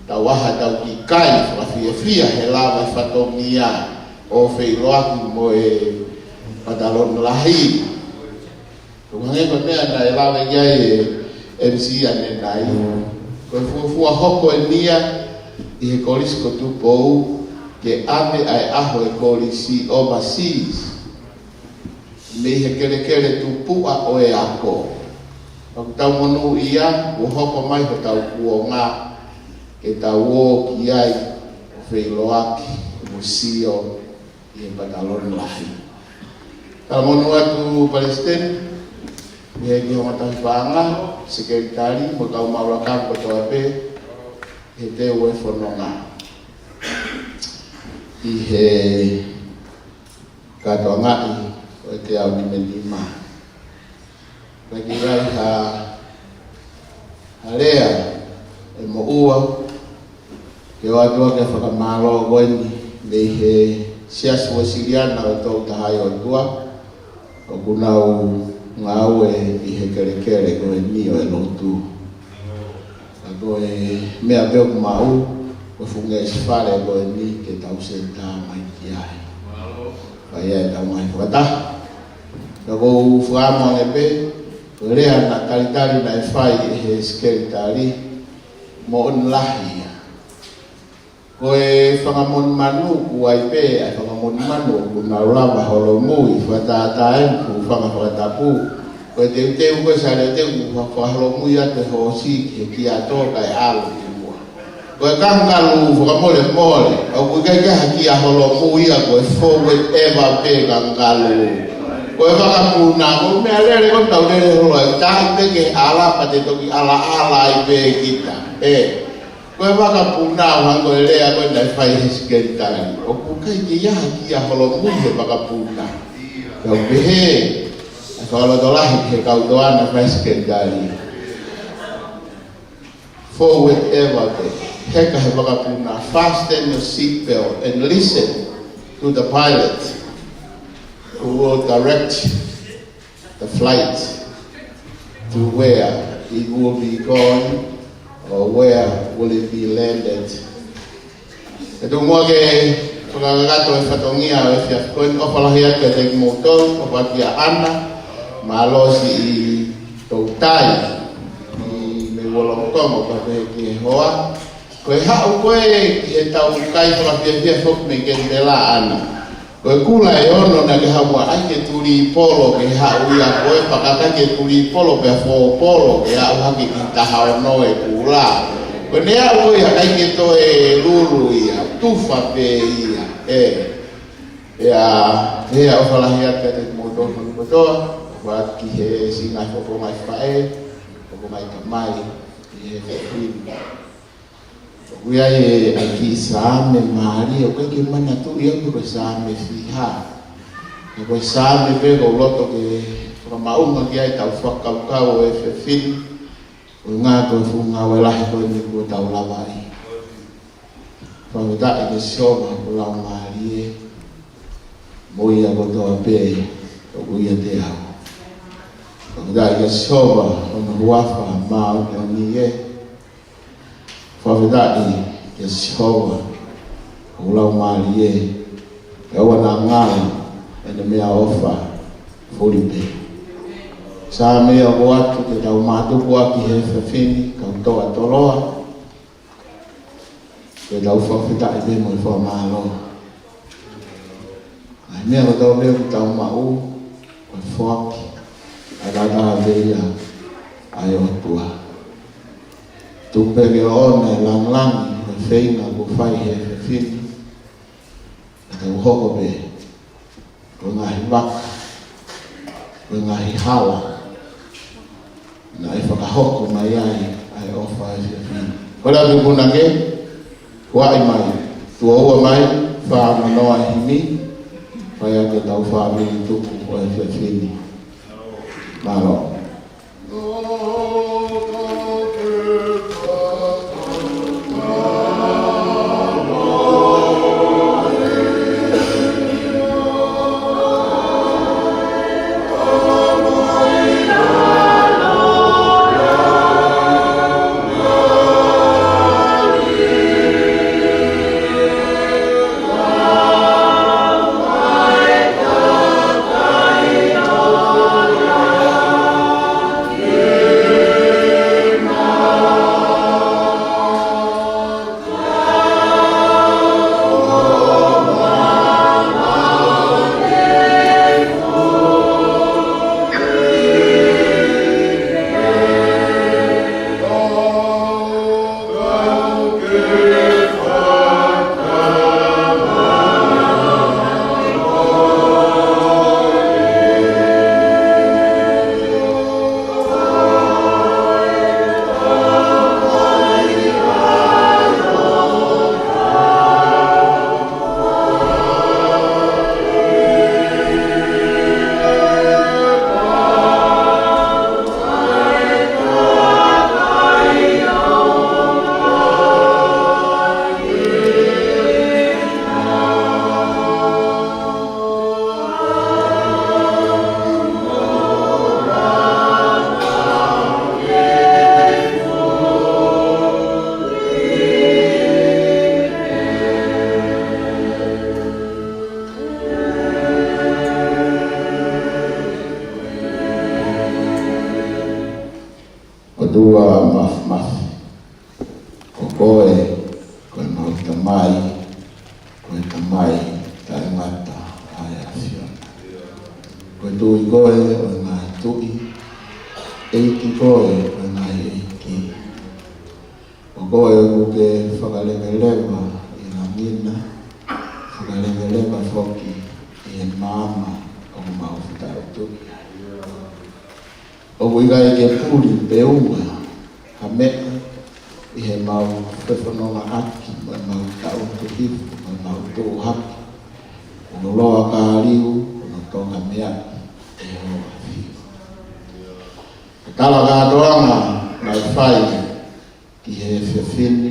Tau ʻai haʻatau kiʻi kai fakafiefia he lava e fatongia ʻo feʻiloaki mo e pataloni lahi. Tuku hangē ko e meʻa naʻe lave ki ai e M C ʻanenai. Ko e fuofua hoko eni ia ʻi he Kolisi ko Tupou ke ʻave ʻa e ʻaho e kolisi overseas. Mei he kelekele tupuʻa ʻo e ako. ʻOku tau monūʻia, kuo hoko mai hotau kuonga, ke tau ō ki ai, ʻo feʻiloaki, mo sio, ʻi he pataloni lahi. Talamonū atu Palesiteni, mo e kau ongo tauhi paʻanga, sekelitali, mo e kau maʻu lakanga kotoa pē, he teu e fononga. ʻI he kātoangaʻi ʻo e teau nima nima. Pea ʻikai ha Alea e moʻua, ke ʻoatu ʻa e fakamālō ko eni mei he Siasi Uēsiliana ʻo e Tolu Tahaʻi ʻOtua, ʻoku nau ngāue ʻi he kelekele ko eni ʻo e lotu. Ka ko e meʻa pē ʻoku maʻu, ko e fuʻu ngeʻesi fale ko eni ke tau sēnitā mai ki ai. Fai ai ʻetau ngaahi fakataha. Ka ʻoku ou fakaʻamu ange pē, ko e lea naʻe talitali naʻe fai ʻe he sekelitali, moʻoni lahi ia. Ko e fanga monumanu, ʻoku ʻi ai pē ʻa e fanga monumanu ʻoku nau lava holomui, fakatātā eni, ʻoku fanga fakatapu. Ko e teuteu ko ē, sai, teuteu ʻoku fa-, fakaholomui atu e hoosi ki he kiato kae ʻalu ki muʻa. Ko e kangalū, fakamolemole, ʻoku ʻikai ke ʻi ai ha kia holomui ia, ko e forward ever pē kangalū. Ko e vakapuna, ko e meʻalele ko ē ʻoku tau lele holo ai, tā pē ki he ʻala pea te toki ʻalaʻala ai pē kita. ʻE, ko e vakapuna, ʻo hangē ko e lea ko ē naʻe fai ʻe he sekelitali. ʻOku ʻikai ke ʻi ai ha kia holomui he vakapuna. Ka ʻoku pehē ʻa e fakalotolahi ki he kau toʻa naʻe fai ʻe he sekelitali. Forward ever pē. Heka he vakapuna, fasten your seat belt and listen to the pilot who will direct the flight to where it will be going or where will it be landed. ʻE tuku muʻa ke fakakakato e fatongia ʻo e efiafi ko eni. ʻOfa lahi atu kiate kimoutolu, ʻofa kia ʻAna, mālō siʻi toutai, ʻi mei Wollongong, ʻofa pē ki he hoa. Ko e haʻu ko ē ki heʻetau kai fakafiefia foki mei Kenipela, ʻAna. Ko e kula ʻe ono naʻa ke haʻu ai ke tulipolo, ke haʻu ia ko ē pea ʻikai ke tulipolo pea fōpolo, ke haʻu hake ki he taha ono e kula. Ko ʻene aʻu ko ia ʻikai ke toe lulu ia, tufa pē ia. ʻE, ʻe ʻa, ʻe ʻofa lahi atu kiate kimoutolu kotoa, ʻofa ki he siʻi ngaahi faʻē, faʻē, faʻē tamai, ʻi he fefine. ʻOku ʻi ai e, ʻa e kiʻi Saame mālie, ʻoku ʻikai ke manatuʻi au pe ko e Saame fiha. Ka ko e Saame pē ʻoku ou loto ke fakamaʻunga ki ai ʻetau fakakaukau ʻo e fefine, ʻuhinga ko e fuʻu ngāue lahi ko eni kuo tau lavaʻi. Fakafetaʻi kia Sihova ko e laumālie, mo ia kotoa pē ʻoku ʻiate au. Fakafetaʻi kia Sihova ko hono huafa māʻoniʻoni ē. Fakafetaʻi kia Sihova ko e laumālie, ʻe ʻoua naʻa ngalo ʻene meʻaʻofa fuli pē. Saame ʻoku ʻoatu ke tau mātuku ʻaki he efiafi ni, kau toʻa toloa, ke tau fakafetaʻi pē mo e fakamālō. ʻA e meʻa kotoa pē ʻoku tau maʻu, ko e foaki ʻa e taha pē ia ʻa e ʻOtua. Tuku pē ke ʻoʻona e langilangi ʻo e feinga kuo fai ʻe he efiafi ni, ke tau hoko pē ko e ngaahi vaka, ko e ngaahi hala naʻe fakahoko mai ai ʻa e ʻofa ʻo e efiafi ni. Ko e lea ki he punake, huaʻi mai, tuʻo ua mai, fā noa noa e himi, fai ʻaki ʻetau fāmili tuku ʻo e efiafi ni. Mālō. Tamai, ko e Tamai taʻengata ʻa e ʻAfiona. Ko e Tuʻi koe ʻo e ngaahi tuʻi, ʻEiki koe ʻo e ngaahi ʻeiki. ʻO koe ʻoku ke fakaleveleva ʻi langi na, fakaleveleva foki ʻi he maama ʻoku mau fetaulaki ai. ʻOku ʻikai ke puli pe unga ha meʻa ʻi heʻemau fefonongaʻaki mo ʻemau taʻutu hifo mo ʻemau tuʻu hake. Ko hono loa ka liu, ko hono toka meaʻi ʻe ho ʻAfio. Ko e tala kātoanga naʻe fai ki he efiafi ni,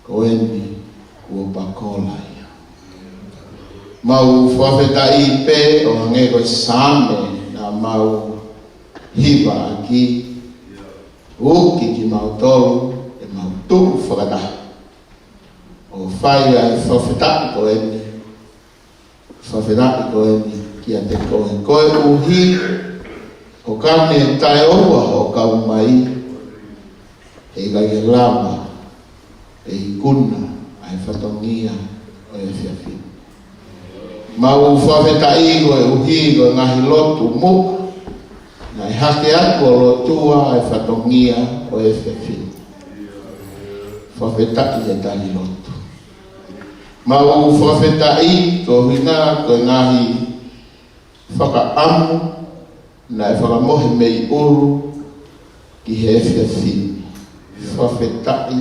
ko eni kuo pakola ia. Mau fakafetaʻi pē ʻo hangē ko e Saame naʻa mau hiva ʻaki, uki kimautolu ke mau tuʻu fakataha ʻo fai ʻa e fakafetaʻi ko eni, fakafetaʻi ko eni kiate koe, koeʻuhi ko e kane taʻeʻoua ʻo kau mai, heʻikai ke lava ʻe ikuna ʻa e fatongia ʻo e efiafi ni. Mau fakafetaʻi koeʻuhi ko e ngaahi lotu muʻa naʻe hake atu ʻo lotua ʻa e fatongia ʻo e efiafi ni. Fakafetaʻi e tali lotu. Mau fakafetaʻi koeʻuhi ko e ngaahi fakaʻamu naʻe fakamohe mei ʻulu ki he efiafi ni. Fakafetaʻi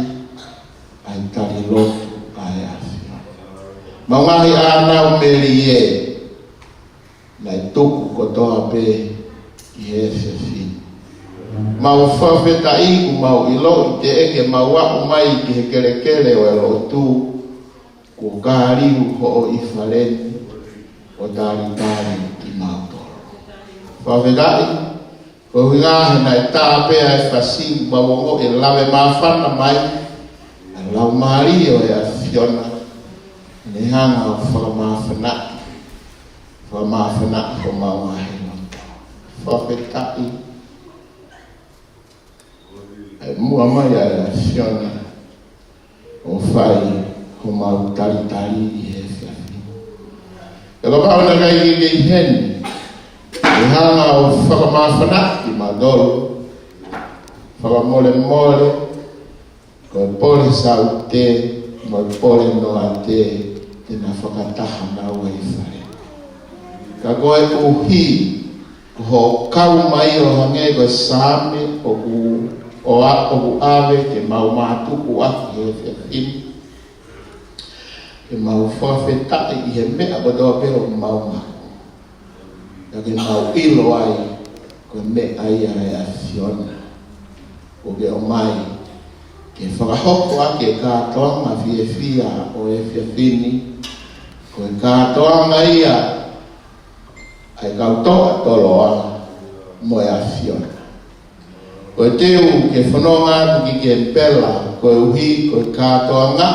ʻa e tali lotu ʻa e ʻAfio. Mau ngaahi ʻānau melie naʻe tuku kotoa pē ki he efiafi ni. Mau fakafetaʻi kuo mau ʻiloʻi teʻeki ke mau aʻu mai ki he kelekele ʻo e lotu, kuo ka liu hoʻo ʻi fale ni ʻo talitali kimautolu. Fakafetaʻi koeʻuhi he naʻe tā pē ʻa e fasi, mau ongoʻi e lave māfana mai ʻa e Laumālie ʻo e ʻAfiona, ne hanga ʻo fakamāfanaʻi, fakamāfanaʻi homau ngaahi loto. Fakafetaʻi ʻa e muʻa mai ʻa e ʻAfiona ʻo fai homau talitali ʻi he efiafi ni. Pea kapau naʻe ʻikai ke ke ʻi heni, ʻe hanga ʻo fakamāfanaʻi kimautolu, fakamolemole, ko e pole saute mo e pole noate te na fakataha naua ʻi fale. Ka koeʻuhi ko hoʻo kau mai ʻo hangē ko e Saame ʻoku, ʻo a, ʻoku ʻave ke mau mātuku ʻaki he efiafi ni, ke mau fakafetaʻi ʻi he meʻa kotoa pē ʻoku mau maʻu. Ka ke mau ʻilo ai ko e meʻa ia ʻa e ʻAfiona kuo ke ʻomai ke fakahoko ʻaki e kātoanga fiefia ʻo e efiafi ni, ko e kātoanga ia ʻa e kau toʻa toloa mo e ʻAfiona. Ko e teu ke fononga atu ki kemipela koeʻuhi ko e kātoanga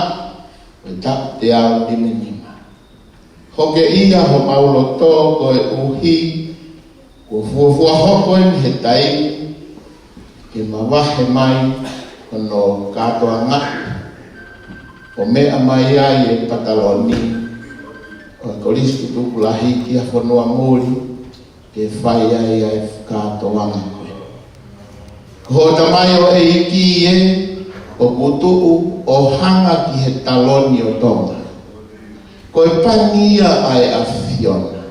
ʻo e taʻu teau nimanima. Hokeʻia homau loto koeʻuhi kuo fuofua hoko eni he taimi ke mavahe mai hono kātoanga, ʻo meʻa mai ai e pataloni ʻo e Kolisi Tutuku Lahi ki ha fonua muli, ke fai ai ʻa e kātoanga ko ē. Ko hoʻo tamaioʻeiki ē ʻoku tuʻu ʻo hanga ki he taloni ʻo Tonga. Ko e pani ia ʻa e ʻAfiona.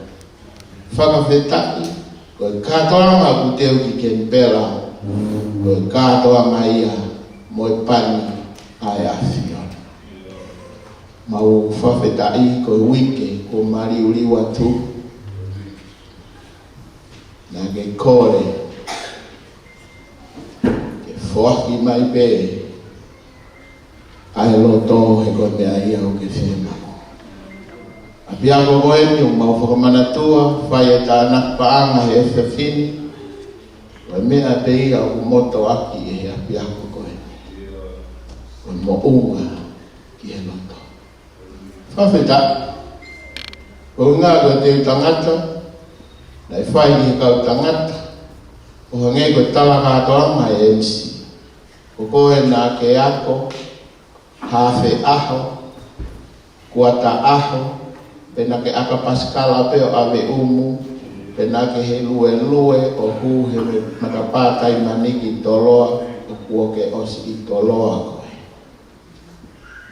Fakafetaʻi, ko e kātoanga ʻoku teu ki kemipela, ko e kātoanga ia mo e pani ʻa e ʻAfiona. Mau fakafetaʻi ko e uike kuo maliuliu atu, naʻa ke kole ke foaki mai pē ʻa e loto, he ko e meʻa ia ʻoku ke fiemaʻu. ʻApiako ko eni ʻoku mau fakamanatua, fai e tānaki paʻanga he efiafi ni, ko e meʻa pē ia ʻoku motuʻaki ʻe he ʻapiako ko eni. Ko e moʻunga ki he loto. Fakafetaʻi. Ko e ʻuhinga ko e teu tangata, naʻe fai ki he kau tangata, ʻo hangē ko e tala kātoanga ʻa e M C. Ko koe naʻa ke ako, hafe ʻaho, kuata ʻaho, pe naʻa ke ʻaka pasikala pē ʻo ʻave ʻumu, pe naʻa ke he luelue ʻo hū he matapā Taimani ki Toloa, ʻoku ke ʻosi ʻi Toloa koe.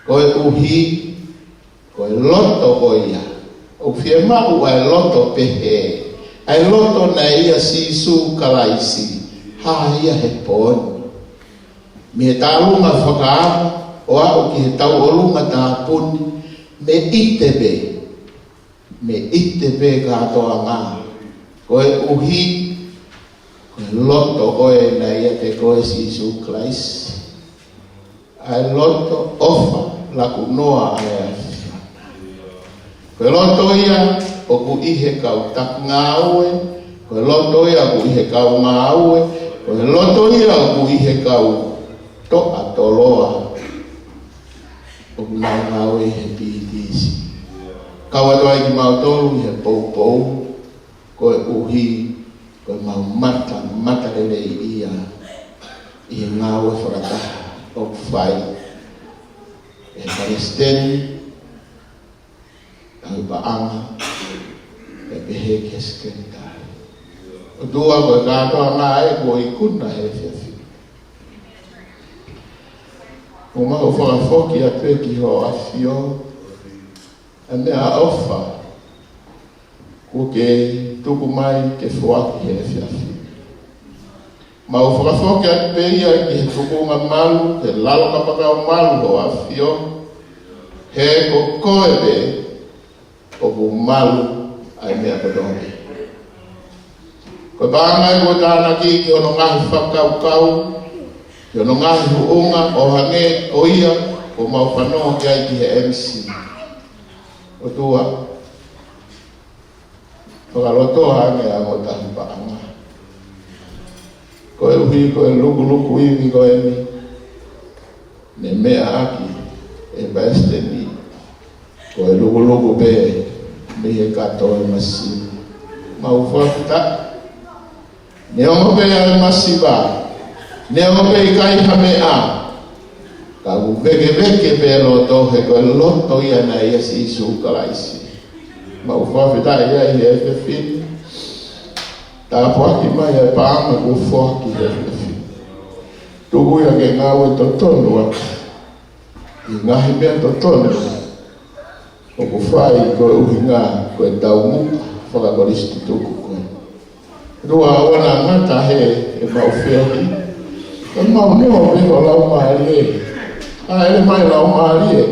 Koeʻuhi ko e loto ko ia. ʻOku fiemaʻu ʻa e loto pehē. ʻA e loto naʻe ʻia Sīsū Kalaisi. Hā ia he pō ni. Mei he tālunga fakaava, ʻo aʻu ki he tauʻolunga tāpuni, mei ʻItepē. Mei ʻItepē kātoanga. Koeʻuhi, ko e loto ko ē naʻe ʻiate koe Sīsū Kalaisi. ʻA e loto ʻofa laku noa ʻa e ʻAfiona. Ko e loto ia ʻoku ʻi he kau taki ngāue, ko e loto ia ʻoku ʻi he kau ngāue, ko e loto ia ʻoku ʻi he kau toʻa Toloa. ʻOku nau ngāue he P T C. Kau atu ai kimautolu ʻi he poupou, koeʻuhi ko e mau mata, mata lelei ia ʻi he ngāue fakataha ʻoku fai ʻe he palesiteni, tauhi paʻanga, ʻe pehē ki he sekelitali. ʻOtua ko e kātoanga ē kuo ikuna he efiafi ni. ʻOku mau fakafoki atu ē ki hoʻo ʻAfio, ʻa e meʻaʻofa kuo ke tuku mai ke foaki he efiafi ni. Mau fakafoki atu pē ia ki he tukunga malu, he lalo kapakau malu hoʻo ʻAfio, he ko koe pē ʻoku malu ʻa e meʻa kotoa pē. Ko e paʻanga ē kuo tānaki ki hono ngaahi fakakaukau, ki hono ngaahi huʻunga ʻo hangē ko ia ʻoku mau fanongo ki ai ki he M C. ʻOtua, fakalotoa ange ʻa e ongo tauhi paʻanga. Koeʻuhi ko e lukuluku ivi ko eni, ne meʻa ʻaki ʻe he palesiteni, ko e lukuluku pē mei he kato ʻo e masiva. Mau fakafetaʻi. Neongo pē ʻa e masiva, neongo pē ʻikai ha meʻa, ka ʻoku vekeveke pē loto he ko e loto ia naʻe ʻia Sīsū Kalaisi. Mau fakafetaʻi ai he efiafi ni. Tāpuaki mai ʻa e paʻanga kuo foaki he efiafi ni. Tuku ia ke ngāue totonu ʻaki ʻi he ngaahi meʻa totonu ʻoku fai koeʻuhi ko e taumuʻa fakakolisi tutuku ko ē. ʻOtua, ʻoua naʻa ngata he ʻemau feohi, ka mau noa pē ho Laumālie. ʻAʻele mai Laumālie,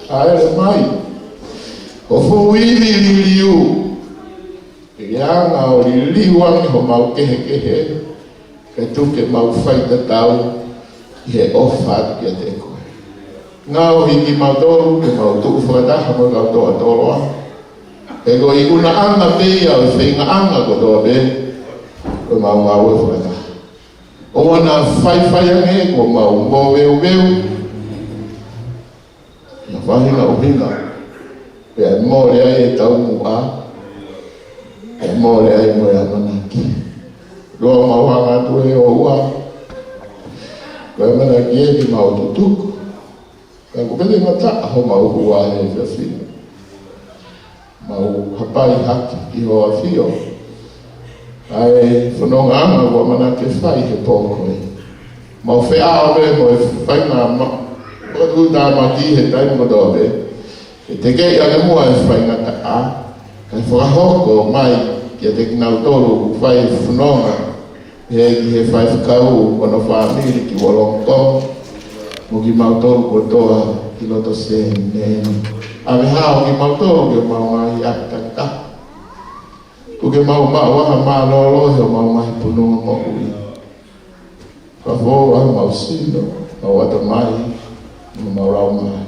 ʻaʻele mai. Ko e fuʻu ivi liliu, ke ke hanga ʻo liliu ange homau kehekehe, kae tuku ke mau faitatau ʻi he ʻofa atu kiate koe. Ngaohi kimautolu ke mau tuʻu fakataha mo e kau toʻa Toloa. He ko e ikunaʻanga pē ia ʻo e feingaʻanga kotoa pē ʻo ʻemau ngāue fakataha. ʻOua naʻa faifai ange kuo mau moveuveu ʻi ha faʻahinga ʻuhinga, pea mole ai e taumuʻa, pea mole ai mo e ʻamanaki. ʻOtua, mau hanga atu ē ʻoua, ko e ʻamanaki ē ke mau tutuku, ka kuo pehē ngata homau hua he efiafi ni. Mau hapai hake ʻi hoʻo ʻAfio ʻa e fonongaʻanga ʻoku ʻamanaki ke fai he pō ko ē. Mau feʻao pē mo e faingamālie, ʻoku tāmaki he taimi kotoa pē, ke tekeʻi ange muʻa e faingataʻa, kae fakahoko mai kiate kinautolu ʻoku fai e fononga, pehē ki he faifekau mo hono fāmili ki Wollongong, mo kimautolu kotoa ki loto Senē. ʻAve hao kimautolu ki homau ngaahi ʻapi takitaha. Tuku ke mau maʻu ʻa e mālōlō ʻi homau ngaahi fononga moʻui. Fakafou ʻa homau sino, mau ʻatamai, mo homau laumālie.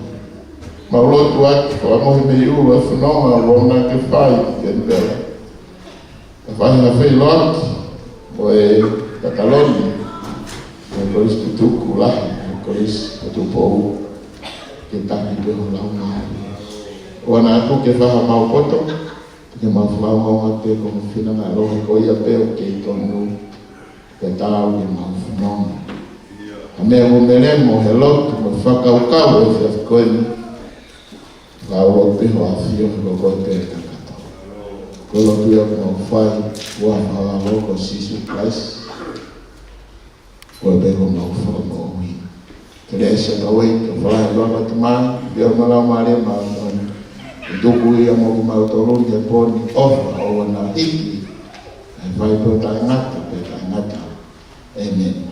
Mau lotu atu, fakamohe mei ʻulu e fononga ʻoku ʻamanaki ke fai ki Kenipela. Ka fai ha feʻiloaki mo e kataloni mo e kolisi tutuku lahi, mo e kolisi ʻo Tupou, ke taki pē ho Laumālie. ʻOua naʻa tuku ke fai ha mau poto, ke mau fakaongoongo atu pē ko ho finangalo he ko ia pē ʻoku kei tonu, ke tau ke mau fononga. Meʻa mo melemo he lotu mo fakakaukau ʻo e efiafi ko eni. Ka ʻoku pē hoʻo ʻAfio he ko koe pē kakato. Ko e lotu ia ʻoku mau fai ʻi he huafa ho ʻAlo ko Sīsū Kalaisi. Ko koe pē ko homau Fakamoʻui. Kelesi ʻa e ʻOtua, ʻofa lahi ʻa e ʻOtua ko e Tamai, feohi mo e Laumālie Māʻoniʻoni, ke tuku ia mo kimautolu ni he pō ni, ʻofa ʻo ʻoua naʻa hiki, ʻe fai pē ʻo taʻengata pea taʻengata. ʻĒmeni.